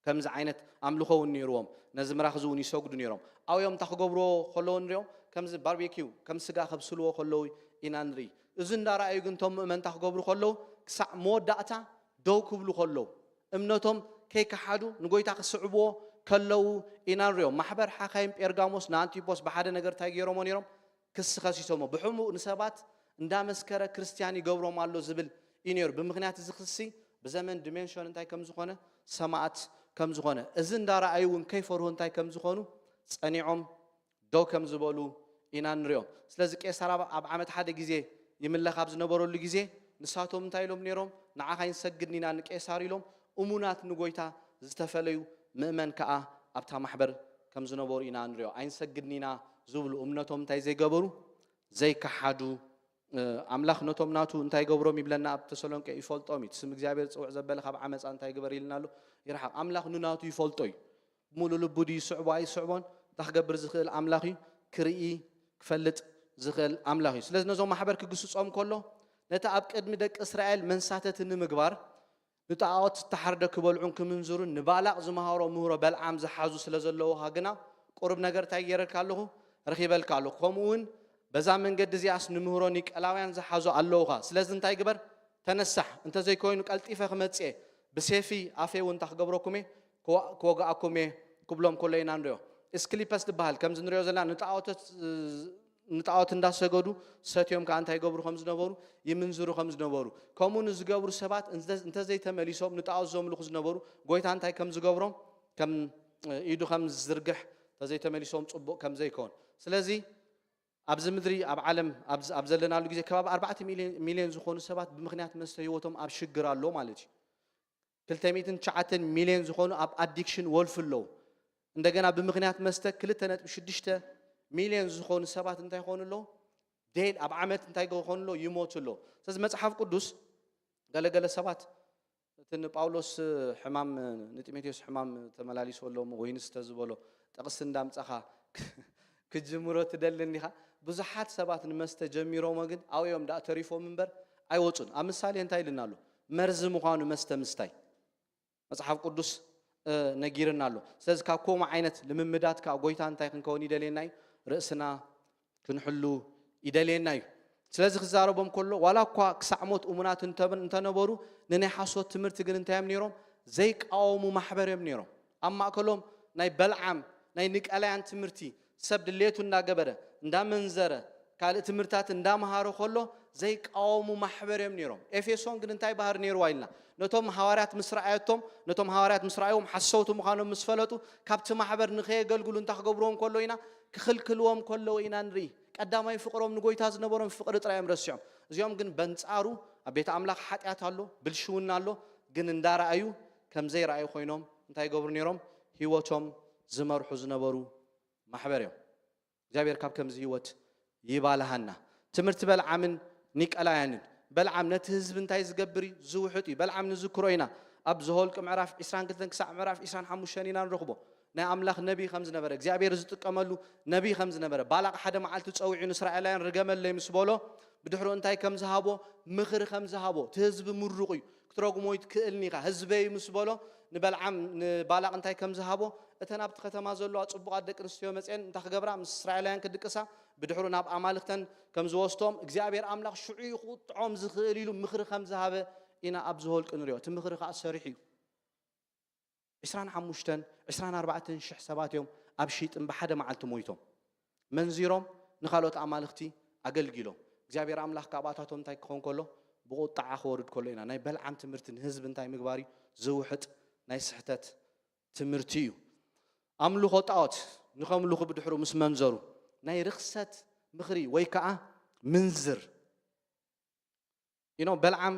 ከምዚ ዓይነት ኣምልኾ እውን ነይርዎም። ነዚ ምራኽ እዚ እውን ይሰግዱ ነይሮም። ኣብኦም እንታይ ክገብርዎ ከለዉ ንሪኦም? ከምዚ ባርቤኪው፣ ከም ስጋ ከብስልዎ ከለዉ ኢና ንርኢ። እዚ እንዳረኣዩ ግን እቶም ምእመን እንታይ ክገብሩ ከለዉ? ክሳዕ መወዳእታ ደው ክብሉ ከለዉ፣ እምነቶም ከይከሓዱ ንጎይታ ክስዕብዎ ከለዉ ኢና ንሪኦም። ማሕበር ሓካይም ጴርጋሞስ ንኣንቲፖስ ብሓደ ነገር እንታይ ገይሮሞ ነይሮም? ክሲ ከሲሶሞ። ብሕሙቕ ንሰባት እንዳመስከረ ክርስትያን ይገብሮም ኣሎ ዝብል እዩ ነይሩ። ብምኽንያት እዚ ክሲ ብዘመን ዲሜንሽን እንታይ ከም ዝኾነ፣ ሰማእት ከም ዝኾነ፣ እዚ እንዳረኣዩ እውን ከይፈርሁ እንታይ ከም ዝኾኑ ጸኒዖም ደው ከም ዝበሉ ኢና ንሪኦም። ስለዚ ቄሳር ኣብ፣ ኣብ ዓመት ሓደ ግዜ ይምለኽ ኣብ ዝነበረሉ ግዜ ንሳቶም እንታይ ኢሎም ነይሮም? "ንዓኻ ኣይንሰግድን ኢና ንቄሳር" ኢሎም እሙናት ንጎይታ ዝተፈለዩ ምእመን ከኣ ኣብታ ማሕበር ከም ዝነበሩ ኢና ንሪኦ። ኣይንሰግድን ኢና ዝብሉ እምነቶም እንታይ ዘይገበሩ? ዘይከሓዱ። እ፣ ኣምላኽ ነቶም ናቱ እንታይ ይገብሮም ይብለና ኣብ ተሰሎንቄ? ይፈልጦም እዩ። እቲ ስም እግዚኣብሔር ዝጽውዕ ዘበለ ካብ ዓመጻ እንታይ ግበር ኢልና ኣሎ? ይርሓቕ። ኣምላኽ ንናቱ ይፈልጦ እዩ። ሙሉ ልቡ ድዩ ይስዕቦ ኣይስዕቦን እንታይ ክገብር ዝኽእል ኣምላኽ እዩ። ክርኢ ክፈልጥ ዝኽእል ኣምላኽ እዩ። ስለዚ ነዞም ማሕበር ክግስጾም ከሎ ነቲ ኣብ ቅድሚ ደቂ እስራኤል መንሳተቲ ንምግባር ንጣዖት ዝተሓርደ ክበልዑን ክምንዝሩን ንባላቕ ዝመሃሮ ምህሮ በልዓም ዝሓዙ ስለ ዘለዉኻ ግና ቁሩብ ነገር እንታይ ገይረልካ ኣለኹ? ረኺበልካ ኣለኹ። ከምኡ እውን በዛ መንገዲ እዚኣስ ንምህሮ ኒቀላውያን ዝሓዙ ኣለዉኻ። ስለዚ እንታይ ግበር? ተነሳሕ። እንተዘይኮይኑ ቀልጢፈ ክመጽእ እየ። ብሴፊ ኣፈይ እውን እንታይ ክገብረኩም እየ? ክዋ-፣ ክወግኣኩም እየ ክብሎም ከሎ ኢና ንሪኦ። እስክሊፐስ ዝበሃል ከምዚ ንሪኦ ዘለና ንጣዖቶት ንጣዖት እንዳሰገዱ ሰትዮም ከኣ እንታይ ይገብሩ ከም ዝነበሩ? ይምንዝሩ ከም ዝነበሩ። ከምኡ ንዝገብሩ ሰባት እንተ-፣ እንተዘይተመሊሶም ንጣዖት ዘምልኹ ዝነበሩ ጎይታ እንታይ ከም ዝገብሮም ከም ኢዱ ከም ዝዝርግሕ እንተዘይተመሊሶም ጽቡቕ ከም ዘይከውን። ስለዚ ኣብዚ ምድሪ ኣብ ዓለም ኣብ፣ ኣብ ዘለናሉ ግዜ ከባቢ ኣርባዕተ ሚልዮን፣ ሚልዮን ዝኾኑ ሰባት ብምኽንያት መስተ ህይወቶም ኣብ ሽግር ኣሎ ማለት እዩ። ክልተ ሚእትን ትሽዓተን ሚልዮን ዝኾኑ ኣብ ኣዲክሽን ወልፊ ኣለዉ። እንደገና ብምኽንያት መስተ ክልተ ነጥቢ ሽዱሽተ ሚልዮን ዝኾኑ ሰባት እንታይ ይኾኑ ኣለዉ? ዴል ኣብ ዓመት እንታይ ይኾኑ ኣለዉ? ይሞቱ ኣለዉ። ስለዚ መጽሓፍ ቅዱስ ገለገለ ሰባት እቲ ንጳውሎስ ሕማም፣ ንጢሞቴዎስ ሕማም ተመላሊሱ ኣሎ እሞ ወይኒ ስተ ዝበሎ ጥቕሲ እንዳምጻኻ ክጅምሮ ትደሊ እንዲኻ። ብዙሓት ሰባት ንመስተ ጀሚሮሞ ግን ኣብኦም ደኣ ተሪፎም እምበር ኣይወጹን። ኣብ ምሳሌ እንታይ ኢልና ኣሎ? መርዚ ምዃኑ መስተ ምስታይ። መጽሓፍ ቅዱስ፣ እ፣ ነጊርና ኣሎ። ስለዚ ካብ ከምኡ ዓይነት ልምምዳት ከኣ ጎይታ እንታይ ክንከውን ይደልየና እዩ? ርእስና ክንሕሉ ይደልየና እዩ። ስለዚ ክዛረቦም ከሎ ዋላ እኳ ክሳዕ ሞት እሙናት እንተ-፣ እንተነበሩ ንናይ ሓሶት ትምህርቲ ግን እንታይ እዮም ነይሮም? ዘይቃወሙ ማሕበር እዮም ነይሮም። ኣብ ማእከሎም ናይ በልዓም ናይ ኒቀላያን ትምህርቲ ሰብ ድሌቱ እንዳገበረ እንዳመንዘረ ካልእ ትምህርታት እንዳመሃረ ከሎ ዘይቃወሙ ማሕበር እዮም ነይሮም። ኤፌሶን ግን እንታይ ባህሪ ነይርዋ ኢልና? ነቶም ሃዋርያት ምስ ረኣየቶም፣ ነቶም ሃዋርያት ምስ ረኣይዎም ሓሰውቲ ምዃኖም ምስ ፈለጡ፣ ካብቲ ማሕበር ንኸየገልግሉ እንታይ ክገብርዎም ከሎ ኢና? ክኽልክልዎም ከለዉ ኢና ንርኢ። ቀዳማይ ፍቕሮም ንጎይታ ዝነበሮም ፍቕሪ ጥራይ እዮም ረሲዖም። እዚኦም ግን በንጻሩ ኣብ ቤት ኣምላኽ ሓጢኣት ኣሎ፣ ብልሽውና ኣሎ፣ ግን እንዳረኣዩ ከም ዘይረኣዩ ኮይኖም እንታይ ይገብሩ ነይሮም? ህይወቶም ዝመርሑ ዝነበሩ ማሕበር እዮም። እግዚኣብሔር ካብ ከምዚ ህይወት ይባልሃና። ትምህርቲ በልዓምን ኒቀላያንን። በልዓም ነቲ ህዝቢ እንታይ ዝገብር እዩ? ዝውሕጥ እዩ። በልዓም ንዝክሮ ኢና። ኣብ ዘኍልቅ ምዕራፍ ዕስራን ክልተን ክሳዕ ምዕራፍ ዕስራን ሓሙሽተን ኢና ንረኽቦ። ናይ ኣምላኽ ነቢይ ከም ዝነበረ፣ እግዚኣብሔር ዝጥቀመሉ ነቢይ ከም ዝነበረ፣ ባላቕ ሓደ መዓልቲ ጸዊዑ ንእስራኤላውያን ርገመለይ ምስ በሎ፣ ብድሕሩ እንታይ ከም ዝሃቦ፣ ምኽሪ ከም ዝሃቦ፣ እቲ ህዝቢ ምሩቕ እዩ፣ ክትረጉሞ ይትክእልን ኢኻ፣ ህዝበይ ምስ በሎ፣ ንበልዓም፣ ንባላቕ እንታይ ከም ዝሃቦ፣ እተን ኣብቲ ከተማ ዘለዋ ጽቡቓት ደቂ ኣንስትዮ መጽኤን እንታይ ክገብራ፣ ምስ እስራኤላውያን ክድቅሳ፣ ብድሕሩ ናብ ኣማልኽተን ከም ዝወስዶም፣ እግዚኣብሔር ኣምላኽ ሽዑ እዩ ክቕጥዖም ዝኽእል ኢሉ ምኽሪ ከም ዝሃበ ኢና ኣብ ዘኍልቅ ንሪኦ። እቲ ምኽሪ ከኣ ሰሪሑ እዩ። ዕስራን ሓሙሽተን፣ ዕስራን ኣርባዕተን ሽሕ ሰባት እዮም ኣብ ሺጢም ብሓደ መዓልቲ ሞይቶም። መንዚሮም፣ ንኻልኦት ኣማልኽቲ ኣገልጊሎም። እግዚኣብሔር ኣምላኽ ካብኣታቶም እንታይ ክኸውን ከሎ? ብቑጥዓ ክወርድ ከሎ ኢና። ናይ በልዓም ትምህርቲ ንህዝቢ እንታይ ምግባር እዩ? ዝውሕጥ ናይ ስሕተት ትምህርቲ እዩ። ኣምልኾ ጣዖት ንኸምልኹ ብድሕሩ ምስ መንዘሩ፣ ናይ ርኽሰት ምኽሪ ወይ ከኣ ምንዝር ኢኖ በልዓም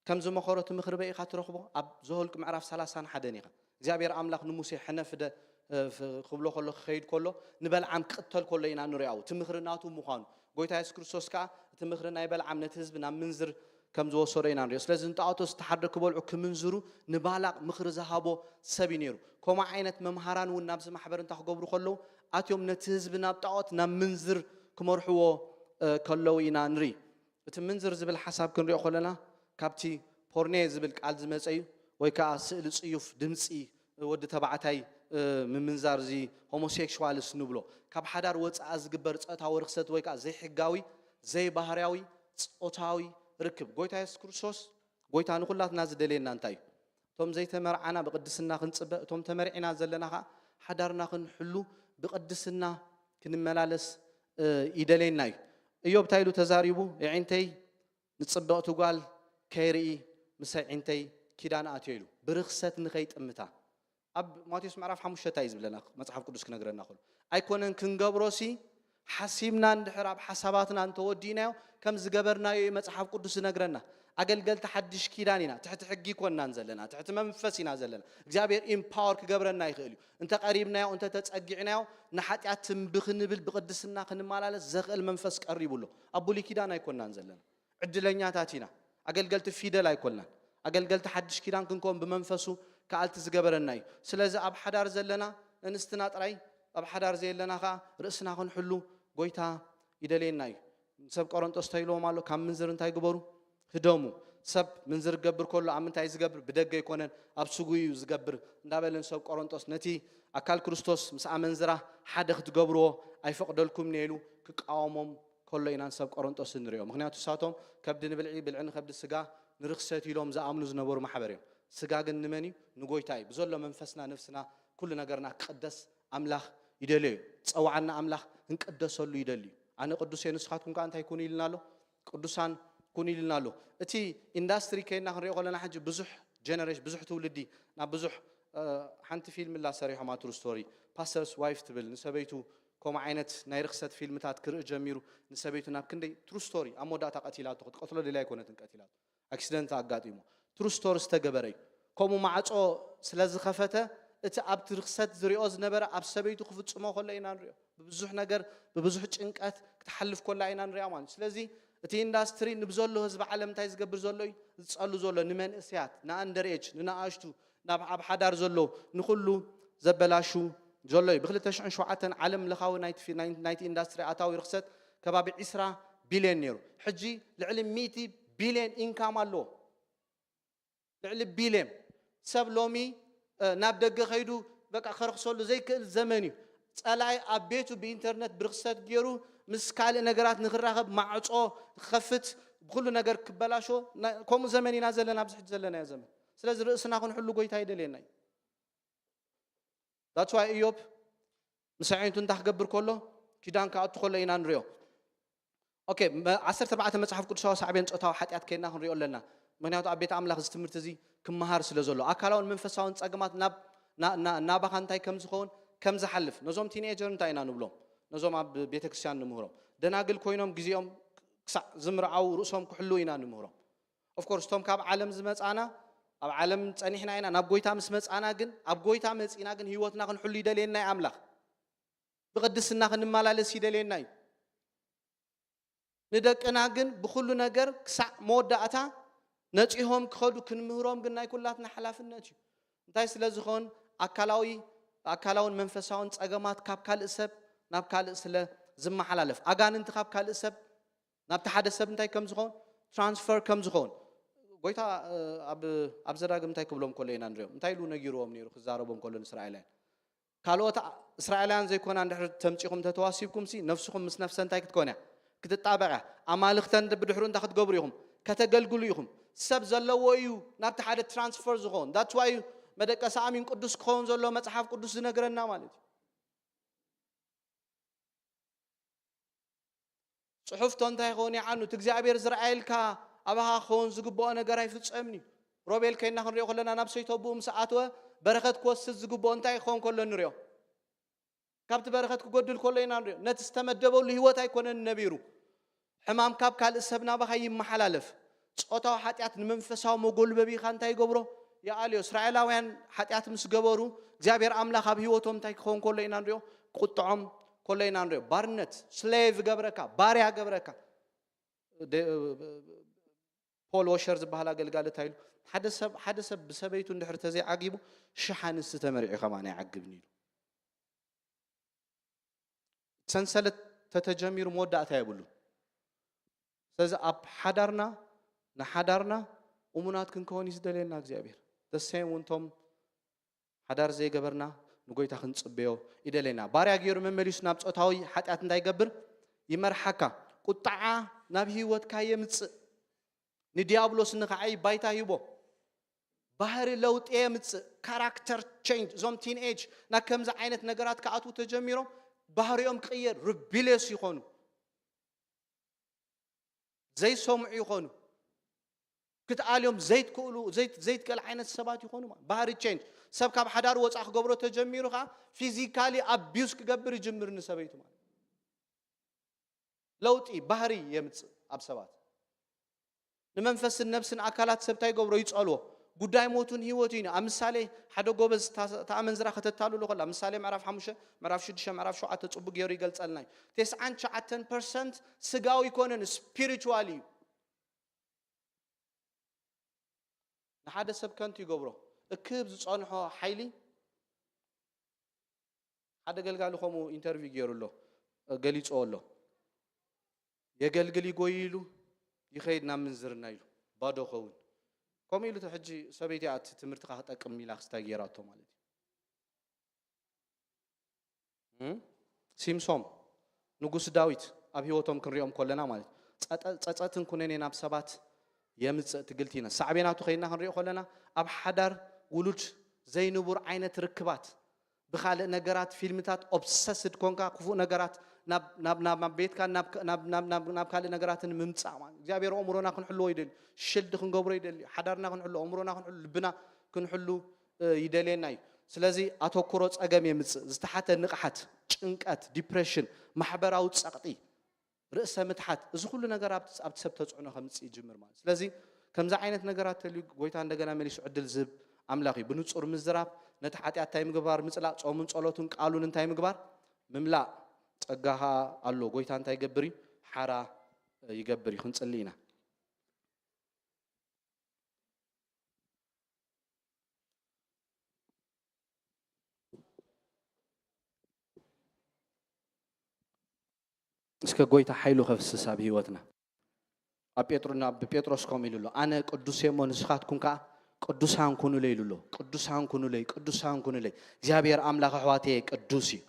ከም ዝመኸሮ እቲ ምኽሪ በይ ኢኻ ትረኽቦ? ኣብ ዘኍልቅ ምዕራፍ ሰላሳን ሓደን ኢኻ። እግዚኣብሔር ኣምላኽ ንሙሴ ሕነፍ ደ-፣ እ፣ ፍ-፣ ክብሎ ከሎ፣ ክኸይድ ከሎ፣ ንበልዓም ክቕተል ከሎ ኢና ንሪኦ። እቲ ምኽሪ ናቱ ምዃኑ። ጎይታ የሱስ ክርስቶስ ከኣ እቲ ምኽሪ ናይ በልዓም ነቲ ህዝቢ ናብ ምንዝር ከም ዝወሰዶ ኢና ንሪኦ። ስለዚ ንጣዖት ዝተሓርደ ክበልዑ ክምንዝሩ ንባላቕ ምኽሪ ዝሃቦ ሰብ እዩ ነይሩ። ከምኡ ዓይነት መምሃራን እውን ናብዚ ማሕበር እንታይ ክገብሩ ከለዉ፣ ኣትዮም ነቲ ህዝቢ ናብ ጣዖት፣ ናብ ምንዝር ክመርሕዎ፣ እ፣ ከለዉ ኢና ንርኢ። እቲ ምንዝር ዝብል ሓሳብ ክንሪኦ ከለና ካብቲ ፖርኔ ዝብል ቃል ዝመጸ እዩ፣ ወይ ከኣ ስእሊ ጽዩፍ ድምጺ ወዲ ተባዕታይ፣ እ፣ ምምንዛር፣ እዚ ሆሞሴክሹዋልስ ንብሎ፣ ካብ ሓዳር ወጻኢ ዝግበር ጾታዊ ርኽሰት ወይ ከኣ ዘይሕጋዊ ዘይባህርያዊ ጾታዊ ርክብ። ጎይታ የሱስ ክርስቶስ፣ ጎይታ ንኹላትና ዝደልየና እንታይ እዩ? እቶም ዘይተመርዓና ብቕድስና ክንጽበ፣ እቶም ተመርዒና ዘለና ኸኣ ሓዳርና ክንሕሉ ብቕድስና ክንመላለስ፣ እ፣ ይደልየና እዩ። እዮብ እንታይ ኢሉ ተዛሪቡ? የዒንተይ ንጽብቕቲ ጓል ከይርኢ ምስ ኣዒንተይ ኪዳን ኣትዮ ኢሉ። ብርኽሰት ንኸይጥምታ። ኣብ ማቴዎስ ምዕራፍ ሓሙሽተ እንታይ እዩ ዝብለና? መጽሓፍ ቅዱስ ክነግረና ከሎ፣ ኣይኮነን ክንገብሮሲ ሓሲብና እንድሕር ኣብ ሓሳባትና እንተወዲእናዮ ከም ዝገበርናዮ እዩ መጽሓፍ ቅዱስ ዝነግረና። ኣገልገልቲ ሓድሽ ኪዳን ኢና። ትሕቲ ሕጊ ኣይኮንናን ዘለና፣ ትሕቲ መንፈስ ኢና ዘለና። እግዚኣብሔር ኢምፓወር ክገብረና ይኽእል እዩ። እንተ ቀሪብናዮ፣ እንተ ተጸጊዕናዮ፣ ንሓጢኣት ትም ብኽንብል ብቕድስና ክንመላለስ ዘኽእል መንፈስ ቀሪቡ ኣሎ። ኣብ ብሉይ ኪዳን ኣይኮንናን ዘለና። ዕድለኛታት ኢና። ኣገልገልቲ ፊደል ኣይኮንናን። ኣገልገልቲ ሓድሽ ኪዳን ክንከውን ብመንፈሱ ከኣልቲ ዝገበረና እዩ። ስለዚ ኣብ ሓዳር ዘለና፣ ኣንስትና ጥራይ ኣብ ሓዳር ዘየለና ከኣ ርእስና ክንሕሉ ጎይታ ይደልየና እዩ። ንሰብ ቆሮንጦስ እንታይ ኢልዎም ኣሎ? ካብ ምንዝር እንታይ ግበሩ? ህደሙ። ሰብ ምንዝር ክገብር ከሎ ኣብ ምንታይ ዝገብር? ብደገ ኣይኮነን፣ ኣብ ስጉኡ እዩ ዝገብር እንዳበለ ንሰብ ቆሮንጦስ፣ ነቲ ኣካል ክርስቶስ ምስ ኣመንዝራ ሓደ ክትገብርዎ ኣይፈቕደልኩምን እየ ኢሉ ክቃወሞም ከሎ ኢና ንሰብ ቆሮንጦስ እንሪኦ። ምኽንያቱ ንሳቶም ከብዲ ንብልዒ፣ ብልዒ ንኸብዲ፣ ስጋ ንርኽሰት ኢሎም ዝኣምኑ ዝነበሩ ማሕበር እዮም። ስጋ ግን ንመን እዩ? ንጎይታ እዩ። ብዘሎ መንፈስና፣ ነፍስና፣ ኩሉ ነገርና ክቕደስ ኣምላኽ ይደልዮ እዩ። ዝጸውዓና ኣምላኽ ክንቅደሰሉ ይደሊ እዩ። ኣነ ቅዱስ እየ፣ ንስኻትኩም ከኣ እንታይ ኩኑ ኢልና ኣሎ? ቅዱሳን ኩኑ ኢልና ኣሎ። እቲ ኢንዳስትሪ ከይድና ክንሪኦ ከለና፣ ሕጂ ብዙሕ ጀነሬሽን፣ ብዙሕ ትውልዲ ናብ ብዙሕ፣ እ፣ ሓንቲ ፊልም እላ ሰሪሖም፣ ትሩ ስቶሪ፣ ፓስተርስ ዋይፍ ትብል፣ ንሰበይቱ ከምኡ ዓይነት ናይ ርኽሰት ፊልምታት ክርኢ ጀሚሩ፣ ንሰበይቱ ናብ ክንደይ፣ ትሩ ስቶሪ፣ ኣብ መወዳእታ ቀቲላቶ። ክትቀትሎ ደልያ ኣይኮነትን ቀቲላቶ። ኣክሲደንት ኣጋጢሞ። ትሩ ስቶሪ ዝተገበረ እዩ። ከምኡ ማዕጾ ስለ ዝኸፈተ፣ እቲ ኣብቲ ርኽሰት ዝሪኦ ዝነበረ ኣብ ሰበይቱ ክፍጽሞ ከሎ ኢና ንሪኦ። ብብዙሕ ነገር፣ ብብዙሕ ጭንቀት ክትሓልፍ ከላ ኢና ንሪኣ ማለት እዩ። ስለዚ እቲ ኢንዳስትሪ ንብዘሎ ህዝቢ ዓለም እንታይ ዝገብር ዘሎ እዩ? ዝጸሉ ዘሎ ንመንእሰያት፣ ንኣንደር ኤጅ፣ ንነኣሽቱ፣ ናብ ኣብ ሓዳር ዘሎ፣ ንኹሉ ዘበላሹ ዘሎ እዩ። ብ ክልተ ሽሕን ሸውዓተን ዓለም ለኻዊ ናይቲ ፊ-፣ ናይ-፣ ናይቲ ኢንዳስትሪ ኣታዊ ርኽሰት ከባቢ ዕስራ ቢልዮን ነይሩ። ሕጂ ልዕሊ ሚእቲ ቢልዮን ኢንካም ኣለዎ። ልዕሊ ቢልዮን። ሰብ ሎሚ፣ እ፣ ናብ ደገ ከይዱ በቃ ከርኽሰሉ ዘይክእል ዘመን እዩ። ጸላኢ ኣብ ቤቱ ብኢንተርነት ብርኽሰት ገይሩ ምስ ካልእ ነገራት ንክራኸብ ማዕጾ ክኸፍት፣ ብኩሉ ነገር ክበላሾ፣ ና-፣ ከምኡ ዘመን ኢና ዘለና፣ ኣብዚ ሕጂ ዘለናዮ ዘመን። ስለዚ ርእስና ክንሕሉ ጎይታ ይደልየና እዩ። That's why እዮብ ምስ ኣዒንቱ እንታይ ክገብር ከሎ፣ ኪዳን ክኣቱ ከሎ ኢና ንሪኦ። ኦኬ፣ መ- ዓሰርተ ኣርባዕተ መጽሓፍ ቅዱሳዊ ሳዕቤን ጾታዊ ሓጢኣት ከይድና ክንሪኦ ኣለና። ምክንያቱ ኣብ ቤት ኣምላኽ እዚ ትምህርቲ እዚ ክመሃር ስለ ዘሎ፣ ኣካላውን መንፈሳውን ጸገማት ናብ ና- ና- ናባኻ እንታይ ከም ዝኸውን ከም ዝሓልፍ፣ ነዞም ቲኔጀር እንታይ ኢና ንብሎም? ነዞም ኣብ ቤተ ክርስቲያን ንምህሮም፣ ደናግል ኮይኖም ግዜኦም ክሳዕ ዝምርዓው ርእሶም ክሕሉ ኢና ንምህሮም። ኦፍኮርስ እቶም ካብ ዓለም ዝመጻና፣ ኣብ ዓለም ጸኒሕና ኢና። ናብ ጎይታ ምስ መጻና ግን፣ ኣብ ጎይታ መጺና ግን ህይወትና ክንሕሉ ይደልየና እዩ ኣምላኽ። ብቕድስና ክንመላለስ ይደልየና እዩ። ንደቅና ግን ብኹሉ ነገር ክሳዕ መወዳእታ ነጺሆም ክኸዱ ክንምህሮም ግን ናይ ኩላትና ሓላፍነት እዩ። እንታይ ስለ ዝኾን ኣካላዊ ኣካላውን መንፈሳውን ጸገማት ካብ ካልእ ሰብ ናብ ካልእ ስለ ዝመሓላለፍ፣ ኣጋንንቲ ካብ ካልእ ሰብ ናብቲ ሓደ ሰብ እንታይ ከም ዝኾን፣ ትራንስፈር ከም ዝኾን፣ ጎይታ ኣብ ኣብ ዘዳግም እንታይ ክብሎም ከሎ ኢና ንሪኦም? እንታይ ኢሉ ነጊርዎም ነይሩ ክዛረቦም ከሎ ንእስራኤላውያን? ካልኦት እስራኤላውያን ዘይኮና እንድሕር ተምጺኹም ተተዋሲብኩም ሲ ነፍስኹም ምስ ነፍሰ እንታይ ክትኮን እያ? ክትጣበቕ እያ። ኣማልኽተን ብድሕሩ እንታይ ክትገብሩ ኢኹም? ከተገልግሉ ኢኹም። ሰብ ዘለዎ እዩ ናብቲ ሓደ ትራንስፈር ዝኾን። That's why መደቀሲ ኣሚን ቅዱስ ክኸውን ዘሎ መጽሓፍ ቅዱስ ዝነግረና ማለት እዩ። ጽሑፍቶ እንታይ ይኸውን ይዓኑ? እቲ እግዚኣብሔር ዝረኣየልካ ኣባኻ ክኸውን ዝግብኦ ነገር ኣይፍጸምን እዩ። ሮቤል ከይና ክንሪኦ ከለና ናብ ሰይቶ ብኡ ምስ ኣተወ በረኸት ክወስድ ዝግብኦ እንታይ ክኸውን ከሎ ንሪኦ? ካብቲ በረኸት ክጎድል ከሎ ኢና ንሪኦ። ነቲ ዝተመደበሉ ህይወት ኣይኮነን ነቢሩ። ሕማም ካብ ካልእ ሰብ ናባኻ ይመሓላለፍ። ጾታዊ ሓጢኣት ንመንፈሳዊ መጎልበቢኻ እንታይ ይገብሮ? ይኣልዮ። እስራኤላውያን ሓጢኣት ምስ ገበሩ እግዚኣብሔር ኣምላኽ ኣብ ህይወቶም እንታይ ክኸውን ከሎ ኢና ንሪኦ? ቁጥዖም ከሎ ኢና ንሪኦ። ባርነት፣ ስሌቭ ገብረካ፣ ባርያ ገብረካ። ደ- ፖል ዎሸር ዝበሃል ኣገልጋሊ እንታይ ኢሉ? ሓደ ሰብ ሓደ ሰብ ብሰበይቱ እንድሕር ተዘይዓጊቡ ሽሕ ኣንስቲ ተመሪዑ ከማን ኣይዓግብን ኢሉ። ሰንሰለት ተተጀሚሩ መወዳእታ የብሉን። ስለዚ ኣብ ሓዳርና ንሓዳርና እሙናት ክንከውን እዩ ዝደልየና እግዚኣብሔር። The same እውን እቶም ሓዳር ዘይገበርና ንጎይታ ክንጽበዮ ይደልየና። ባርያ ገይሩ መመሊሱ ናብ ጾታዊ ሓጢኣት እንታይ ይገብር? ይመርሓካ። ቁጣዓ ናብ ህይወትካ የምጽእ። ንዲያብሎስ ንኸዓይ ባይታ ሂቦ። ባህሪ ለውጢ የምጽእ። ካራክተር ቼንጅ። እዞም ቲን ኤጅ ናብ ከምዚ ዓይነት ነገራት ክኣትዉ ተጀሚሮም ባህሪኦም ክቕየር፣ ርቢሌስ ይኾኑ። ዘይሰምዑ ይኾኑ። ክትኣልዮም ዘይትክእሉ ዘይት- ዘይትክእል ዓይነት ሰባት ይኾኑ ማለት። ባህሪ ቼንጅ። ሰብ ካብ ሓዳር ወፃእ ክገብሮ ተጀሚሩ ከዓ ፊዚካሊ ኣቢዩዝ ክገብር ይጅምር ንሰበይቱ ማለት። ለውጢ ባህሪ የምፅእ ኣብ ሰባት። ንመንፈስን ነብስን ኣካላት ሰብ እንታይ ይገብሮ? ይፀልዎ። ጉዳይ ሞቱን ህይወቱ እዩ። ኣብ ምሳሌ ሓደ ጎበዝ እታ- እታ ኣመንዝራ ከተታልሎ ከላ፣ ምሳሌ ምዕራፍ ሓሙሽተ፣ ምዕራፍ ሽዱሽተ፣ ምዕራፍ ሸውዓተ ፅቡቅ ገይሩ ይገልፀልና እዩ። ተስዓን ትሽዓተን ፐርሰንት ስጋዊ ይኮነን፣ ስፒሪቹዋል እዩ። ንሓደ ሰብ ከንቱ ይገብሮ። እክብ ዝጸንሖ ሓይሊ ሓደ ገልጋሊ ከምኡ ኢንተርቪው ገይሩ ኣሎ፣ ገሊጾ ኣሎ። የገልግል ይጎይ ኢሉ ይኸይድ ናብ ምንዝርና ኢሉ ባዶ ኸውን። ከምኡ ኢሉ ሕጂ ሰበይቲ እያ እቲ ትምህርትኻ ክጠቅም ኢላ ክስታይ ገይራቶ ማለት እዩ። እም? ሲምሶም ንጉስ ዳዊት ኣብ ህይወቶም ክንሪኦም ከለና ማለት እዩ። ጸጠ- ጸጸትን ኩነኔ ናብ ሰባት የምጽእ ትግልቲ ይነ ሳዕቤናቱ ከይና ክንሪኦ ከለና ኣብ ሓዳር ውሉድ ዘይንቡር ዓይነት ርክባት ብኻልእ ነገራት ፊልምታት ኦብሰስድ ኮንካ ክፉእ ነገራት ናብ ናብ ናብ ናብ ቤትካ ናብ ናብ ናብ ናብ ናብ ካልእ ነገራትን ምምጻእ ማለት እዩ። እግዚኣብሔር ኣእምሮና ክንሕልዎ ይደሊ፣ ሽልድ ክንገብሮ ይደሊ፣ ሓዳርና ክንሕሉ ኣእምሮና ክንሕሉ ልብና ክንሕሉ እ፣ ይደልየና እዩ። ስለዚ ኣተኩሮ ጸገም የምጽእ፣ ዝተሓተ ንቕሓት፣ ጭንቀት፣ ዲፕሬሽን፣ ማሕበራዊ ጸቕጢ፣ ርእሰ ምትሓት፣ እዚ ኩሉ ነገር ኣብቲ ኣብቲ ሰብ ተጽዕኖ ከምጽእ ይጅምር ማለት እዩ። ስለዚ ከምዚ ዓይነት ነገራት ተልዩ ጎይታ እንደገና መሊሱ ዕድል ዝህብ ኣምላኽ እዩ። ብንጹር ምዝራብ፣ ነቲ ሓጢኣት እንታይ ምግባር ምጽላእ፣ ጾምን ጸሎትን ቃሉን እንታይ ምግባር ምምላእ ጸጋ ኸኣ ኣሎ። ጎይታ እንታይ ይገብር እዩ? ሓራ ይገብር እዩ። ክንጽሊ ኢና። እስከ ጎይታ ሓይሉ ከፍስስ ኣብ ህይወትና። ኣብ ጴጥሮና ብጴጥሮስ ከምኡ ኢሉ ኣሎ፣ ኣነ ቅዱስ እየ እሞ ንስኻትኩም ከኣ ቅዱሳን ኩኑለይ ኢሉ ኣሎ። ቅዱሳን ኩኑለይ፣ ቅዱሳን ኩኑለይ። እግዚኣብሔር ኣምላኽ ኣሕዋተየ ቅዱስ እዩ።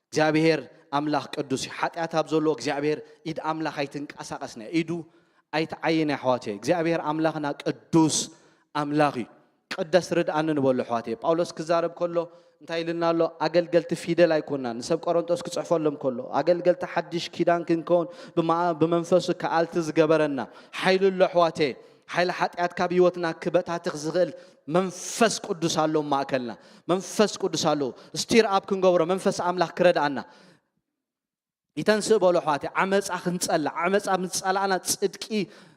እግዚኣብሔር ኣምላኽ ቅዱስ እዩ። ሓጢኣት ኣብ ዘለዎ እግዚኣብሔር ኢድ ኣምላኽ ኣይትንቀሳቐስን እያ። ኢዱ ኣይትዓይን እያ ኣሕዋተየ። እግዚኣብሔር ኣምላኽና ቅዱስ ኣምላኽ እዩ። ቅደስ ርድኣኒ ንበሎ ኣሕዋተይ። ጳውሎስ ክዛረብ ከሎ እንታይ ኢልና ኣሎ? ኣገልገልቲ ፊደል ኣይኮናን። ንሰብ ቆሮንጦስ ክጽሕፈሎም ከሎ ኣገልገልቲ ሓድሽ ኪዳን ክንከውን ብመ-፣ ብመንፈሱ ከኣልቲ ዝገበረና ሓይሊ ኣሎ ኣሕዋተይ። ሓይሊ ሓጢኣት ካብ ህይወትና ክበታትኽ ዝኽእል መንፈስ ቅዱስ ኣሎ ኣብ ማእከልና። መንፈስ ቅዱስ ኣሎ። ስቲር ኣፕ ክንገብሮ መንፈስ ኣምላኽ ክረድኣና። ይተንስእ በሉ ኣሕዋተይ፣ ዓመፃ ክንፀላ፣ ዓመፃ ምስ ፀላእና ፅድቂ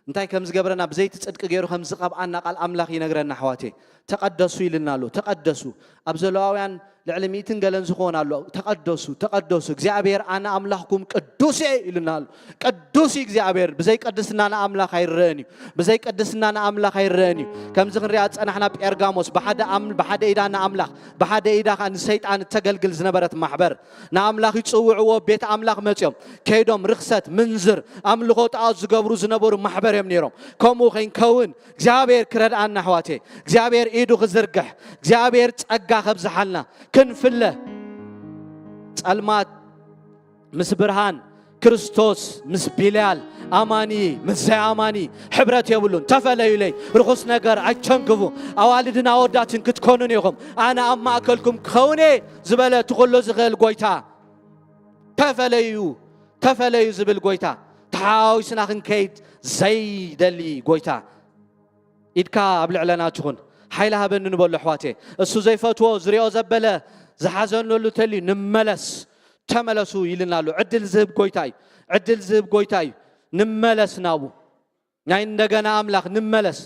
እንታይ ከም ዝገብረና፣ ብዘይቲ ፅድቂ ገይሩ ከም ዝቐብኣና ቃል ኣምላኽ ይነግረና ኣሕዋተይ። ተቐደሱ ኢልና ኣሎ። ተቐደሱ። ኣብ ዘለዋውያን ልዕሊ ሚእትን ገለን ዝኾን ኣሎ። ተቐደሱ፣ ተቐደሱ። እግዚኣብሔር ኣነ ኣምላኽኩም ቅዱስ እየ ኢልና ኣሎ። ቅዱስ እዩ እግዚኣብሔር። ብዘይ ቅድስና ንኣምላኽ ኣይረአን እዩ። ብዘይ ቅድስና ንኣምላኽ ኣይረአን እዩ። ከምዚ ክንሪኣ ዝጸናሕና ጴርጋሞስ ብሓደ ኣም-፣ ብሓደ ኢዳ ንኣምላኽ፣ ብሓደ ኢዳ ኸኣ ንሰይጣን እተገልግል ዝነበረት ማሕበር። ንኣምላኽ ይጽውዕዎ፣ ቤት ኣምላኽ መጺኦም፣ ከይዶም ርኽሰት፣ ምንዝር፣ ኣምልኾ ጣዖት ዝገብሩ ዝነበሩ ማሕበር እዮም ነይሮም። ከምኡ ከይንከውን እግዚኣብሔር ክረድኣና ኣሕዋተይ፣ እግዚኣብሔር ኢዱ ክዝርግሕ፣ እግዚኣብሔር ጸጋ ከብዝሓልና፣ ክንፍለ። ጸልማት ምስ ብርሃን፣ ክርስቶስ ምስ ቢልያል፣ ኣማኒ ምስ ዘይኣማኒ ሕብረት የብሉን። ተፈለዩለይ፣ ርኹስ ነገር ኣይቸንክፉ፣ ኣዋልድን ኣወዳትን ክትኮኑን ኢኹም፣ ኣነ ኣብ ማእከልኩም ክኸውን እየ ዝበለ እቲ ኩሉ ዝኽእል ጎይታ። ተፈለዩ፣ ተፈለዩ ዝብል ጎይታ፣ ተሓዋዊስና ክንከይድ ዘይደሊ ጎይታ። ኢድካ ኣብ ልዕለና ትኹን። ሓይሊ ሃበኒ ንበሎ ኣሕዋተይ። እሱ ዘይፈትዎ ዝሪኦ ዘበለ ዝሓዘነሉ ተልዩ ንመለስ። ተመለሱ ኢልና ኣሎ። ዕድል ዝህብ ጎይታ እዩ። ዕድል ዝህብ ጎይታ እዩ። ንመለስ ናብኡ። ናይ እንደገና ኣምላኽ ንመለስ።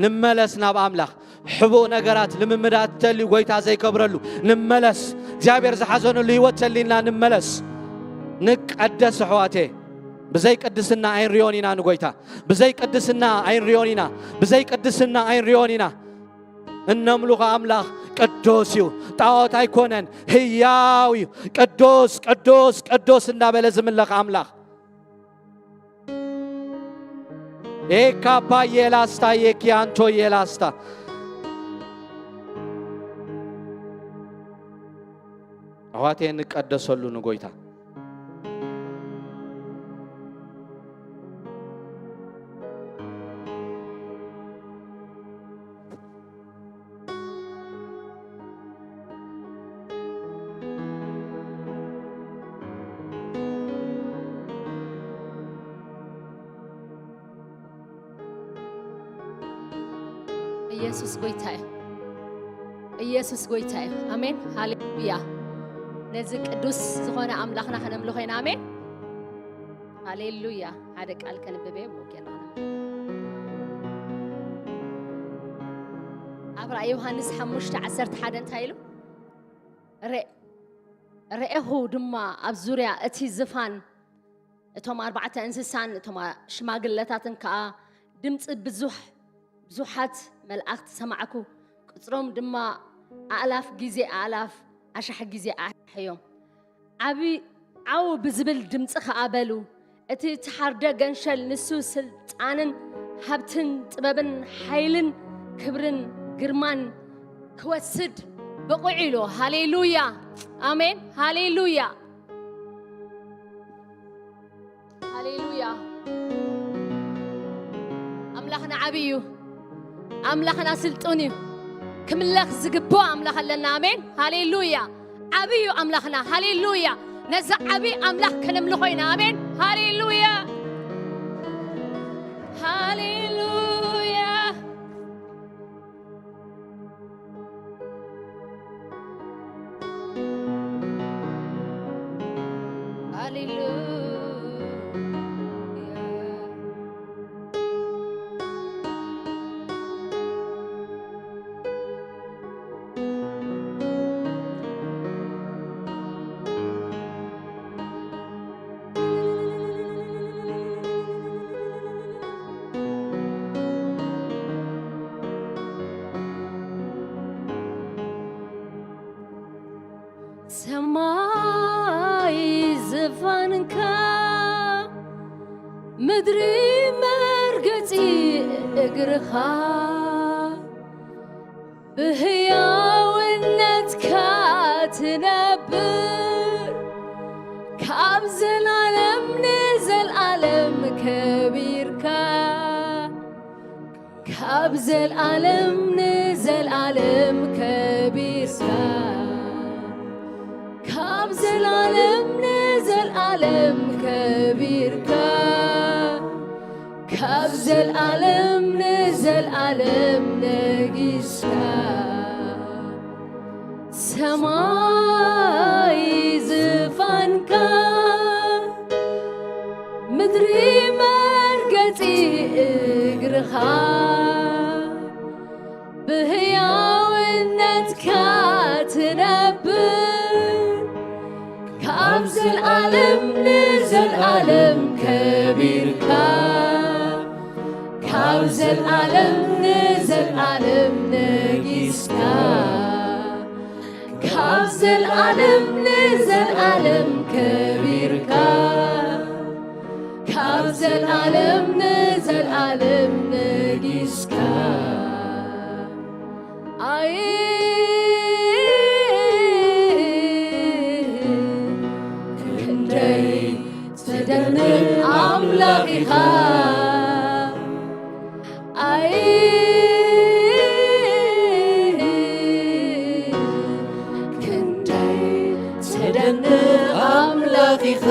ንመለስ ናብ ኣምላኽ። ሕቡእ ነገራት፣ ልምምዳት ተልዩ ጎይታ ዘይከብረሉ። ንመለስ። እግዚኣብሔር ዝሓዘነሉ ህይወት ተልዩና ንመለስ። ንቀደስ ኣሕዋተይ። ብዘይ ቅድስና ኣይንሪኦን ኢና ንጎይታ። ብዘይ ቅድስና ኣይንሪኦን ኢና። ብዘይ ቅድስና ኣይንሪኦን ኢና። እነምልኾ ኣምላኽ ቅዱስ እዩ። ጣዖት ኣይኮነን፣ ህያው እዩ። ቅዱስ፣ ቅዱስ፣ ቅዱስ እንዳበለ ዝምለኽ ኣምላኽ። ኤካፓ የላስታ፣ የኪያንቶ የላስታ። ኣሕዋተይ፣ ንቀደሰሉ ንጎይታ። ኢየሱስ ጎይታ እዩ። ኢየሱስ ጎይታ እዩ። ኣሜን። ሃሌሉያ። ነዚ ቅዱስ ዝኾነ ኣምላኽና ከነምልኾ ኢና። ኣሜን። ሃሌሉያ። ሓደ ቃል ከንብብ እየ፣ እሞ ጌና ኣብ ራእይ ዮሃንስ ሓሙሽተ ዓሰርተ ሓደ እንታይ ኢሉ? ረ-፣ ረኤኹ ድማ ኣብ ዙርያ እቲ ዝፋን እቶም ኣርባዕተ እንስሳን እቶም ሽማግለታትን ከኣ ድምጺ ብዙሕ፣ ብዙሓት መላእኽቲ ሰማዕኩ። ቁጽሮም ድማ ኣእላፍ ግዜ ኣእላፍ፣ ኣሽሓት ግዜ ኣሽሓት እዮም። ዓቢ ዓው ብዝብል ድምጺ ከኣ በሉ፣ እቲ እተሓርደ ገንሸል ንሱ ስልጣንን ሃብትን ጥበብን ሓይልን ክብርን ግርማን ክወስድ ብቑዕ ኢሉ። ሃሌሉያ! ኣሜን! ሃሌሉያ! ሃሌሉያ! ኣምላኽና ዓቢ እዩ። ኣምላኽና ስልጡን እዩ። ክምለኽ ዝግብኦ ኣምላኽ ኣለና። ኣሜን። ሃሌሉያ። ዓቢ እዩ ኣምላኽና። ሃሌሉያ። ነዚ ዓቢ ኣምላኽ ከነምልኾ ኢና። ኣሜን። ሃሌሉያ። ሃሌሉያ። ሃሌሉያ። ሰማይ ዝፋንካ፣ ምድሪ መርገጺ እግርኻ፣ ብህያውነትካ ትነብር፣ ካብ ዘላለም ንዘላለም ከቢርካ፣ ካብ ካብ ዘልኣለም ንዘልኣለም ከቢርካ፣ ካብ ዘልኣለም ንዘልኣለም ከቢርካ፣ ካብ ዘልኣለም ንዘልኣለም ነጊስካ፣ ሰማይ ዝፋንካ፣ ምድሪ መርገጺ እግርኻ፣ ብህያውነትካ ትነብር፣ ካብ ዘልኣለም ንዘልኣለም ከቢርካ፣ ካብ ዘልኣለም ንዘልኣለም ነጊስካ፣ ካብ ዘልኣለም ንዘልኣለም ከቢርካ፣ ካብ ዘልኣለም ንዘልኣለም ነጊስካ። ኣይ፣ ክንደይ ትደንቕ ኣምላኽ ኢኻ። ኣይ፣ ክንደይ ትደንቕ ኣምላኽ ኢኻ።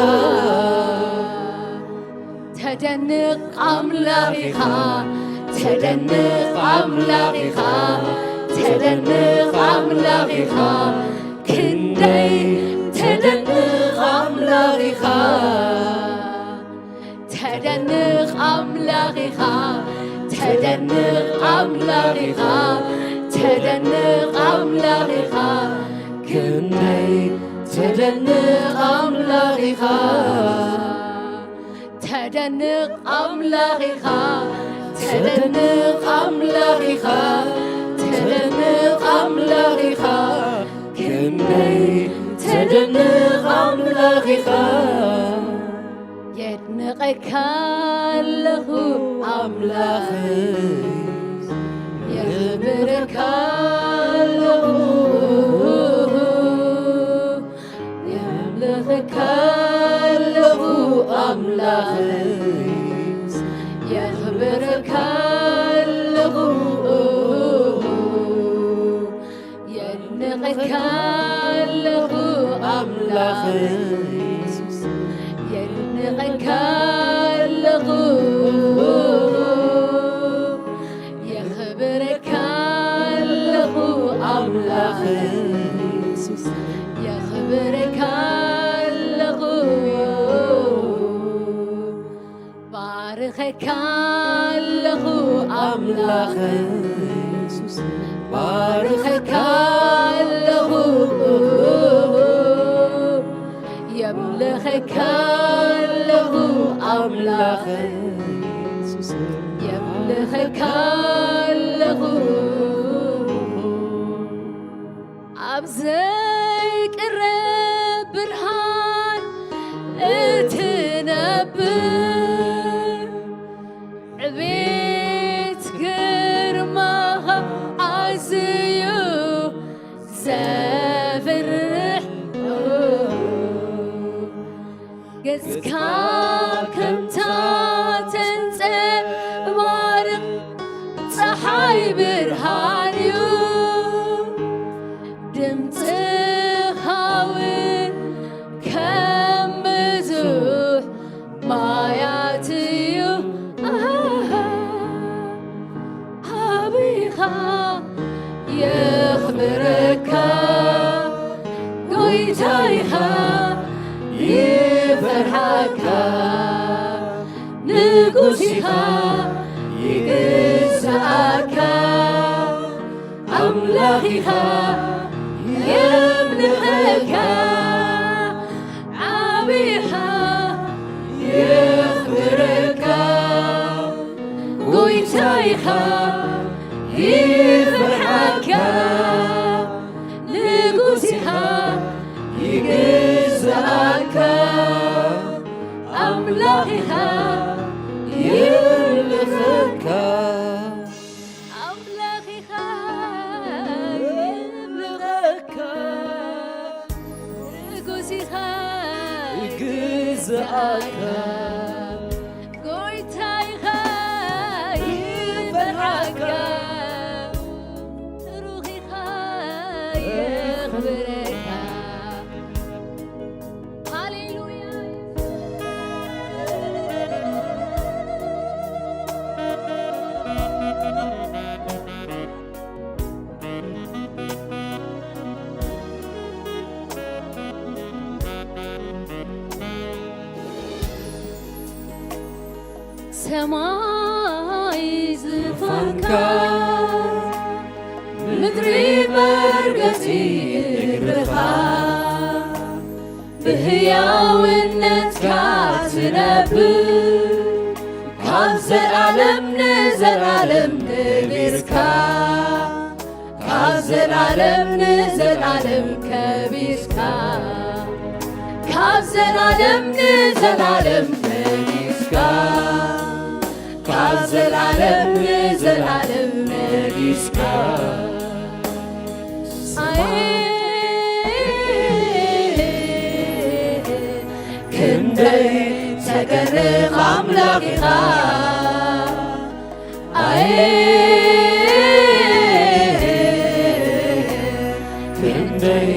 ተደንቕ ኣምላኽ ኢኻ፣ ተደንቕ ኣምላኽ ኢኻ፣ ተደንቕ ኣምላኽ ኢኻ። ክንደይ ተደንቕ ኣምላኽ ኢኻ። ተደንቕ ኣምላኽ ኢኻ፣ ተደንቕ ኣምላኽ ኢኻ፣ ተደንቕ ኣምላኽ ኢኻ። ክንደይ ተደንቕ ኣምላኽ ኢኻ። ተደንቕ ኣምላኽ ኢኻ፣ ተደንቕ ኣምላኽ ኢኻ፣ ተደንቕ ኣምላኽ ኢኻ። ክንደይ ተደንቕ ኣምላኽ ኢኻ። የድንቐካ ኣለኹ ኣምላኽ፣ የኽብረካ ኣለኹ፣ የምልኸካ ኣለኹ ኣምላኽ፣ የኽብረካ ኣለኹ። የድንቐካ ኣለኹ ኣምላኽ፣ የድንቐካ ኣለኹ፣ የኽብረካ ኣለኹ ኣምላኽ፣ የኽብረካ ኣለኹ። ባርኸካ ኣለኹ ኣምላኽ የሱስ፣ ባርኸካ ኣለኹ፣ የምልኸካ ኣለኹ ኣምላኽ የሱስ፣ የምልኸካ ኣለኹ። ኣብ ዘይቅረብ ብርሃን እትነብር፣ ዕቤት ግርማኻ ኣዝዩ ዘፍርሕ፣ ገጽካ ከምታ ተንጸባርቕ ጸሓይ ብርሃን እዩ፣ ድምጽኻ እውን ከም ብዙሕ ማያት እዩ። ኣሃ፣ ዓቢኻ የኽብረካ፣ ጎይታ ኢኻ ይፈርሓካ፣ ንጉስ ኢኻ ይግዛኣካ፣ ኣምላኽ ኢኻ የምልኸካ፣ ዓቢኻ የኽብረካ፣ ጎይታ ኢኻ ይፈርሓካ፣ ንጉስ ኢኻ ይግዛኣካ፣ ኣምላኽ ኢኻ የምልኸካ። ኣምላኽ ኢኻ የምልኸካ፣ ንጉስ ኢኻ ይግዛኣካ፣ ጎይታ ኢኻ ይፈርሓካ፣ ሰማይ ዝፋንካ፣ ምድሪ መርገጺ እግርኻ፣ ብህያውነትካ ትነብር፣ ካብ ዘላለም ንዘላለም ነቢርካ። ካብ ዘላለም ንዘላለም ከቢርካ፣ ካብ ዘላለም ንዘላለም ነጊስካ፣ ካብ ዘላለም ንዘላለም ነጊስካ። ኣየ ክንደይ ተገርም ኣምላኽ ኢኻ። ኣየ ክንደይ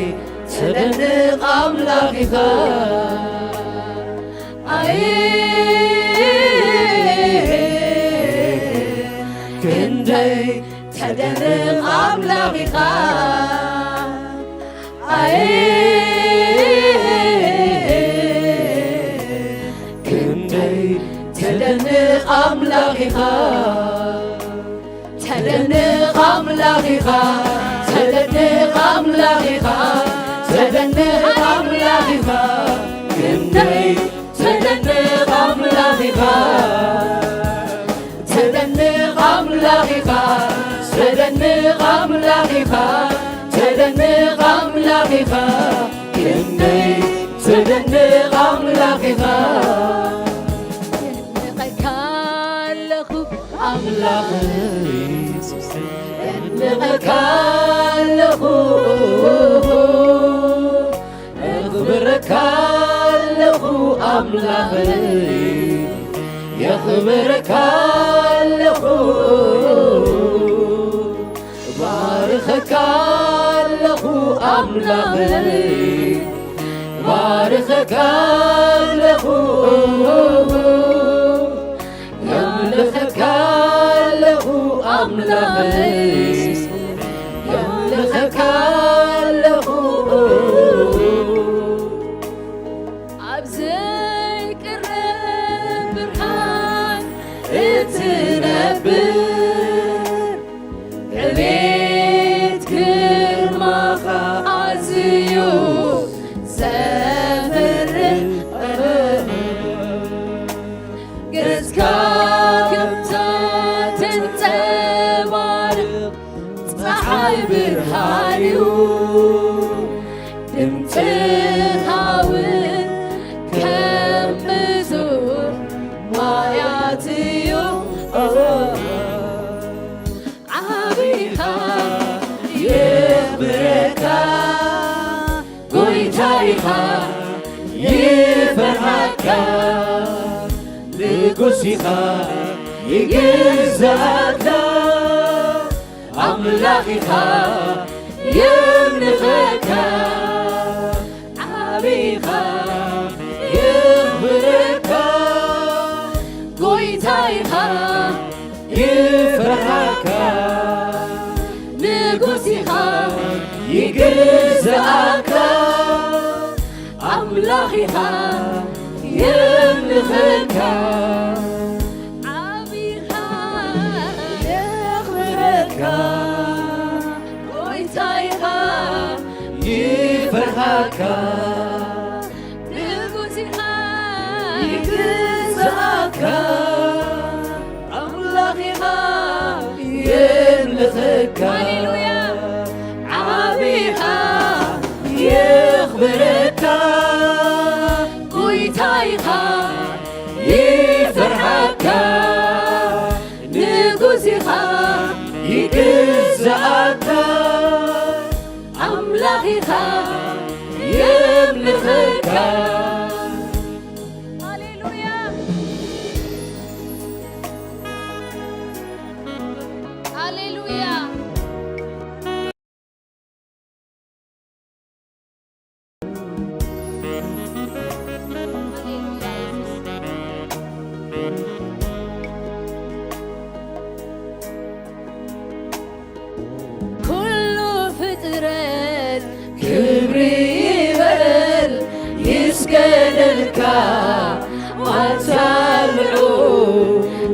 ተደንቕ ኣምላኽ ኢኻ። ኣየ ክንደይ ተደንቕ ኣምላኽ ኢኻ። ኣየ ክንደይ ተደንቕ ኣምላኽ ኢኻ። ተደንቕ ኣምላኽ ኢኻ። ተደንቕ ኣምላኽ ኢኻ። ተደንቕ ኣምላኽ ኢኻ። ክንደይ ተደንቕ ኣምላኽ ኢኻ። ተደንቕ ኣምላኽ ኢኻ። ተደንቕ ኣምላኽ ኢኻ። ተደንቕ ኣምላኽ ኢኻ። ክንደይ ተደንቕ ኣምላኽ ኢኻ። እድንቐካ ኣለኹ ኣምላኽ የሱስ፣ እድንቐካ ኣለኹ። እኽብረካ ኣለኹ ኣምላኸይ፣ የኽብረካ ኣለኹ። ባርኸካ ኣለኹ ኣምላኸይ፣ ባርኸካ ኣለኹ። የምልኸካ ኣለኹ ኣምላኸይ፣ የምልኸካ ኣለኹ። ኣብ ዘይቅረብ ብርሃን እትነብር፣ ዕቤት ግርማኻ ኣዝዩ ዘብርህ፣ ገጽካ ከም እሳት ተንጸባርቕ ጸሓይ ብርሃን እዩ። ድምጽኻ እውን ከም ብዙሕ ማያት እዩ። ዓቢኻ የኽብረካ፣ ጎይታ ኢኻ ይፈርሃካ፣ ንጉስ ኢኻ ይግዛእካ፣ ኣምላኽ ኢኻ የምልኸካ። ዓቢኻ የኽብረካ፣ ጎይታ ኢኻ ይፈርሃካ፣ ንጉስ ኢኻ ይግዛእካ፣ ኣምላኽ ኢኻ የምልኸካ። ዓቢኻ የኽብረካ፣ ጎይታ ኢኻ ይፈርሃካ፣ ንጉስ ኢኻ ይግዛእካ፣ ኣምላኽ ኢኻ የምልኸካ። ሃሌሉያ። ዓቢኻ የኽብረካ፣ ጎይታ ኢኻ ይፈርሃካ፣ ንጉስ ኢኻ ይግዛእካ፣ ኣምላኽ ኢኻ የምልኸካ። ሃሌሉያ፣ ሃሌሉያ። ኩሉ ፍጥረት ክብሪ ይበል ይስገደልካ፣ ኣታ ልዑል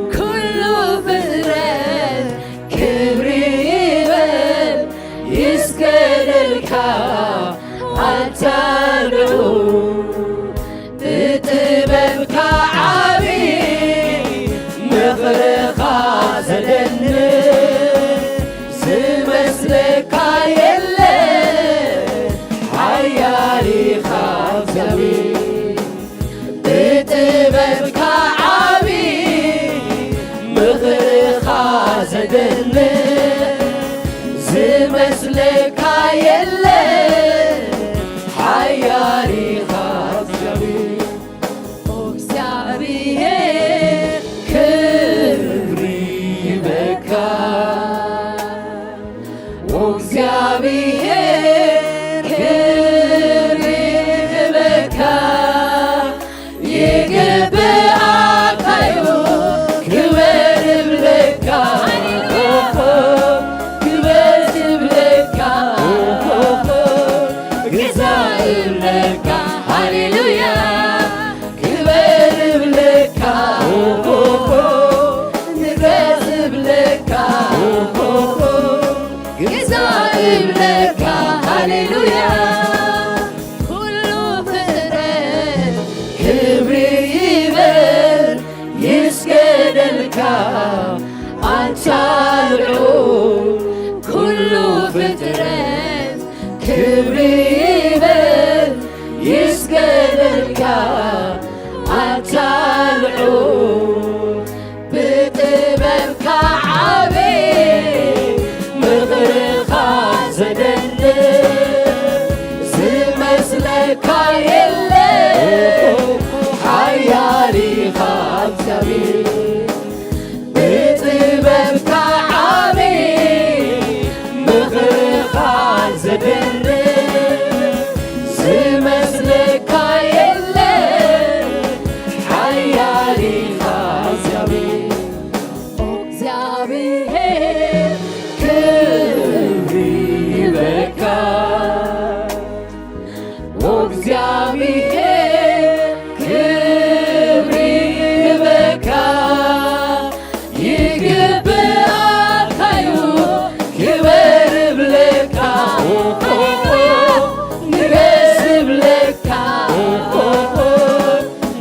ሳልዑ ኩሉ ፍጥረት ክብሪ ይበል ይስገደልካ ኣታ ልዑል ብጥበብካ ዓቢ ምኽርኻ ዘደንቕ ዝመስለካ የለ ሓያል ኢኻ እግዚኣብሔር ብጥበብካ ዓቢ ምኽርኻ ዘደንቕ ዝመስለካ የለ ሓያል ኢኻ እግዚኣብሔር እግዚኣብሔር ክብሪ ይበካ እግዚኣብሔር ክብሪ ይበካ ይግብኣካዩ ክበር እብለካ ንገስ እብለካ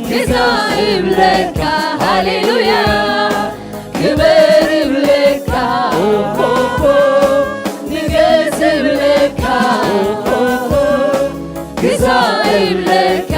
ግዛ እብለካ ሃሌሉያ ክበር እብለካ ንገስ እብለካ ግዛ እብለካ